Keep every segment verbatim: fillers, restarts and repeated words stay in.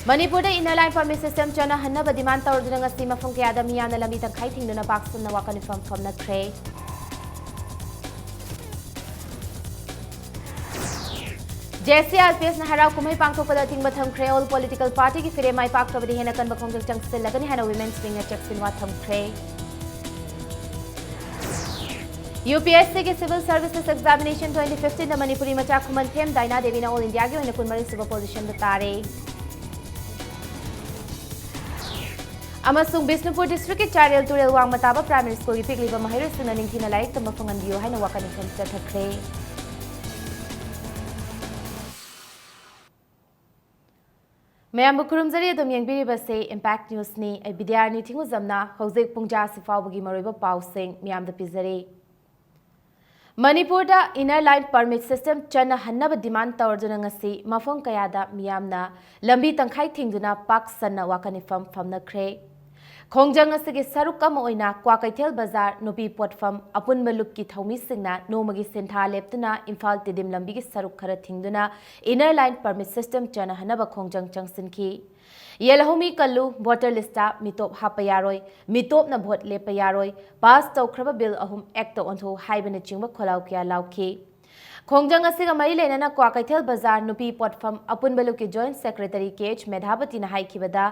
ꯃꯅꯤꯄꯨꯔꯗ Inner Line Permit System ꯆꯠꯅꯍꯟꯅꯕ demand ꯇꯧꯔꯗꯨꯅ ꯉꯁꯤ ꯃꯐꯝ ꯀꯌꯥꯗ ꯃꯤꯌꯥꯝꯅ ꯂꯝꯕꯤ ꯇꯪꯈꯥꯏ ꯊꯤꯡꯗꯨꯅ ꯄꯥꯛ ꯁꯟꯅ ꯋꯥꯀꯠ ꯃꯤꯐꯝ ꯐꯝꯅꯈ꯭ꯔꯦ꯫ JSC IPSꯅ ꯍꯔꯥꯎ ꯀꯨꯝꯍꯩ ꯄꯥꯡꯊꯣꯛꯄꯗ ꯑꯊꯤꯡꯕ ꯊꯝꯈ꯭ꯔꯦ꯫ All political partyꯒꯤ ꯐꯤꯔꯦꯞ ꯃꯥꯏ ꯄꯥꯛꯇ꯭ꯔꯕꯗꯤ ꯍꯦꯟꯅ ꯀꯟꯕ ꯈꯣꯡꯖꯪ ꯆꯪꯁꯤꯜꯂꯒꯅꯤ ꯍꯥꯏꯅ Women's Wingꯅ ꯆꯦꯛꯁꯤꯟꯋꯥ ꯊꯝꯈ꯭ꯔꯦ꯫ UPSCꯒꯤ Civil Services Examination twenty fifteenꯗ Manipuri ꯃꯆꯥ ꯈꯨꯃꯟꯊꯦꯝ ꯗꯥꯏꯅꯥ ꯗꯦꯕꯤꯅ All Indiaꯒꯤ ꯑꯣꯏꯅ ꯀꯨꯟꯃꯔꯤꯁꯨꯕ positionꯗ ꯇꯥꯔꯦ꯫ ꯑꯃꯁꯨꯡ ꯕꯤꯁꯅꯨꯄꯨꯔ districtꯀꯤ ꯆꯥꯔꯦꯜ ꯇꯨꯔꯦꯜ ꯋꯥꯡꯃ ꯇꯥꯕ primary schoolꯒꯤ ꯄꯤꯛꯂꯤꯕ ꯃꯍꯩꯔꯣꯏꯁꯤꯡꯅ ꯅꯤꯡꯊꯤꯅ ꯂꯥꯏꯔꯤꯛ ꯇꯝꯕ ꯐꯪꯍꯟꯕꯤꯌꯨ ꯍꯥꯏꯅ ꯋꯥꯀꯠ ꯃꯤꯐꯝ ꯆꯠꯊꯈ꯭ꯔꯦ꯫ ꯃꯌꯥꯝꯕꯨ ꯈꯨꯔꯨꯝꯖꯔꯤ꯫ ꯑꯗꯨꯝ ꯌꯦꯡꯕꯤꯔꯤꯕꯁꯦ Impact Newsꯅꯤ꯫ ꯑꯩ ꯕꯤꯗ꯭ꯌꯥꯔꯥꯅꯤ ꯊꯤꯡꯉꯨꯖꯝꯅ ꯍꯧꯖꯤꯛ ꯄꯨꯡꯖꯥ ꯑꯁꯤ ꯐꯥꯎꯕꯒꯤ ꯃꯔꯨꯑꯣꯏꯕ ꯄꯥꯎꯁꯤꯡ ꯃꯤꯌꯥꯝꯗ ꯄꯤꯖꯔꯤ꯫ ꯃꯅꯤꯄꯨꯔꯗ Inner Line Permit System ꯆꯠꯅꯍꯟꯅꯕ demand ꯇꯧꯔꯗꯨꯅ ꯉꯁꯤ ꯃꯐꯝ ꯀꯌꯥꯗ ꯃꯤꯌꯥꯝꯅ ꯂꯝꯕꯤ ꯇꯪꯈꯥꯏ ꯊꯤꯡꯗꯨꯅ ꯄꯥꯛ ꯁꯟꯅ ꯋꯥꯀꯠ ꯃꯤꯐꯝ ꯐꯝꯅꯈ꯭ꯔꯦ꯫ ꯈꯣꯡꯖꯪ ꯑꯁꯤꯒꯤ ꯁꯔꯨꯛ ꯑꯃ ꯑꯣꯏꯅ ꯀ꯭ꯋꯥꯀꯩꯊꯦꯜ ꯕꯖꯥꯔ ꯅꯨꯄꯤ ꯄꯣꯠꯐꯝ ꯑꯄꯨꯟꯕ ꯂꯨꯞꯀꯤ ꯊꯧꯃꯤꯁꯤꯡꯅ ꯅꯣꯡꯃꯒꯤ ꯁꯤꯟꯊꯥ ꯂꯦꯞꯇꯨꯅ ꯏꯝꯐꯥꯜ ꯇꯤꯗꯤꯝ ꯂꯝꯕꯤꯒꯤ ꯁꯔꯨꯛ ꯈꯔ ꯊꯤꯡꯗꯨꯅ Inner Line Permit System ꯆꯠꯅꯍꯟꯅꯕ ꯈꯣꯡꯖꯪ ꯆꯪꯁꯤꯟꯈꯤ꯫ ꯌꯦꯜꯍꯧꯃꯤ ꯀꯜꯂꯨ, voter listꯇ ꯃꯤꯇꯣꯞ ꯍꯥꯞꯄ ꯌꯥꯔꯣꯏ, ꯃꯤꯇꯣꯞꯅ vote ꯂꯦꯞꯄ ꯌꯥꯔꯣꯏ, pass ꯇꯧꯈ꯭ꯔꯕ bill ꯑꯍꯨꯝ actꯇ ꯑꯣꯟꯊꯣꯛꯎ ꯍꯥꯏꯕꯅꯆꯤꯡꯕ ꯈꯣꯜꯂꯥꯎ ꯀꯌꯥ ꯂꯥꯎꯈꯤ꯫ ꯈꯣꯡꯖꯪ ꯑꯁꯤꯒ ꯃꯔꯤ ꯂꯩꯅꯅ ꯀ꯭ꯋꯥꯀꯩꯊꯦꯜ ꯕꯖꯥꯔ ꯅꯨꯄꯤ ꯄꯣꯠꯐꯝ ꯑꯄꯨꯟꯕ ꯂꯨꯞꯀꯤ joint secretary KH ꯃꯦꯙꯥꯕꯇꯤꯅ ꯍꯥꯏꯈꯤꯕꯗ,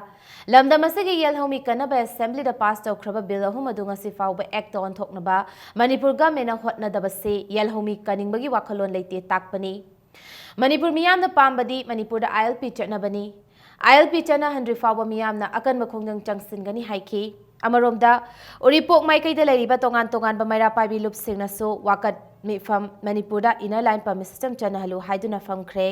ꯂꯝꯗꯝ ꯑꯁꯤꯒꯤ ꯌꯦꯜꯍꯧꯃꯤ ꯀꯟꯅꯕ assemblyꯗ pass ꯇꯧꯈ꯭ꯔꯕ bill ꯑꯍꯨꯝ ꯑꯗꯨ ꯉꯁꯤ ꯐꯥꯎꯕ actꯇ ꯑꯣꯟꯊꯣꯛꯅꯕ ꯃꯅꯤꯄꯨꯔ governmentꯅ ꯍꯣꯠꯅꯗꯕꯁꯤ ꯌꯦꯜꯍꯧꯃꯤ ꯀꯟꯅꯤꯡꯕꯒꯤ ꯋꯥꯈꯜꯂꯣꯟ ꯂꯩꯇꯦ ꯇꯥꯛꯄꯅꯤ꯫ ꯃꯅꯤꯄꯨꯔ ꯃꯤꯌꯥꯝꯅ ꯄꯥꯝꯕꯗꯤ ꯃꯅꯤꯄꯨꯔꯗ ILP ꯆꯠꯅꯕꯅꯤ꯫ ILP ꯆꯠꯅꯍꯟꯗ꯭ꯔꯤ ꯐꯥꯎꯕ ꯃꯤꯌꯥꯝꯅ ꯑꯀꯟꯕ ꯈꯣꯡꯖꯪ ꯆꯪꯁꯤꯟꯒꯅꯤ ꯍꯥꯏꯈꯤ꯫ ꯑꯃꯔꯣꯝꯗ, ꯎꯔꯤꯄꯣꯛ ꯃꯥꯏꯀꯩꯗ ꯂꯩꯔꯤꯕ ꯇꯣꯉꯥꯟ ꯇꯣꯉꯥꯟꯕ ꯃꯩꯔꯥ ꯄꯥꯏꯕꯤ ꯂꯨꯞꯁꯤꯡꯅꯁꯨ ꯋꯥꯀꯠ ꯃꯤꯐꯝ ꯃꯅꯤꯄꯨꯔꯗ Inner Line Permit System ꯆꯠꯅꯍꯜꯂꯨ ꯍꯥꯏꯗꯨꯅ ꯐꯝꯈ꯭ꯔꯦ꯫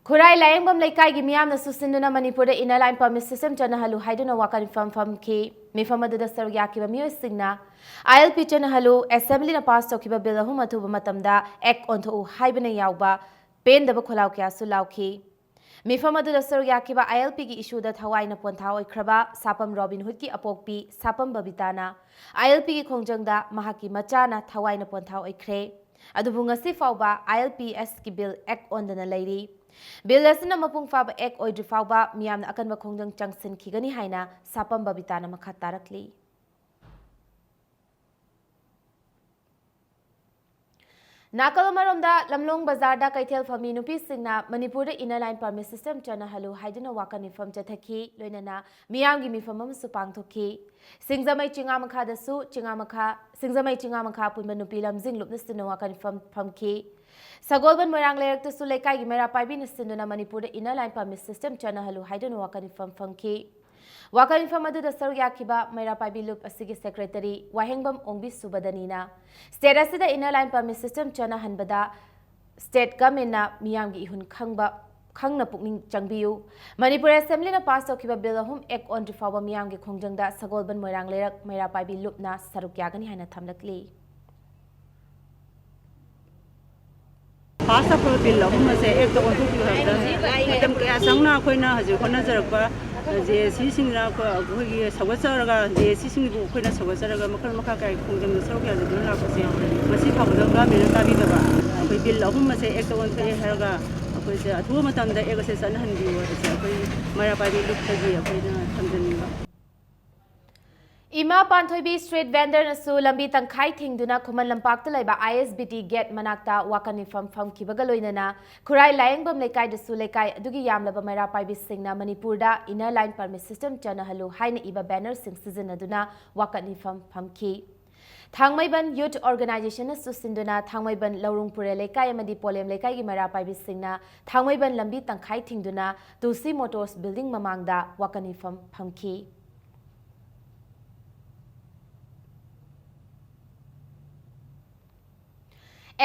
ꯈꯨꯔꯥꯏ ꯂꯥꯏꯌꯦꯡꯕꯝ ꯂꯩꯀꯥꯏꯒꯤ ꯃꯤꯌꯥꯝꯅ ꯁꯨꯁꯤꯟꯗꯨꯅ ꯃꯅꯤꯄꯨꯔꯗ Inner Line Permit System ꯆꯠꯅꯍꯜꯂꯨ ꯍꯥꯏꯗꯨꯅ ꯋꯥꯀꯠ ꯃꯤꯐꯝ ꯐꯝꯈꯤ꯫ ꯃꯤꯐꯝ ꯑꯗꯨꯗ ꯁꯔꯨꯛ ꯌꯥꯈꯤꯕ ꯃꯤꯑꯣꯏꯁꯤꯡꯅ ILP ꯆꯠꯅꯍꯜꯂꯨ, assemblyꯅ pass ꯇꯧꯈꯤꯕ bill ꯑꯍꯨꯝ ꯑꯊꯨꯕ ꯃꯇꯝꯗ act ꯑꯣꯟꯊꯣꯛꯎ ꯍꯥꯏꯕꯅ ꯌꯥꯎꯕ ꯄꯦꯟꯗꯕ ꯈꯣꯜꯂꯥꯎ ꯀꯌꯥꯁꯨ ꯂꯥꯎꯈꯤ꯫ ꯃꯤꯐꯝ ꯑꯗꯨꯗ ꯁꯔꯨꯛ ꯌꯥꯈꯤꯕ ILPꯒꯤ issueꯗ ꯊꯋꯥꯏꯅ ꯄꯣꯟꯊꯥ ꯑꯣꯏꯈ꯭ꯔꯕ ꯁꯥꯄꯝ ꯔꯣꯕꯤꯟ ꯍꯨꯗꯀꯤ ꯑꯄꯣꯛꯄꯤ ꯁꯥꯄꯝ ꯕꯕꯤꯇꯥꯅ ILPꯒꯤ ꯈꯣꯡꯖꯪꯗ ꯃꯍꯥꯛꯀꯤ ꯃꯆꯥꯅ ꯊꯋꯥꯏꯅ ꯄꯣꯟꯊꯥ ꯑꯣꯏꯈ꯭ꯔꯦ꯫ ꯑꯗꯨꯕꯨ ꯉꯁꯤ ꯐꯥꯎꯕ ILPSꯀꯤ ꯕꯤꯜ ꯑꯦꯛ ꯑꯣꯟꯗꯅ ꯂꯩꯔꯤ꯫ ꯕꯤꯜ ꯑꯁꯤꯅ ꯃꯄꯨꯡ ꯐꯥꯕ ꯑꯦꯛ ꯑꯣꯏꯗ꯭ꯔꯤ ꯐꯥꯎꯕ ꯃꯤꯌꯥꯝꯅ ꯑꯀꯟꯕ ꯈꯣꯡꯖꯪ ꯆꯪꯁꯤꯟꯈꯤꯒꯅꯤ ꯍꯥꯏꯅ ꯁꯥꯄꯝ ꯕꯕꯤꯇꯥꯅ ꯃꯈꯥ ꯇꯥꯔꯛꯂꯤ꯫ ꯅꯥꯀꯜ ꯑꯃꯔꯣꯝꯗ, ꯂꯝꯂꯣꯡ ꯕꯖꯥꯔꯗ ꯀꯩꯊꯦꯜ ꯐꯝꯃꯤ ꯅꯨꯄꯤꯁꯤꯡꯅ ꯃꯅꯤꯄꯨꯔꯗ Inner Line Permit System ꯆꯠꯅꯍꯜꯂꯨ ꯍꯥꯏꯗꯨꯅ ꯋꯥꯀꯠ ꯃꯤꯐꯝ ꯆꯠꯊꯈꯤ꯫ ꯂꯣꯏꯅꯅ ꯃꯤꯌꯥꯝꯒꯤ ꯃꯤꯐꯝ ꯑꯃꯁꯨ ꯄꯥꯡꯊꯣꯛꯈꯤ꯫ ꯁꯤꯡꯖꯃꯩ ꯆꯤꯉꯥꯃꯈꯥꯗꯁꯨ ꯆꯤꯉꯥꯃꯈꯥ, ꯁꯤꯡꯖꯃꯩ ꯆꯤꯉꯥꯃꯈꯥ ꯑꯄꯨꯟꯕ ꯅꯨꯄꯤ ꯂꯝꯖꯤꯡ ꯂꯨꯞꯅ ꯁꯤꯟꯗꯨꯅ ꯋꯥꯀꯠ ꯃꯤꯐꯝ ꯐꯝꯈꯤ꯫ ꯁꯒꯣꯜꯕꯟ ꯃꯣꯏꯔꯥꯡ ꯂꯩꯔꯛꯇꯁꯨ ꯂꯩꯀꯥꯏꯒꯤ ꯃꯩꯔꯥ ꯄꯥꯏꯕꯤꯅ ꯁꯤꯟꯗꯨꯅ ꯃꯅꯤꯄꯨꯔꯗ Inner Line Permit System ꯆꯠꯅꯍꯜꯂꯨ ꯍꯥꯏꯗꯨꯅ ꯋꯥꯀꯠ ꯃꯤꯐꯝ ꯐꯝꯈꯤ꯫ ꯋꯥꯀꯠ ꯃꯤꯐꯝ ꯑꯗꯨꯗ ꯁꯔꯨꯛ ꯌꯥꯈꯤꯕ ꯃꯩꯔꯥ ꯄꯥꯏꯕꯤ ꯂꯨꯞ ꯑꯁꯤꯒꯤ ꯁꯦꯀ꯭ꯔꯦꯇꯔꯤ ꯋꯥꯍꯦꯡꯕꯝ ꯑꯣꯡꯕꯤ ꯁꯨꯕꯗꯅꯤꯅ state ꯑꯁꯤꯗ Inner Line Permit System ꯆꯠꯅꯍꯟꯕꯗ state governmentꯅ ꯃꯤꯌꯥꯝꯒꯤ ꯏꯍꯨꯟ ꯈꯪꯕ, ꯈꯪꯅ ꯄꯨꯛꯅꯤꯡ ꯆꯪꯕꯤꯌꯨ꯫ ꯃꯅꯤꯄꯨꯔ Assemblyꯅ pass ꯇꯧꯈꯤꯕ ꯕꯤꯜ ꯑꯍꯨꯝ ꯑꯦꯛ ꯑꯣꯟꯗ꯭ꯔꯤ ꯐꯥꯎꯕ ꯃꯤꯌꯥꯝꯒꯤ ꯈꯣꯡꯖꯪꯗ ꯁꯒꯣꯜꯕꯟ ꯃꯣꯏꯔꯥꯡ ꯂꯩꯔꯛ ꯃꯩꯔꯥ ꯄꯥꯏꯕꯤ ꯂꯨꯞꯅ ꯁꯔꯨꯛ ꯌꯥꯒꯅꯤ ꯍꯥꯏꯅ ꯊꯝꯂꯛꯂꯤ꯫ Pass ꯇꯧꯈꯤꯕ ꯕꯤꯜ ꯑꯍꯨꯝ ꯑꯁꯦ ꯑꯦꯛꯇ ꯑꯣꯟꯊꯣꯛꯄꯤꯌꯨ ꯍꯥꯏꯕꯗ ꯃꯇꯝ ꯀꯌꯥ ꯆꯪꯅ ꯑꯩꯈꯣꯏꯅ ꯍꯧꯖꯤꯛ ꯍꯣꯠꯅꯖꯔꯛꯄ ꯖꯦ ꯑꯦ ꯁꯤꯁꯤꯡꯅ ꯑꯩꯈꯣꯏꯒꯤ ꯁꯧꯒꯠꯆꯔꯒ, ꯖꯦ ꯑꯦ ꯁꯤꯁꯤꯡꯕꯨ ꯑꯩꯈꯣꯏꯅ ꯁꯧꯒꯠꯆꯔꯒ ꯃꯈꯜ ꯃꯈꯥ ꯀꯌꯥꯒꯤ ꯈꯣꯡꯖꯪꯗ ꯁꯔꯨꯛ ꯌꯥꯖꯗꯨꯅ ꯂꯥꯛꯄꯁꯦ ꯉꯁꯤ ꯐꯥꯎꯕꯗ governmentꯅ ꯇꯥꯕꯤꯗꯕ, ꯑꯩꯈꯣꯏ ꯕꯤꯜ ꯑꯍꯨꯝ ꯑꯁꯦ ꯑꯦꯛꯇ ꯑꯣꯟꯊꯣꯛꯑꯦ ꯍꯥꯏꯔꯒ ꯑꯩꯈꯣꯏꯁꯦ ꯑꯊꯨꯕ ꯃꯇꯝꯗ ꯑꯦꯛ ꯑꯁꯦ ꯆꯠꯅꯍꯟꯕꯤꯌꯨ ꯍꯥꯏꯕꯁꯦ ꯑꯩꯈꯣꯏ ꯃꯩꯔꯥ ꯄꯥꯏꯕꯤ ꯂꯨꯞꯇꯒꯤ ꯑꯩꯈꯣꯏꯅ ꯊꯝꯖꯅꯤꯡꯕ꯫ ꯏꯃꯥ ꯄꯥꯟꯊꯣꯏꯕꯤ street vendorꯅꯁꯨ ꯂꯝꯕꯤ ꯇꯪꯈꯥꯏ ꯊꯤꯡꯗꯨꯅ ꯈꯨꯃꯟ ꯂꯝꯄꯥꯛꯇ ꯂꯩꯕ ISBT gate ꯃꯅꯥꯛꯇ ꯋꯥꯀꯠ ꯃꯤꯐꯝ ꯐꯝꯈꯤꯕꯒ ꯂꯣꯏꯅꯅ ꯈꯨꯔꯥꯏ ꯂꯥꯌꯦꯡꯕꯝ ꯂꯩꯀꯥꯏꯗꯁꯨ ꯂꯩꯀꯥꯏ ꯑꯗꯨꯒꯤ ꯌꯥꯝꯂꯕ ꯃꯩꯔꯥ ꯄꯥꯏꯕꯤꯁꯤꯡꯅ ꯃꯅꯤꯄꯨꯔꯗ Inner Line Permit System ꯆꯠꯅꯍꯜꯂꯨ ꯍꯥꯏꯅ ꯏꯕ bannerꯁꯤꯡ ꯁꯤꯖꯤꯟꯅꯗꯨꯅ ꯋꯥꯀꯠ ꯃꯤꯐꯝ ꯐꯝꯈꯤ꯫ ꯊꯥꯡꯃꯩꯕꯟ Youth Organizationꯅꯁꯨ ꯁꯤꯟꯗꯨꯅ ꯊꯥꯡꯃꯩꯕꯟ ꯂꯧꯔꯨꯡ ꯄꯨꯔꯦ ꯂꯩꯀꯥꯏ ꯑꯃꯗꯤ ꯄꯣꯂꯦꯝ ꯂꯩꯀꯥꯏꯒꯤ ꯃꯩꯔꯥ ꯄꯥꯏꯕꯤꯁꯤꯡꯅ ꯊꯥꯡꯃꯩꯕꯟ ꯂꯝꯕꯤ ꯇꯪꯈꯥꯏ ꯊꯤꯡꯗꯨꯅ ꯇꯨꯜꯁꯤ Motors building ꯃꯃꯥꯡꯗ ꯋꯥꯀꯠ ꯃꯤꯐꯝ ꯐꯝꯈꯤ꯫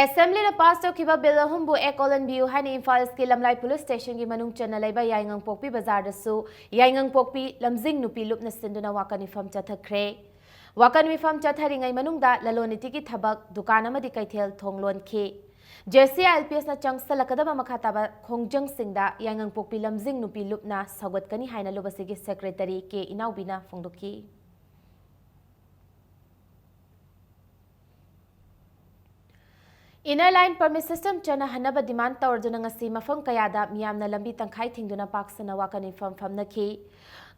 Assemblyꯅ pass ꯇꯧꯈꯤꯕ ꯕꯤꯜ ꯑꯍꯨꯝꯕꯨ ꯑꯦꯛ ꯑꯣꯜꯍꯟꯕꯤꯌꯨ ꯍꯥꯏꯅ ꯏꯝꯐꯥꯜ Eastꯀꯤ ꯂꯝꯂꯥꯏ police stationꯒꯤ ꯃꯅꯨꯡ ꯆꯟꯅ ꯂꯩꯕ ꯌꯥꯏꯉꯪꯄꯣꯛꯄꯤ ꯕꯖꯥꯔꯗꯁꯨ ꯌꯥꯏꯉꯪꯄꯣꯛꯄꯤ ꯂꯝꯖꯤꯡ ꯅꯨꯄꯤ ꯂꯨꯞꯅ ꯁꯤꯟꯗꯨꯅ ꯋꯥꯀꯠ ꯃꯤꯐꯝ ꯆꯠꯊꯈ꯭ꯔꯦ꯫ ꯋꯥꯀꯠ ꯃꯤꯐꯝ ꯆꯠꯊꯔꯤꯉꯩ ꯃꯅꯨꯡꯗ ꯂꯂꯣꯟ ꯏꯇꯤꯛꯀꯤ ꯊꯕꯛ, ꯗꯨꯀꯥꯟ ꯑꯃꯗꯤ ꯀꯩꯊꯦꯜ ꯊꯣꯡ ꯂꯣꯟꯈꯤ꯫ JCILPSꯅ ꯆꯪꯁꯜꯂꯛꯀꯗꯕ ꯃꯈꯥ ꯇꯥꯕ ꯈꯣꯡꯖꯪꯁꯤꯡꯗ ꯌꯥꯏꯉꯪꯄꯣꯛꯄꯤ ꯂꯝꯖꯤꯡ ꯅꯨꯄꯤ ꯂꯨꯞꯅ ꯁꯧꯒꯠꯀꯅꯤ ꯍꯥꯏꯅ ꯂꯨꯞ ꯑꯁꯤꯒꯤ secretaryꯀꯦ ꯏꯅꯥꯎꯕꯤꯅ ꯐꯣꯡꯗꯣꯛꯈꯤ꯫ Inner Line Permit System ꯆꯠꯅꯍꯟꯅꯕ demand ꯇꯧꯔꯗꯨꯅ ꯉꯁꯤ ꯃꯐꯝ ꯀꯌꯥꯗ ꯃꯤꯌꯥꯝꯅ ꯂꯝꯕꯤ ꯇꯪꯈꯥꯏ ꯊꯤꯡꯗꯨꯅ ꯄꯥꯛ ꯁꯟꯅ ꯋꯥꯀꯠ ꯃꯤꯐꯝ ꯐꯝꯅꯈꯤ꯫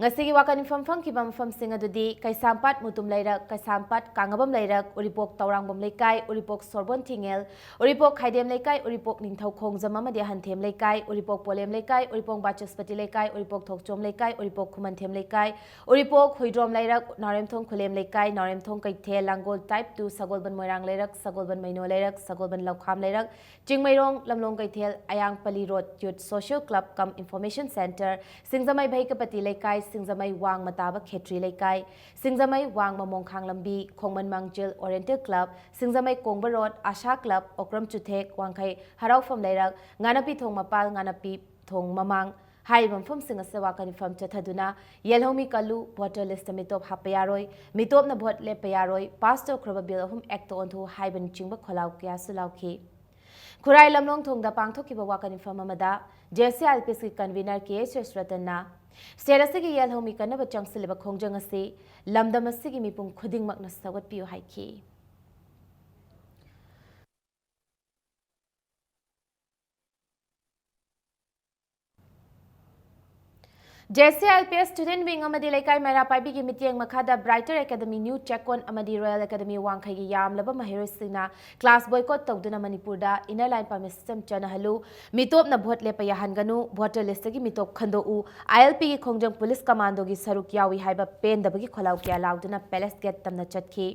ꯉꯁꯤꯒꯤ ꯋꯥꯀꯠ ꯃꯤꯐꯝ ꯐꯝꯈꯤꯕ ꯃꯐꯝꯁꯤꯡ ꯑꯗꯨꯗꯤ ꯀꯩꯁꯥꯝꯄꯥꯠ ꯃꯨꯇꯨꯝ ꯂꯩꯔꯛ, ꯀꯩꯁꯥꯝꯄꯥꯠ ꯀꯥꯡꯉꯕꯝ ꯂꯩꯔꯛ, ꯎꯔꯤꯄꯣꯛ ꯇꯧꯔꯥꯡꯕꯝ ꯂꯩꯀꯥꯏ, ꯎꯔꯤꯄꯣꯛ ꯁꯣꯔꯕꯣꯟ ꯊꯤꯡꯉꯦꯜ, ꯎꯔꯤꯄꯣꯛ ꯈꯥꯏꯗꯦꯝ ꯂꯩꯀꯥꯏ, ꯎꯔꯤꯄꯣꯛ ꯅꯤꯡꯊꯧ ꯈꯣꯡꯖꯝ ꯑꯃꯗꯤ ꯑꯍꯟꯊꯦꯝ ꯂꯩꯀꯥꯏ, ꯎꯔꯤꯄꯣꯛ ꯄꯣꯂꯦꯝ ꯂꯩꯀꯥꯏ, ꯎꯔꯤꯄꯣꯛ ꯕꯥꯆꯁꯄꯇꯤ ꯂꯩꯀꯥꯏ, ꯎꯔꯤꯄꯣꯛ ꯊꯣꯛꯆꯣꯝ ꯂꯩꯀꯥꯏ, ꯎꯔꯤꯄꯣꯛ ꯈꯨꯃꯟꯊꯦꯝ ꯂꯩꯀꯥꯏ, ꯎꯔꯤꯄꯣꯛ ꯍꯨꯏꯗ꯭ꯔꯣꯝ ꯂꯩꯔꯛ, ꯅꯥꯎꯔꯦꯝꯊꯣꯡ ꯈꯨꯂꯦꯝ ꯂꯩꯀꯥꯏ, ꯅꯥꯎꯔꯦꯝꯊꯣꯡ ꯀꯩꯊꯦꯜ, ꯂꯥꯡꯒꯣꯜ Type Two, ꯁꯒꯣꯜꯕꯟ ꯃꯣꯏꯔꯥꯡ ꯂꯩꯔꯛ, ꯁꯒꯣꯜꯕꯟ ꯃꯩꯅꯣ ꯂꯩꯔꯛ, ꯁꯒꯣꯜꯕꯟ ꯂꯧꯈꯥꯝ ꯂꯩꯔꯛ, ꯆꯤꯡꯃꯩꯔꯣꯡ, ꯂꯝꯂꯣꯡ ꯀꯩꯊꯦꯜ, ꯑꯌꯥꯡꯄꯜꯂꯤ Road, Youth Social Club cum Information Centre, ꯁꯤꯡꯖꯃꯩ ꯚꯩꯀꯄꯇꯤ ꯂꯩꯀꯥꯏ, ꯁꯤꯡꯖꯃꯩ ꯋꯥꯡꯃ ꯇꯥꯕ ꯈꯦꯇ꯭ꯔꯤ ꯂꯩꯀꯥꯏ, ꯁꯤꯡꯖꯃꯩ ꯋꯥꯡꯃ ꯃꯣꯡꯈꯥꯡ ꯂꯝꯕꯤ, ꯈꯣꯡꯃꯟ ꯃꯥꯡꯖꯤꯜ Oriental Club, ꯁꯤꯡꯖꯃꯩ ꯀꯣꯡꯕ Road, ꯑꯥꯁꯥ Club, ꯑꯣꯀ꯭ꯔꯝ ꯆꯨꯊꯦꯛ, ꯋꯥꯡꯈꯩ ꯍꯔꯥꯎꯐꯝ ꯂꯩꯔꯛ, ꯉꯥꯅꯄꯤ ꯊꯣꯡ ꯃꯄꯥꯜ, ꯉꯥꯅꯄꯤ ꯊꯣꯡ ꯃꯃꯥꯡ, ꯍꯥꯏꯔꯤꯕ ꯃꯐꯝꯁꯤꯡ ꯑꯁꯤꯗ ꯋꯥꯀꯠ ꯃꯤꯐꯝ ꯆꯠꯊꯗꯨꯅ "ꯌꯦꯜꯍꯧꯃꯤ ꯀꯜꯂꯨ", "Voter List ꯇ ꯃꯤꯇꯣꯞ ꯍꯥꯞꯄ ꯌꯥꯔꯣꯏ", "ꯃꯤꯇꯣꯞꯅ ꯚꯣꯠ ꯂꯦꯞꯄ ꯌꯥꯔꯣꯏ", "Pass ꯇꯧꯈ꯭ꯔꯕ Bill ꯑꯍꯨꯝ Act ꯇ ꯑꯣꯟꯊꯣꯛꯎ" ꯍꯥꯏꯕꯅꯆꯤꯡꯕ ꯈꯣꯜꯂꯥꯎ ꯀꯌꯥꯁꯨ ꯂꯥꯎꯈꯤ꯫ ꯈꯨꯔꯥꯏ ꯂꯝꯂꯣꯡ ꯊꯣꯡꯗ ꯄꯥꯡꯊꯣꯛꯈꯤꯕ ꯋꯥꯀꯠ ꯃꯤꯐꯝ ꯑꯃꯗ J C I L P S ꯀꯤ convener K H S ꯔꯇꯟꯅ state ꯑꯁꯤꯒꯤ ꯌꯦꯜꯍꯧꯃꯤ ꯀꯟꯅꯕ ꯆꯪꯁꯤꯜꯂꯤꯕ ꯈꯣꯡꯖꯪ ꯑꯁꯤ ꯂꯝꯗꯝ ꯑꯁꯤꯒꯤ ꯃꯤꯄꯨꯝ ꯈꯨꯗꯤꯡꯃꯛꯅ ꯁꯧꯒꯠꯄꯤꯌꯨ ꯍꯥꯏꯈꯤ꯫ J C I L P S Student Wing ꯑꯃꯗꯤ ꯂꯩꯀꯥꯏ ꯃꯩꯔꯥ ꯄꯥꯏꯕꯤꯒꯤ ꯃꯤꯠꯌꯦꯡ ꯃꯈꯥꯗ Brighter Academy New ꯆꯦꯛꯀꯣꯟ ꯑꯃꯗꯤ Royal Academy ꯋꯥꯡꯈꯩꯒꯤ ꯌꯥꯝꯂꯕ ꯃꯍꯩꯔꯣꯏꯁꯤꯡꯅ class boycott ꯇꯧꯗꯨꯅ ꯃꯅꯤꯄꯨꯔꯗ Inner Line Permit System ꯆꯠꯅꯍꯜꯂꯨ, ꯃꯤꯇꯣꯞꯅ ꯚꯣꯠ ꯂꯦꯞꯄ ꯌꯥꯍꯟꯒꯅꯨ, voter list ꯇꯒꯤ ꯃꯤꯇꯣꯞ ꯈꯟꯗꯣꯛꯎ, I L P ꯒꯤ ꯈꯣꯡꯖꯪ police commando ꯒꯤ ꯁꯔꯨꯛ ꯌꯥꯎꯏ ꯍꯥꯏꯕ ꯄꯦꯟꯗꯕꯒꯤ ꯈꯣꯜꯂꯥꯎ ꯀꯌꯥ ꯂꯥꯎꯗꯨꯅ Palace Gate ꯇꯝꯅ ꯆꯠꯈꯤ꯫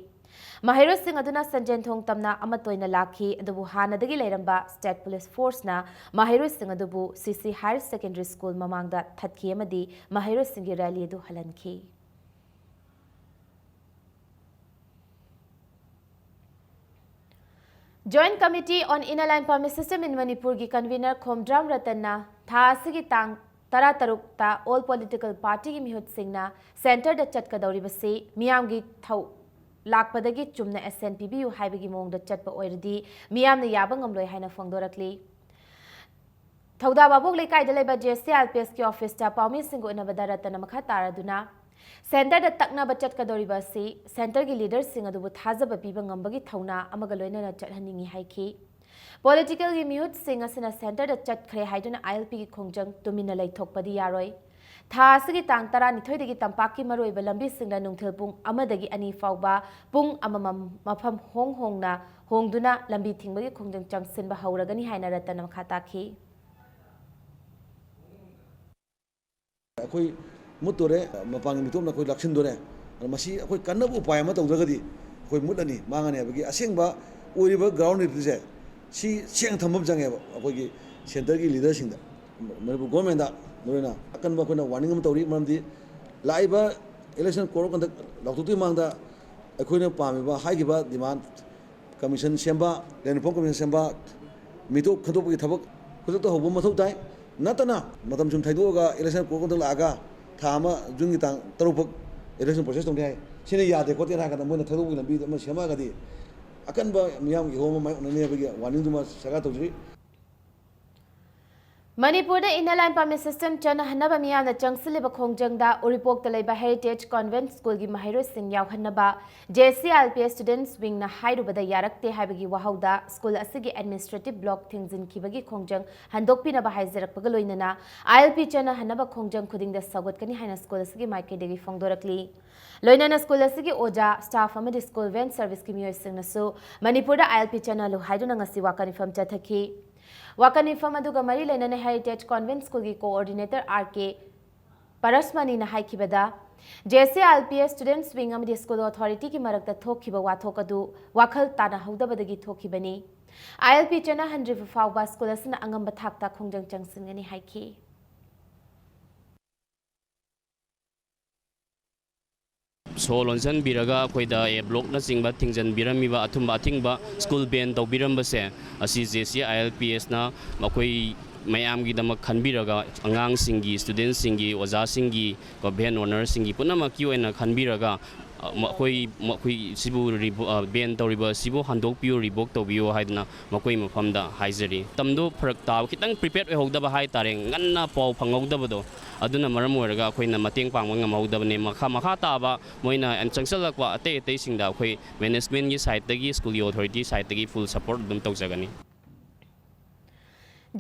ꯃꯍꯩꯔꯣꯏꯁꯤꯡ ꯑꯗꯨꯅ ꯁꯟꯖꯦꯟꯊꯣꯡ ꯇꯝꯅ ꯑꯃꯠꯇ ꯑꯣꯏꯅ ꯂꯥꯛꯈꯤ, ꯑꯗꯨꯕꯨ ꯍꯥꯟꯅꯗꯒꯤ ꯂꯩꯔꯝꯕ State Police Force ꯅ ꯃꯍꯩꯔꯣꯏꯁꯤꯡ ꯑꯗꯨꯕꯨ C C Higher Secondary School ꯃꯃꯥꯡꯗ ꯊꯠꯈꯤ ꯑꯃꯗꯤ ꯃꯍꯩꯔꯣꯏꯁꯤꯡꯒꯤ rally ꯑꯗꯨ ꯍꯜꯍꯟꯈꯤ꯫ Joint Committee on Inner Line Permit System in Manipur ꯒꯤ convener ꯈꯣꯝꯗ꯭ꯔꯥꯝ ꯔꯇꯟꯅ ꯊꯥ ꯑꯁꯤꯒꯤ ꯇꯥꯡ ꯇꯔꯥꯇꯔꯨꯛꯇ all political party ꯒꯤ ꯃꯤꯍꯨꯠꯁꯤꯡꯅ centre ꯗ ꯆꯠꯀꯗꯧꯔꯤꯕꯁꯤ ꯃꯤꯌꯥꯝꯒꯤ ꯊꯧ ꯂꯥꯛꯄꯗꯒꯤ ꯆꯨꯝꯅ assent ꯄꯤꯕꯤꯌꯨ ꯍꯥꯏꯕꯒꯤ ꯃꯑꯣꯡꯗ ꯆꯠꯄ ꯑꯣꯏꯔꯗꯤ ꯃꯤꯌꯥꯝꯅ ꯌꯥꯕ ꯉꯝꯂꯣꯏ ꯍꯥꯏꯅ ꯐꯣꯡꯗꯣꯔꯛꯂꯤ꯫ ꯊꯧꯗꯥ ꯚꯥꯕꯣꯛ ꯂꯩꯀꯥꯏꯗ ꯂꯩꯕ J C I L P S ꯀꯤ office ꯇ ꯄꯥꯎꯃꯤꯁꯤꯡꯒ ꯎꯅꯕꯗ ꯔꯇꯟꯅ ꯃꯈꯥ ꯇꯥꯔꯗꯨꯅ, ꯁꯦꯟꯇꯔꯗ ꯇꯛꯅꯕ ꯆꯠꯀꯗꯧꯔꯤꯕ ꯑꯁꯤ ꯁꯦꯟꯇꯔꯒꯤ ꯂꯤꯗꯔꯁꯤꯡ ꯑꯗꯨꯕꯨ ꯊꯥꯖꯕ ꯄꯤꯕ ꯉꯝꯕꯒꯤ ꯊꯧꯅꯥ ꯑꯃꯒ ꯂꯣꯏꯅꯅ ꯆꯠꯍꯟꯅꯤꯡꯏ ꯍꯥꯏꯈꯤ꯫ ꯄꯣꯂꯤꯇꯤꯀꯦꯜꯒꯤ ꯃꯤꯍꯨꯠꯁꯤꯡ ꯑꯁꯤꯅ ꯁꯦꯟꯇꯔꯗ ꯆꯠꯈ꯭ꯔꯦ ꯍꯥꯏꯗꯨꯅ ILPꯒꯤ ꯈꯣꯡꯖꯪ ꯇꯨꯃꯤꯟꯅ ꯂꯩꯊꯣꯛꯄꯗꯤ ꯌꯥꯔꯣꯏ꯫ ꯊꯥ ꯑꯁꯤꯒꯤ ꯇꯥꯡ ꯇꯔꯥꯅꯤꯊꯣꯏꯗꯒꯤ ꯇꯝꯄꯥꯛꯀꯤ ꯃꯔꯨꯑꯣꯏꯕ ꯂꯝꯕꯤꯁꯤꯡꯗ ꯅꯨꯡꯊꯤꯜ ꯄꯨꯡ ꯑꯃꯗꯒꯤ ꯑꯅꯤ ꯐꯥꯎꯕ ꯄꯨꯡ ꯑꯃꯃꯝ ꯃꯐꯝ ꯍꯣꯡ ꯍꯣꯡꯅ ꯍꯣꯡꯗꯨꯅ ꯂꯝꯕꯤ ꯊꯤꯡꯕꯒꯤ ꯈꯣꯡꯖꯪ ꯆꯪꯁꯤꯟꯕ ꯍꯧꯔꯒꯅꯤ ꯍꯥꯏꯅ ꯔꯇꯟꯅ ꯃꯈꯥ ꯇꯥꯈꯤ꯫ ꯑꯩꯈꯣꯏ ꯃꯨꯠꯇꯣꯔꯦ, ꯃꯄꯥꯟꯒꯤ ꯃꯤꯇꯣꯞꯅ ꯑꯩꯈꯣꯏ ꯂꯥꯛꯁꯤꯟꯗꯣꯔꯦ꯫ ꯑꯗꯣ ꯃꯁꯤ ꯑꯩꯈꯣꯏ ꯀꯟꯅꯕ ꯎꯄꯥꯏ ꯑꯃ ꯇꯧꯗ꯭ꯔꯒꯗꯤ ꯑꯩꯈꯣꯏ ꯃꯨꯠꯂꯅꯤ, ꯃꯥꯡꯉꯅꯤ ꯍꯥꯏꯕꯒꯤ ꯑꯁꯦꯡꯕ ꯑꯣꯏꯔꯤꯕ ꯒ꯭ꯔꯥꯎꯟ ꯔꯤꯌꯦꯂꯤꯇꯤꯁꯦ ꯁꯤ ꯁꯦꯡ ꯊꯝꯕ ꯑꯃ ꯆꯪꯉꯦꯕ꯫ ꯑꯩꯈꯣꯏꯒꯤ ꯁꯦꯟꯇꯔꯒꯤ ꯂꯤꯗꯔꯁꯤꯡꯗ, ꯃꯅꯤꯄꯨꯔ ꯒꯣꯔꯃꯦꯟꯗ ꯃꯔꯨꯑꯣꯏꯅ ꯑꯀꯟꯕ ꯑꯩꯈꯣꯏꯅ ꯋꯥꯔꯅꯤꯡ ꯑꯃ ꯇꯧꯔꯤ꯫ ꯃꯔꯝꯗꯤ ꯂꯥꯛꯏꯕ ꯏꯂꯦꯛꯁꯟ ꯀꯣꯗ ꯑꯣꯐ ꯀꯟꯗꯛ ꯂꯥꯎꯊꯣꯛꯇ꯭ꯔꯤ ꯃꯃꯥꯡꯗ ꯑꯩꯈꯣꯏꯅ ꯄꯥꯝꯃꯤꯕ ꯍꯥꯏꯈꯤꯕ ꯗꯤꯃꯥꯟ ꯀꯃꯤꯁꯟ ꯁꯦꯝꯕ, ꯂꯦꯟ ꯔꯤꯐꯣꯔꯝ ꯀꯃꯤꯁꯟ ꯁꯦꯝꯕ, ꯃꯤꯇꯣꯞ ꯈꯟꯗꯣꯛꯄꯒꯤ ꯊꯕꯛ ꯈꯨꯗꯛꯇ ꯍꯧꯕ ꯃꯊꯧ ꯇꯥꯏ꯫ ꯅꯠꯇꯅ ꯃꯇꯝ ꯁꯨꯝ ꯊꯩꯗꯣꯛꯑꯒ ꯏꯂꯦꯛꯁꯟ ꯀꯣꯗ ꯀꯟꯗꯛ ꯂꯥꯛꯑꯒ ꯊꯥ ꯑꯃ, ꯖꯨꯟꯒꯤ ꯇꯥꯡ ꯇꯔꯨꯛ ꯐꯥꯎ ꯏꯂꯦꯛꯁꯟ ꯄ꯭ꯔꯣꯁꯦꯁ ꯇꯧꯅꯤ ꯍꯥꯏ, ꯁꯤꯅ ꯌꯥꯗꯦ ꯈꯣꯠꯇꯦꯅ ꯍꯥꯏꯔ ꯀꯥꯟꯗ ꯃꯣꯏꯅ ꯊꯩꯗꯣꯛꯄꯒꯤ ꯂꯝꯕꯤꯗꯨ ꯑꯃ ꯁꯦꯝꯃꯛꯑꯒꯗꯤ ꯑꯀꯟꯕ ꯃꯤꯌꯥꯝꯒꯤ ꯏꯍꯣꯝ ꯑꯃ ꯃꯥꯌꯣꯛꯅꯅꯤ ꯍꯥꯏꯕꯒꯤ ꯋꯥꯔꯅꯤꯡꯗꯨꯃ ꯁꯔꯀꯥꯔ ꯇꯧꯖꯔꯤ꯫ ꯃꯅꯤꯄꯨꯔꯗ Inner Line Permit System ꯆꯠꯅꯍꯟꯅꯕ ꯃꯤꯌꯥꯝꯅ ꯆꯪꯁꯤꯜꯂꯤꯕ ꯈꯣꯡꯖꯪꯗ ꯎꯔꯤꯄꯣꯛꯇ ꯂꯩꯕ Heritage Convent Schoolꯒꯤ ꯃꯍꯩꯔꯣꯏꯁꯤꯡ ꯌꯥꯎꯍꯟꯅꯕ JCI ILPS Students Wingꯅ ꯍꯥꯏꯔꯨꯕꯗ ꯌꯥꯔꯛꯇꯦ ꯍꯥꯏꯕꯒꯤ ꯋꯥꯍꯧꯗ ꯁ꯭ꯀꯨꯜ ꯑꯁꯤꯒꯤ ꯑꯦꯗꯃꯤꯅꯤꯁꯇ꯭ꯔꯦꯇꯤꯚ ꯕ꯭ꯂꯣꯛ ꯊꯤꯡꯖꯤꯟꯈꯤꯕꯒꯤ ꯈꯣꯡꯖꯪ ꯍꯟꯗꯣꯛꯄꯤꯅꯕ ꯍꯥꯏꯖꯔꯛꯄꯒ ꯂꯣꯏꯅꯅ ILP ꯆꯠꯅꯍꯟꯅꯕ ꯈꯣꯡꯖꯪ ꯈꯨꯗꯤꯡꯗ ꯁꯧꯒꯠꯀꯅꯤ ꯍꯥꯏꯅ ꯁ꯭ꯀꯨꯜ ꯑꯁꯤꯒꯤ ꯃꯥꯏꯀꯩꯗꯒꯤ ꯐꯣꯡꯗꯣꯔꯛꯂꯤ꯫ ꯂꯣꯏꯅꯅ ꯁ꯭ꯀꯨꯜ ꯑꯁꯤꯒꯤ ꯑꯣꯖꯥ, ꯁ꯭ꯇꯥꯐ ꯑꯃꯗꯤ ꯁ꯭ꯀꯨꯜ ꯚꯦꯟ ꯁꯔꯚꯤꯁꯀꯤ ꯃꯤꯑꯣꯏꯁꯤꯡꯅꯁꯨ ꯃꯅꯤꯄꯨꯔꯗ ILP ꯆꯠꯅꯍꯜꯂꯨ ꯍꯥꯏꯗꯨꯅ ꯉꯁꯤ ꯋꯥꯀꯠ ꯃꯤꯐꯝ ꯆꯠꯊꯈꯤ꯫ ꯋꯥꯀꯠ ꯃꯤꯐꯝ ꯑꯗꯨꯒ ꯃꯔꯤ ꯂꯩꯅꯅ Heritage Convent Schoolꯒꯤ coordinator R K ꯄꯔꯁꯃꯅꯤꯅ ꯍꯥꯏꯈꯤꯕꯗ, JCI ILPS Students Wing ꯑꯃꯗꯤ ꯁ꯭ꯀꯨꯜ ꯑꯣꯊꯣꯔꯤꯇꯤꯒꯤ ꯃꯔꯛꯇ ꯊꯣꯛꯈꯤꯕ ꯋꯥꯊꯣꯛ ꯑꯗꯨ ꯋꯥꯈꯜ ꯇꯥꯅꯍꯧꯗꯕꯗꯒꯤ ꯊꯣꯛꯈꯤꯕꯅꯤ꯫ ILP ꯆꯠꯅꯍꯟꯗ꯭ꯔꯤꯕ ꯐꯥꯎꯕ ꯁ꯭ꯀꯨꯜ ꯑꯁꯤꯅ ꯑꯉꯝꯕ ꯊꯥꯛꯇ ꯈꯣꯡꯖꯪ ꯆꯪꯁꯤꯟꯒꯅꯤ ꯍꯥꯏꯈꯤ꯫ ꯁꯣ ꯂꯣꯟꯁꯤꯟꯕꯤꯔꯒ ꯑꯩꯈꯣꯏꯗ A blockꯅꯆꯤꯡꯕ ꯊꯤꯡꯖꯤꯟꯕꯤꯔꯝꯃꯤꯕ, ꯑꯊꯨꯝꯕ ꯑꯊꯤꯡꯕ ꯁ꯭ꯀꯨꯜ ꯕꯦꯟ ꯇꯧꯕꯤꯔꯝꯕꯁꯦ, ꯑꯁꯤ JCI ILPSꯅ ꯃꯈꯣꯏ ꯃꯌꯥꯝꯒꯤꯗꯃꯛ ꯈꯟꯕꯤꯔꯒ, ꯑꯉꯥꯡꯁꯤꯡꯒꯤ, ꯁ꯭ꯇꯨꯗꯦꯟꯁꯤꯡꯒꯤ, ꯑꯣꯖꯥꯁꯤꯡꯒꯤ, ꯀꯣ, ꯚꯦꯟ ꯑꯣꯅꯔꯁꯤꯡꯒꯤ ꯄꯨꯝꯅꯃꯛꯀꯤ ꯑꯣꯏꯅ ꯈꯟꯕꯤꯔꯒ, ꯃꯈꯣꯏ ꯃꯈꯣꯏ ꯁꯤꯕꯨ ꯔꯤꯕꯣ- ꯑ, ꯕꯦꯟ ꯇꯧꯔꯤꯕ ꯑꯁꯤꯕꯨ ꯍꯟꯗꯣꯛꯄꯤꯌꯨ, ꯔꯤꯕꯣꯛ ꯇꯧꯕꯤꯌꯨ ꯍꯥꯏꯗꯨꯅ ꯃꯈꯣꯏ ꯃꯐꯝꯗ ꯍꯥꯏꯖꯔꯤ꯫ ꯃꯇꯝꯗꯣ ꯐꯔꯛ ꯇꯥꯕ, ꯈꯤꯇꯪ ꯄ꯭ꯔꯤꯄꯦꯌꯔ ꯑꯣꯏꯍꯧꯗꯕ ꯍꯥꯏ ꯇꯥꯔꯦ, ꯉꯟꯅ ꯄꯥꯎ ꯐꯪꯍꯧꯗꯕꯗꯣ, ꯑꯗꯨꯅ ꯃꯔꯝ ꯑꯣꯏꯔꯒ ꯑꯩꯈꯣꯏꯅ ꯃꯇꯦꯡ ꯄꯥꯡꯕ ꯉꯝꯍꯧꯗꯕꯅꯦ꯫ ꯃꯈꯥ ꯃꯈꯥ ꯇꯥꯕ ꯃꯣꯏꯅ ꯆꯪꯁꯤꯜꯂꯛꯄ ꯑꯇꯩ ꯑꯇꯩꯁꯤꯡꯗ ꯑꯩꯈꯣꯏ ꯃꯦꯅꯦꯖꯃꯦꯟꯒꯤ ꯁꯥꯏꯠꯇꯒꯤ, ꯁ꯭ꯀꯨꯜꯒꯤ ꯑꯣꯊꯣꯔꯤꯇꯤ ꯁꯥꯏꯠꯇꯒꯤ ꯐꯨꯜ ꯁꯄꯣꯔꯠ ꯑꯗꯨꯝ ꯇꯧꯖꯒꯅꯤ꯫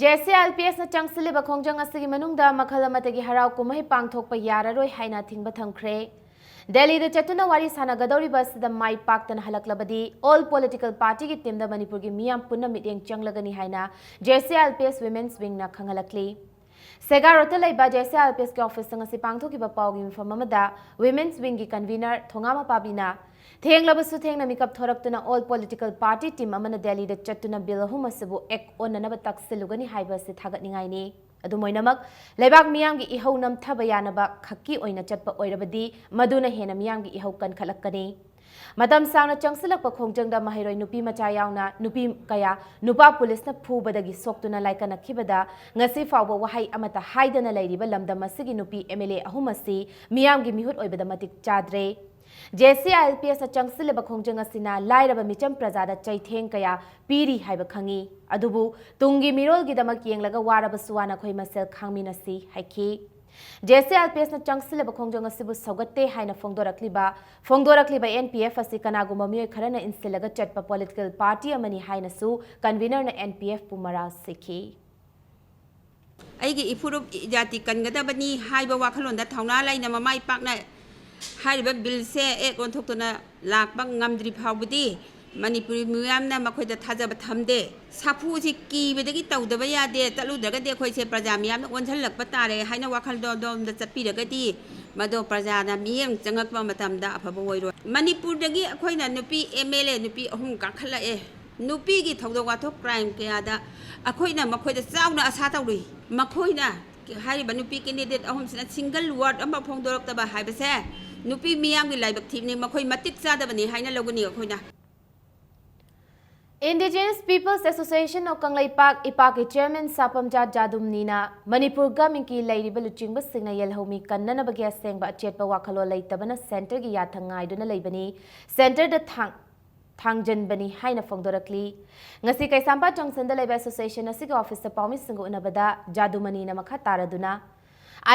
J S A I L P ꯑꯦꯁꯅ ꯆꯪꯁꯤꯜꯂꯤꯕ ꯈꯣꯡꯖꯪ ꯑꯁꯤꯒꯤ ꯃꯅꯨꯡꯗ ꯃꯈꯜ ꯑꯃꯠꯇꯒꯤ ꯍꯔꯥꯎ ꯀꯨꯝꯍꯩ ꯄꯥꯡꯊꯣꯛꯄ ꯌꯥꯔꯔꯣꯏ ꯍꯥꯏꯅ ꯑꯊꯤꯡꯕ ꯊꯝꯈ꯭ꯔꯦ꯫ ꯗꯦꯜꯂꯤꯗ ꯆꯠꯇꯨꯅ ꯋꯥꯔꯤ ꯁꯥꯟꯅꯒꯗꯧꯔꯤꯕ ꯑꯁꯤꯗ ꯃꯥꯏ ꯄꯥꯛꯇꯅ ꯍꯜꯂꯛꯂꯕꯗꯤ all political partyꯒꯤ teamꯗ ꯃꯅꯤꯄꯨꯔꯒꯤ ꯃꯤꯌꯥꯝ ꯄꯨꯟꯅ ꯃꯤꯠꯌꯦꯡ ꯆꯪꯂꯒꯅꯤ ꯍꯥꯏꯅ J S A I L P S Women's Wingꯅ ꯈꯪꯍꯜꯂꯛꯂꯤ꯫ ꯁꯦꯒꯥ ꯔꯣꯗꯇ ꯂꯩꯕ J S A I L P ꯑꯦꯁꯀꯤ ꯑꯣꯐꯤꯁꯇ ꯉꯁꯤ ꯄꯥꯡꯊꯣꯛꯈꯤꯕ ꯄꯥꯎꯒꯤ ꯃꯤꯐꯝ ꯑꯃꯗ Women's Wingꯒꯤ convener ꯊꯣꯉꯥ ꯃꯄꯥꯕꯤꯅ ꯊꯦꯡꯂꯕꯁꯨ ꯊꯦꯡꯅ ꯃꯤꯀꯞ ꯊꯣꯔꯛꯇꯨꯅ all political party team ꯑꯃꯅ ꯗꯦꯜꯂꯤꯗ ꯆꯠꯇꯨꯅ ꯕꯤꯜ ꯑꯍꯨꯝ ꯑꯁꯤꯕꯨ ꯑꯦꯛ ꯑꯣꯟꯅꯅꯕ ꯇꯛꯁꯤꯜꯂꯨꯒꯅꯤ ꯍꯥꯏꯕ ꯑꯁꯤ ꯊꯥꯒꯠꯅꯤꯡꯉꯥꯏꯅꯤ꯫ ꯑꯗꯨꯝ ꯑꯣꯏꯅꯃꯛ, ꯂꯩꯕꯥꯛ ꯃꯤꯌꯥꯝꯒꯤ ꯏꯍꯧ ꯅꯝꯊꯕ ꯌꯥꯅꯕ ꯈꯛꯀꯤ ꯑꯣꯏꯅ ꯆꯠꯄ ꯑꯣꯏꯔꯕꯗꯤ ꯃꯗꯨꯅ ꯍꯦꯟꯅ ꯃꯤꯌꯥꯝꯒꯤ ꯏꯍꯧ ꯀꯟꯈꯠꯂꯛꯀꯅꯤ꯫ ꯃꯇꯝ ꯁꯥꯡꯅ ꯆꯪꯁꯤꯜꯂꯛꯄ ꯈꯣꯡꯖꯪꯗ ꯃꯍꯩꯔꯣꯏ ꯅꯨꯄꯤ ꯃꯆꯥ ꯌꯥꯎꯅ ꯅꯨꯄꯤ ꯀꯌꯥ ꯅꯨꯄꯥ ꯄꯨꯂꯤꯁꯅ ꯐꯨꯕꯗꯒꯤ ꯁꯣꯛꯇꯨꯅ ꯂꯥꯏꯀꯠꯅꯈꯤꯕꯗ ꯉꯁꯤ ꯐꯥꯎꯕ ꯋꯥꯍꯩ ꯑꯃꯠꯇ ꯍꯥꯏꯗꯅ ꯂꯩꯔꯤꯕ ꯂꯝꯗꯝ ꯑꯁꯤꯒꯤ ꯅꯨꯄꯤ ꯑꯦꯝ ꯑꯦꯜ ꯑꯦ ꯑꯍꯨꯝ ꯑꯁꯤ ꯃꯤꯌꯥꯝꯒꯤ ꯃꯤꯍꯨꯠ ꯑꯣꯏꯕꯗ ꯃꯇꯤꯛ ꯆꯥꯗ꯭ꯔꯦ꯫ J S A I L P ꯑꯦꯁꯅ ꯆꯪꯁꯤꯜꯂꯤꯕ ꯈꯣꯡꯖꯪ ꯑꯁꯤꯅ ꯂꯥꯏꯔꯕ ꯃꯤꯆꯝ ꯄ꯭ꯔꯖꯥꯗ ꯆꯩꯊꯦꯡ ꯀꯌꯥ ꯄꯤꯔꯤ ꯍꯥꯏꯕ ꯈꯪꯉꯤ꯫ ꯑꯗꯨꯕꯨ ꯇꯨꯡꯒꯤ ꯃꯤꯔꯣꯜꯒꯤꯗꯃꯛ ꯌꯦꯡꯂꯒ ꯋꯥꯔꯕꯁꯨ ꯋꯥꯅ ꯑꯩꯈꯣꯏ ꯃꯁꯦꯜ ꯈꯥꯡꯃꯤꯟꯅꯁꯤ ꯍꯥꯏꯈꯤ꯫ J S A I L P ꯑꯦꯁꯅ ꯆꯪꯁꯤꯜꯂꯤꯕ ꯈꯣꯡꯖꯪ ꯑꯁꯤꯕꯨ ꯁꯧꯒꯠꯇꯦ ꯍꯥꯏꯅ ꯐꯣꯡꯗꯣꯔꯛꯂꯤꯕ ꯐꯣꯡꯗꯣꯔꯛꯂꯤꯕ ꯑꯦꯟ ꯄꯤ ꯑꯦꯐ ꯑꯁꯤ ꯀꯅꯥꯒꯨꯝꯕ ꯃꯤꯑꯣꯏ ꯈꯔꯅ ꯏꯟꯁꯤꯜꯂꯒ ꯆꯠꯄ political party ꯑꯃꯅꯤ ꯍꯥꯏꯅꯁꯨ convenerꯅ ꯑꯦꯟ ꯄꯤ ꯑꯦꯐꯄꯨ ꯃꯔꯥꯜ ꯁꯤꯈꯤ꯫ ꯑꯩꯒꯤ ꯏꯐꯨꯔꯨꯞ ꯏꯖꯥꯇꯤ ꯀꯟꯒꯗꯕꯅꯤ ꯍꯥꯏꯕ ꯋꯥꯈꯜꯂꯣꯟꯗ ꯊꯧꯅꯥ ꯂꯩꯅ ꯃꯃꯥꯏ ꯄꯥꯛꯅ ꯍꯥꯏꯔꯤꯕ ꯕꯤꯜꯁꯦ ꯑꯦꯛ ꯑꯣꯟꯊꯣꯛꯇꯨꯅ ꯂꯥꯛꯄ ꯉꯝꯗ꯭ꯔꯤ ꯐꯥꯎꯕꯗꯤ ꯃꯅꯤꯄꯨꯔꯤ ꯃꯤꯌꯥꯝꯅ ꯃꯈꯣꯏꯗ ꯊꯥꯖꯕ ꯊꯝꯗꯦ꯫ ꯁꯥꯐꯨꯁꯤ ꯀꯤꯕꯗꯒꯤ ꯇꯧꯗꯕ ꯌꯥꯗꯦ, ꯆꯠꯂꯨꯗ꯭ꯔꯒꯗꯤ ꯑꯩꯈꯣꯏꯁꯦ ꯄ꯭ꯔꯖꯥ ꯃꯤꯌꯥꯝꯅ ꯑꯣꯟꯁꯤꯜꯂꯛꯄ ꯇꯥꯔꯦ ꯍꯥꯏꯅ ꯋꯥꯈꯜꯗꯣ ꯑꯗꯣꯝꯗ ꯆꯠꯄꯤꯔꯒꯗꯤ ꯃꯗꯣ ꯄ꯭ꯔꯖꯥꯅ ꯃꯤꯠꯌꯦꯡ ꯆꯪꯉꯛꯄ ꯃꯇꯝꯗ ꯑꯐꯕ ꯑꯣꯏꯔꯣꯏ꯫ ꯃꯅꯤꯄꯨꯔꯗꯒꯤ ꯑꯩꯈꯣꯏꯅ ꯅꯨꯄꯤ ꯑꯦꯝ ꯑꯦꯜ ꯑꯦ ꯅꯨꯄꯤ ꯑꯍꯨꯝ ꯀꯥꯈꯠꯂꯛꯑꯦ꯫ ꯅꯨꯄꯤꯒꯤ ꯊꯧꯗꯣꯛ ꯋꯥꯊꯣꯛ ꯀ꯭ꯔꯥꯏꯝ ꯀꯌꯥꯗ ꯑꯩꯈꯣꯏꯅ ꯃꯈꯣꯏꯗ ꯆꯥꯎꯅ ꯑꯁꯥ ꯇꯧꯔꯨꯏ꯫ ꯃꯈꯣꯏꯅ ꯍꯥꯏꯔꯤꯕ ꯅꯨꯄꯤ ꯀꯦꯟꯗꯤꯗꯦꯠ ꯑꯍꯨꯝꯁꯤꯅ ꯁꯤꯡꯒꯜ ꯋꯥꯔꯗ ꯑꯃ ꯐꯣꯡꯗꯣꯔꯛꯇꯕ ꯍꯥꯏꯕꯁꯦ ꯅꯨꯄꯤ ꯃꯤꯌꯥꯝꯒꯤ ꯂꯥꯏꯕꯛ ꯊꯤꯕꯅꯤ, ꯃꯈꯣꯏ ꯃꯇꯤꯛ ꯆꯥꯗꯕꯅꯤ ꯍꯥꯏꯅ ꯂꯧꯒꯅꯤ ꯑꯩꯈꯣꯏꯅ꯫ Indigenous Peoples Association of Kangleipak, ꯏꯄꯥꯛꯀꯤ chairman ꯁꯥꯄꯝꯖꯥ ꯖꯥꯗꯨꯝꯅꯤꯅ Manipur governmentꯀꯤ ꯂꯩꯔꯤꯕ ꯂꯨꯆꯤꯡꯕꯁꯤꯡꯅ ꯌꯦꯜꯍꯧꯃꯤ ꯀꯟꯅꯅꯕꯒꯤ ꯑꯁꯦꯡꯕ ꯑꯆꯦꯠꯄ ꯋꯥꯈꯜꯂꯣꯟ ꯂꯩꯇꯕꯅ centreꯒꯤ ꯌꯥꯊꯪ ꯉꯥꯏꯗꯨꯅ ꯂꯩꯕꯅꯤ, centreꯗ ꯊꯥꯡ-, ꯊꯥꯡꯖꯟꯕꯅꯤ ꯍꯥꯏꯅ ꯐꯣꯡꯗꯣꯔꯛꯂꯤ꯫ ꯉꯁꯤ ꯀꯩꯁꯥꯝꯄꯥꯠ junctionꯗ ꯂꯩꯕ association ꯑꯁꯤꯒꯤ officeꯇ ꯄꯥꯎꯃꯤꯁꯤꯡꯒ ꯎꯅꯕꯗ ꯖꯥꯗꯨꯃꯅꯤꯅ ꯃꯈꯥ ꯇꯥꯔꯗꯨꯅ,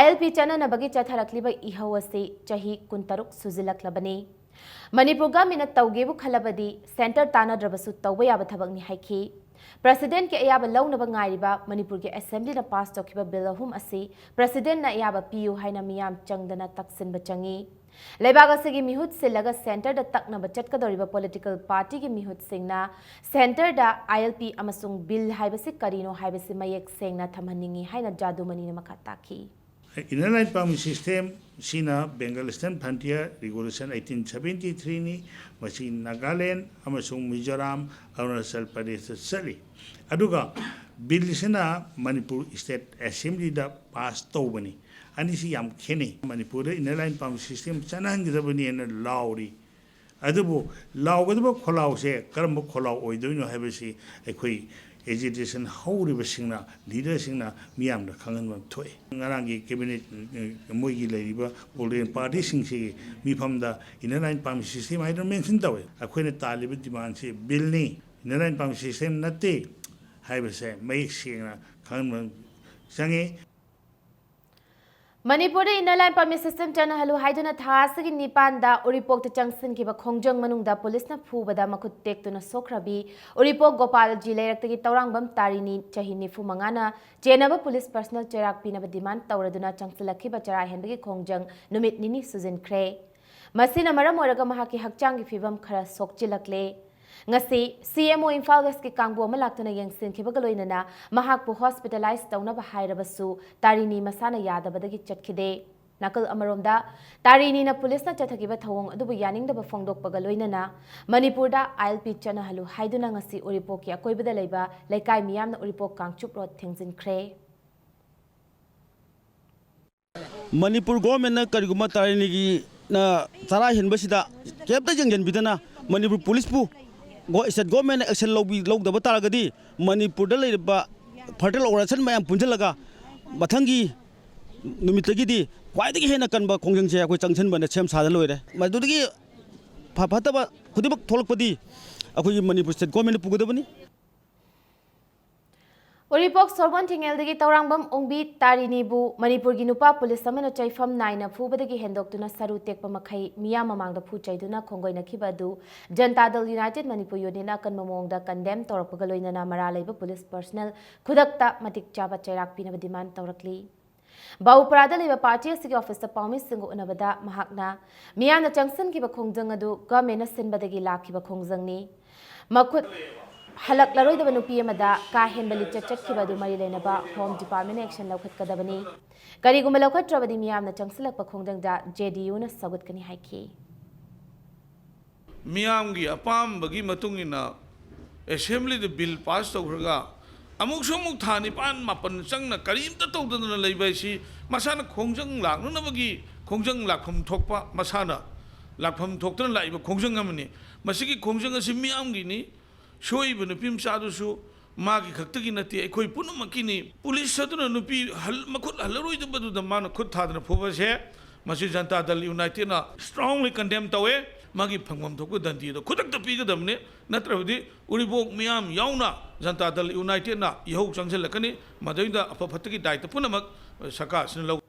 ILP ꯆꯠꯅꯅꯕꯒꯤ ꯆꯠꯊꯔꯛꯂꯤꯕ ꯏꯍꯧ ꯑꯁꯤ ꯆꯍꯤ ꯀꯨꯟꯇꯔꯨꯛ ꯁꯨꯖꯤꯜꯂꯛꯂꯕꯅꯤ꯫ ꯃꯅꯤꯄꯨꯔ governmentꯅ ꯇꯧꯒꯦꯕꯨ ꯈꯜꯂꯕꯗꯤ centre ꯇꯥꯟꯅꯗ꯭ꯔꯕꯁꯨ ꯇꯧꯕ ꯌꯥꯕ ꯊꯕꯛꯅꯤ ꯍꯥꯏꯈꯤ꯫ Presidentꯀꯤ ꯑꯌꯥꯕ ꯂꯧꯅꯕ ꯉꯥꯏꯔꯤꯕ ꯃꯅꯤꯄꯨꯔꯒꯤ assemblyꯅ pass ꯇꯧꯈꯤꯕ bill ꯑꯍꯨꯝ ꯑꯁꯤ Presidentꯅ ꯑꯌꯥꯕ ꯄꯤꯌꯨ ꯍꯥꯏꯅ ꯃꯤꯌꯥꯝ ꯆꯪꯗꯅ ꯇꯛꯁꯤꯟꯕ ꯆꯪꯏ꯫ ꯂꯩꯕꯥꯛ ꯑꯁꯤꯒꯤ ꯃꯤꯍꯨꯠ ꯁꯤꯜꯂꯒ centreꯗ ꯇꯛꯅꯕ ꯆꯠꯀꯗꯧꯔꯤꯕ political partyꯒꯤ ꯃꯤꯍꯨꯠꯁꯤꯡꯅ centreꯗ ILP ꯑꯃꯁꯨꯡ bill ꯍꯥꯏꯕꯁꯤ ꯀꯔꯤꯅꯣ ꯍꯥꯏꯕꯁꯤ ꯃꯌꯦꯛ ꯁꯦꯡꯅ ꯊꯝꯍꯟꯅꯤꯡꯏ ꯍꯥꯏꯅ ꯖꯥꯗꯨꯃꯅꯤꯅ ꯃꯈꯥ ꯇꯥꯈꯤ꯫ Inner Line Permit System ꯁꯤꯅ Bengal Eastern Frontier Regulation eighteen seventy-threeꯅꯤ꯫ ꯃꯁꯤ ꯅꯥꯒꯥꯂꯦꯟ ꯑꯃꯁꯨꯡ ꯃꯤꯖꯣꯔꯥꯝ, ꯑꯔꯨꯅꯥꯆꯜ ꯄ꯭ꯔꯗꯦꯁꯇ ꯆꯠꯂꯤ꯫ ꯑꯗꯨꯒ bill ꯁꯤꯅ ꯃꯅꯤꯄꯨꯔ State Assemblyꯗ pass ꯇꯧꯕꯅꯤ꯫ ꯑꯅꯤꯁꯤ ꯌꯥꯝ ꯈꯦꯠꯅꯩ꯫ ꯃꯅꯤꯄꯨꯔꯗ Inner Line Permit System ꯆꯠꯅꯍꯟꯒꯗꯕꯅꯤ ꯍꯥꯏꯅ ꯂꯥꯎꯔꯤ꯫ ꯑꯗꯨꯕꯨ ꯂꯥꯎꯒꯗꯕ ꯈꯣꯜꯂꯥꯎꯁꯦ ꯀꯔꯝꯕ ꯈꯣꯜꯂꯥꯎ ꯑꯣꯏꯗꯣꯏꯅꯣ ꯍꯥꯏꯕꯁꯤ ꯑꯩꯈꯣꯏ agitation ꯍꯧꯔꯤꯕꯁꯤꯡꯅ, leaderꯁꯤꯡꯅ ꯃꯤꯌꯥꯝꯗ ꯈꯪꯍꯟꯕ ꯑꯃ ꯊꯣꯛꯑꯦ꯫ ꯉꯔꯥꯡꯒꯤ cabinet, ꯑ, ꯃꯣꯏꯒꯤ ꯂꯩꯔꯤꯕ political partyꯁꯤꯡꯁꯤꯒꯤ ꯃꯤꯐꯝꯗ Inner Line Permit System ꯍꯥꯏꯗꯨꯅ mention ꯇꯧꯋꯦ꯫ ꯑꯩꯈꯣꯏꯅ ꯇꯥꯜꯂꯤꯕ demandꯁꯤ billꯅꯤ, Inner Line Permit System ꯅꯠꯇꯦ ꯍꯥꯏꯕꯁꯦ ꯃꯌꯦꯛ ꯁꯦꯡꯅ ꯈꯪꯍꯟꯕ ꯆꯪꯉꯤ꯫ ꯃꯅꯤꯄꯨꯔꯗ Inner Line Permit System ꯆꯠꯅꯍꯜꯂꯨ ꯍꯥꯏꯗꯨꯅ ꯊꯥ ꯑꯁꯤꯒꯤ ꯅꯤꯄꯥꯟꯗ ꯎꯔꯤꯄꯣꯛꯇ ꯆꯪꯁꯤꯟꯈꯤꯕ ꯈꯣꯡꯖꯪ ꯃꯅꯨꯡꯗ ꯄꯨꯂꯤꯁꯅ ꯐꯨꯕꯗ ꯃꯈꯨꯠ ꯇꯦꯛꯇꯨꯅ ꯁꯣꯛꯈ꯭ꯔꯕꯤ ꯎꯔꯤꯄꯣꯛ ꯒꯣꯄꯥꯜꯖꯤ ꯂꯩꯔꯛꯇꯒꯤ ꯇꯧꯔꯥꯡꯕꯝ ꯇꯥꯔꯤꯅꯤ, ꯆꯍꯤ ꯅꯤꯐꯨ ꯃꯉꯥꯅ ꯆꯦꯟꯅꯕ ꯄꯨꯂꯤꯁ personal ꯆꯩꯔꯥꯛ ꯄꯤꯅꯕ demand ꯇꯧꯔꯗꯨꯅ ꯆꯪꯁꯤꯜꯂꯛꯈꯤꯕ ꯆꯔꯥ ꯍꯦꯟꯕꯒꯤ ꯈꯣꯡꯖꯪ ꯅꯨꯃꯤꯠ ꯅꯤꯅꯤ ꯁꯨꯖꯤꯟꯈ꯭ꯔꯦ꯫ ꯃꯁꯤꯅ ꯃꯔꯝ ꯑꯣꯏꯔꯒ ꯃꯍꯥꯛꯀꯤ ꯍꯛꯆꯥꯡꯒꯤ ꯐꯤꯕꯝ ꯈꯔ ꯁꯣꯛꯆꯤꯜꯂꯛꯂꯦ꯫ ꯉꯁꯤ CMO ꯏꯝꯐꯥꯜ ꯋꯦꯁꯀꯤ ꯀꯥꯡꯕꯨ ꯑꯃ ꯂꯥꯛꯇꯨꯅ ꯌꯦꯡꯁꯤꯟꯈꯤꯕꯒ ꯂꯣꯏꯅꯅ ꯃꯍꯥꯛꯄꯨ hospitalize ꯇꯧꯅꯕ ꯍꯥꯏꯔꯕꯁꯨ ꯇꯥꯔꯤꯅꯤ ꯃꯁꯥꯅ ꯌꯥꯗꯕꯗꯒꯤ ꯆꯠꯈꯤꯗꯦ꯫ ꯅꯥꯀꯜ ꯑꯃꯔꯣꯝꯗ, ꯇꯥꯔꯤꯅꯤꯅ ꯄꯨꯂꯤꯁꯅ ꯆꯠꯊꯈꯤꯕ ꯊꯧꯑꯣꯡ ꯑꯗꯨꯕꯨ ꯌꯥꯅꯤꯡꯗꯕ ꯐꯣꯡꯗꯣꯛꯄꯒ ꯂꯣꯏꯅꯅ ꯃꯅꯤꯄꯨꯔꯗ ILP ꯆꯠꯅꯍꯜꯂꯨ ꯍꯥꯏꯗꯨꯅ ꯉꯁꯤ ꯎꯔꯤꯄꯣꯛꯀꯤ ꯑꯀꯣꯏꯕꯗ ꯂꯩꯕ ꯂꯩꯀꯥꯏ ꯃꯤꯌꯥꯝꯅ ꯎꯔꯤꯄꯣꯛ ꯀꯥꯡꯆꯨꯞ ꯔꯣꯗ ꯊꯤꯡꯖꯤꯟꯈ꯭ꯔꯦ꯫ ꯃꯅꯤꯄꯨꯔ governmentꯅ ꯀꯔꯤꯒꯨꯝꯕ ꯇꯥꯔꯤꯅꯤꯒꯤꯅ ꯆꯔꯥ ꯍꯦꯟꯕꯁꯤꯗ ꯀꯩꯝꯇ ꯌꯦꯡꯁꯤꯟꯕꯤꯗꯅ ꯃꯅꯤꯄꯨꯔ ꯄꯨꯂꯤꯁꯄꯨ ꯁ꯭ꯇꯦꯠ ꯒꯣꯔꯃꯦꯟꯅ ꯑꯦꯛꯁꯟ ꯂꯧꯕꯤ ꯂꯧꯗꯕ ꯇꯥꯔꯒꯗꯤ ꯃꯅꯤꯄꯨꯔꯗ ꯂꯩꯔꯤꯕ ꯐꯔꯇꯥꯏꯜ ꯑꯣꯔꯒꯅꯥꯏꯖꯦꯁꯟ ꯃꯌꯥꯝ ꯄꯨꯟꯁꯤꯜꯂꯒ ꯃꯊꯪꯒꯤ ꯅꯨꯃꯤꯠꯇꯒꯤꯗꯤ ꯈ꯭ꯋꯥꯏꯗꯒꯤ ꯍꯦꯟꯅ ꯀꯟꯕ ꯈꯣꯡꯖꯪꯁꯦ ꯑꯩꯈꯣꯏ ꯆꯪꯁꯤꯟꯕꯅ ꯁꯦꯝ ꯁꯥꯗ ꯂꯣꯏꯔꯦ꯫ ꯃꯗꯨꯗꯒꯤ ꯐ-, ꯐꯠꯇꯕ ꯈꯨꯗꯤꯡꯃꯛ ꯊꯣꯛꯂꯛꯄꯗꯤ ꯑꯩꯈꯣꯏꯒꯤ ꯃꯅꯤꯄꯨꯔ ꯁ꯭ꯇꯦꯠ ꯒꯣꯔꯃꯦꯟꯅ ꯄꯨꯒꯗꯕꯅꯤ꯫ ꯎꯔꯤꯄꯣꯛ ꯁꯣꯔꯕꯣꯟ ꯊꯤꯡꯉꯦꯜꯗꯒꯤ ꯇꯧꯔꯥꯡꯕꯝ ꯑꯣꯡꯕꯤ ꯇꯥꯔꯤꯅꯤꯕꯨ ꯃꯅꯤꯄꯨꯔꯒꯤ ꯅꯨꯄꯥ ꯄꯨꯂꯤꯁ ꯑꯃꯅ ꯆꯩꯐꯝ ꯅꯥꯏꯅ ꯐꯨꯕꯗꯒꯤ ꯍꯦꯟꯗꯣꯛꯇꯨꯅ ꯁꯔꯨ ꯇꯦꯛꯄ ꯃꯈꯩ ꯃꯤꯌꯥꯝ ꯃꯃꯥꯡꯗ ꯐꯨ ꯆꯩꯗꯨꯅ ꯈꯣꯡꯒꯣꯏꯅꯈꯤꯕ ꯑꯗꯨ ꯖꯟꯇꯥ ꯗꯜ ꯌꯨꯅꯥꯏꯇꯦꯗ ꯃꯅꯤꯄꯨꯔ ꯌꯨꯅꯤꯌꯟꯅ ꯑꯀꯟꯕ ꯃꯑꯣꯡꯗ ꯀꯟꯗꯦꯝ ꯇꯧꯔꯛꯄꯒ ꯂꯣꯏꯅꯅ ꯃꯔꯥ ꯂꯩꯕ ꯄꯨꯂꯤꯁ ꯄꯔꯁꯅꯦꯜ ꯈꯨꯗꯛꯇ ꯃꯇꯤꯛ ꯆꯥꯕ ꯆꯩꯔꯥꯛ ꯄꯤꯅꯕ ꯗꯤꯃꯥꯟ ꯇꯧꯔꯛꯂꯤ꯫ ꯕꯥꯎꯄꯔꯥꯗ ꯂꯩꯕ ꯄꯥꯔꯇꯤ ꯑꯁꯤꯒꯤ ꯑꯣꯐꯤꯁꯇ ꯄꯥꯎꯃꯤꯁꯤꯡꯒ ꯎꯅꯕꯗ ꯃꯍꯥꯛꯅ ꯃꯤꯌꯥꯝꯅ ꯆꯪꯁꯤꯟꯈꯤꯕ ꯈꯣꯡꯖꯪ ꯑꯗꯨ ꯒꯚꯔꯟꯃꯦꯟꯠꯅ ꯁꯤꯟꯕꯗꯒꯤ ꯂꯥꯛꯈꯤꯕ ꯈꯣꯡꯖꯪꯅꯤ꯫ ꯃꯈꯨꯠ ꯍꯜꯂꯛꯂꯔꯣꯏꯗꯕ ꯅꯨꯄꯤ ꯑꯃꯗ ꯀꯥ ꯍꯦꯟꯕ ꯂꯤꯆꯠ ꯆꯠꯈꯤꯕ ꯑꯗꯨ ꯃꯔꯤ ꯂꯩꯅꯕ ꯍꯣꯝ ꯗꯤꯄꯥꯔꯠꯃꯦꯟꯠꯅ ꯑꯦꯛꯁꯟ ꯂꯧꯈꯠꯀꯗꯕꯅꯤ꯫ ꯀꯔꯤꯒꯨꯝꯕ ꯂꯧꯈꯠꯇ꯭ꯔꯕꯗꯤ ꯃꯤꯌꯥꯝꯅ ꯆꯪꯁꯤꯜꯂꯛꯄ ꯈꯣꯡꯖꯪꯗ ꯖꯦ ꯗꯤ ꯌꯨꯅ ꯁꯧꯒꯠꯀꯅꯤ ꯍꯥꯏꯈꯤ꯫ ꯃꯤꯌꯥꯝꯒꯤ ꯑꯄꯥꯝꯕꯒꯤ ꯃꯇꯨꯡ ꯏꯟꯅ ꯑꯦꯁꯦꯝꯕ꯭ꯂꯤꯗ ꯕꯤꯜ ꯄꯥꯁ ꯇꯧꯈ꯭ꯔꯒ ꯑꯃꯨꯛꯁꯨ ꯑꯃꯨꯛ ꯊꯥ ꯅꯤꯄꯥꯟ ꯃꯥꯄꯟ ꯆꯪꯅ ꯀꯔꯤꯝꯇ ꯇꯧꯗꯗꯅ ꯂꯩꯕ ꯍꯥꯏꯁꯤ ꯃꯁꯥꯅ ꯈꯣꯡꯖꯪ ꯂꯥꯛꯅꯅꯕꯒꯤ ꯈꯣꯡꯖꯪ ꯂꯥꯛꯐꯝ ꯊꯣꯛꯄ, ꯃꯁꯥꯅ ꯂꯥꯛꯐꯝ ꯊꯣꯛꯇꯅ ꯂꯥꯛꯏꯕ ꯈꯣꯡꯖꯪ ꯑꯃꯅꯤ꯫ ꯃꯁꯤꯒꯤ ꯈꯣꯡꯖꯪ ꯑꯁꯤ ꯃꯤꯌꯥꯝꯒꯤꯅꯤ꯫ ꯁꯣꯏꯕ ꯅꯨꯄꯤ ꯃꯆꯥꯗꯨꯁꯨ ꯃꯥꯒꯤ ꯈꯛꯇꯒꯤ ꯅꯠꯇꯦ, ꯑꯩꯈꯣꯏ ꯄꯨꯝꯅꯃꯛꯀꯤꯅꯤ꯫ ꯄꯨꯂꯤꯁ ꯑꯗꯨꯅ ꯅꯨꯄꯤ ꯍꯜ-, ꯃꯈꯨꯠ ꯍꯜꯂꯔꯣꯏꯗꯕꯗꯨꯗ ꯃꯥꯅ ꯈꯨꯠ ꯊꯥꯗꯅ ꯐꯨꯕꯁꯦ, ꯃꯁꯤ ꯖꯟꯇꯥ ꯗꯜ ꯌꯨꯅꯥꯏꯇꯦꯗꯅ strongly condemn ꯇꯧꯋꯦ꯫ ꯃꯥꯒꯤ ꯐꯪꯐꯝ ꯊꯣꯛꯄ ꯗꯟꯗꯤꯗꯣ ꯈꯨꯗꯛꯇ ꯄꯤꯒꯗꯕꯅꯤ, ꯅꯠꯇ꯭ꯔꯕꯗꯤ ꯎꯔꯤꯄꯣꯛ ꯃꯤꯌꯥꯝ ꯌꯥꯎꯅ ꯖꯟꯇꯥ ꯗꯜ ꯌꯨꯅꯥꯏꯇꯦꯗꯅ ꯏꯍꯧ ꯆꯪꯁꯤꯜꯂꯛꯀꯅꯤ꯫ ꯃꯗꯩꯗ ꯑꯐ ꯐꯠꯇꯒꯤ ꯗꯥꯏꯇ ꯄꯨꯝꯅꯃꯛ ꯁꯔꯀꯥꯔꯁꯤꯅ ꯂꯧ꯫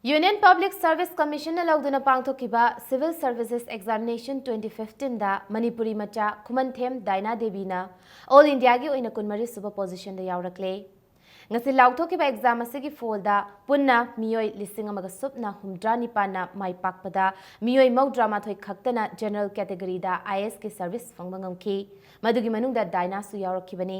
ꯌꯨꯅꯤꯌꯟ ꯄꯕ꯭ꯂꯤꯛ ꯁꯔꯚꯤꯁ ꯀꯃꯤꯁꯟꯅ ꯂꯧꯗꯨꯅ ꯄꯥꯡꯊꯣꯛꯈꯤꯕ ꯁꯤꯚꯤꯜ ꯁꯔꯚꯤꯁꯦꯁ ꯑꯦꯛꯖꯥꯃꯤꯅꯦꯁꯟ ꯇ꯭ꯋꯦꯟꯇꯤ ꯐꯤꯐꯇꯤꯟꯗ ꯃꯅꯤꯄꯨꯔꯤ ꯃꯆꯥ ꯈꯨꯃꯟꯊꯦꯝ ꯗꯥꯏꯅꯥ ꯗꯦꯕꯤꯅ ꯑꯣꯜ ꯏꯟꯗꯤꯌꯥꯒꯤ ꯑꯣꯏꯅ ꯀꯨꯟꯃꯔꯤ ꯁꯨꯕ ꯄꯣꯖꯤꯁꯟꯗ ꯌꯥꯎꯔꯛꯂꯦ꯫ ꯉꯁꯤ ꯂꯥꯎꯊꯣꯛꯈꯤꯕ ꯑꯦꯛꯖꯥꯝ ꯑꯁꯤꯒꯤ ꯐꯣꯜꯗ ꯄꯨꯟꯅ ꯃꯤꯑꯣꯏ ꯂꯤꯁꯤꯡ ꯑꯃꯒ ꯁꯨꯞꯅ ꯍꯨꯝꯗ꯭ꯔꯥ ꯅꯤꯄꯥꯟꯅ ꯃꯥꯏ ꯄꯥꯛꯄꯗ ꯃꯤꯑꯣꯏ ꯃꯧꯗ꯭ꯔꯥ ꯃꯥꯊꯣꯏ ꯈꯛꯇꯅ ꯖꯦꯅꯔꯦꯜ ꯀꯦꯇꯦꯒꯣꯔꯤꯗ ꯑꯥꯏ ꯑꯦꯁꯀꯤ ꯁꯔꯚꯤꯁ ꯐꯪꯕ ꯉꯝꯈꯤ꯫ ꯃꯗꯨꯒꯤ ꯃꯅꯨꯡꯗ ꯗꯥꯏꯅꯥꯁꯨ ꯌꯥꯎꯔꯛꯈꯤꯕꯅꯤ꯫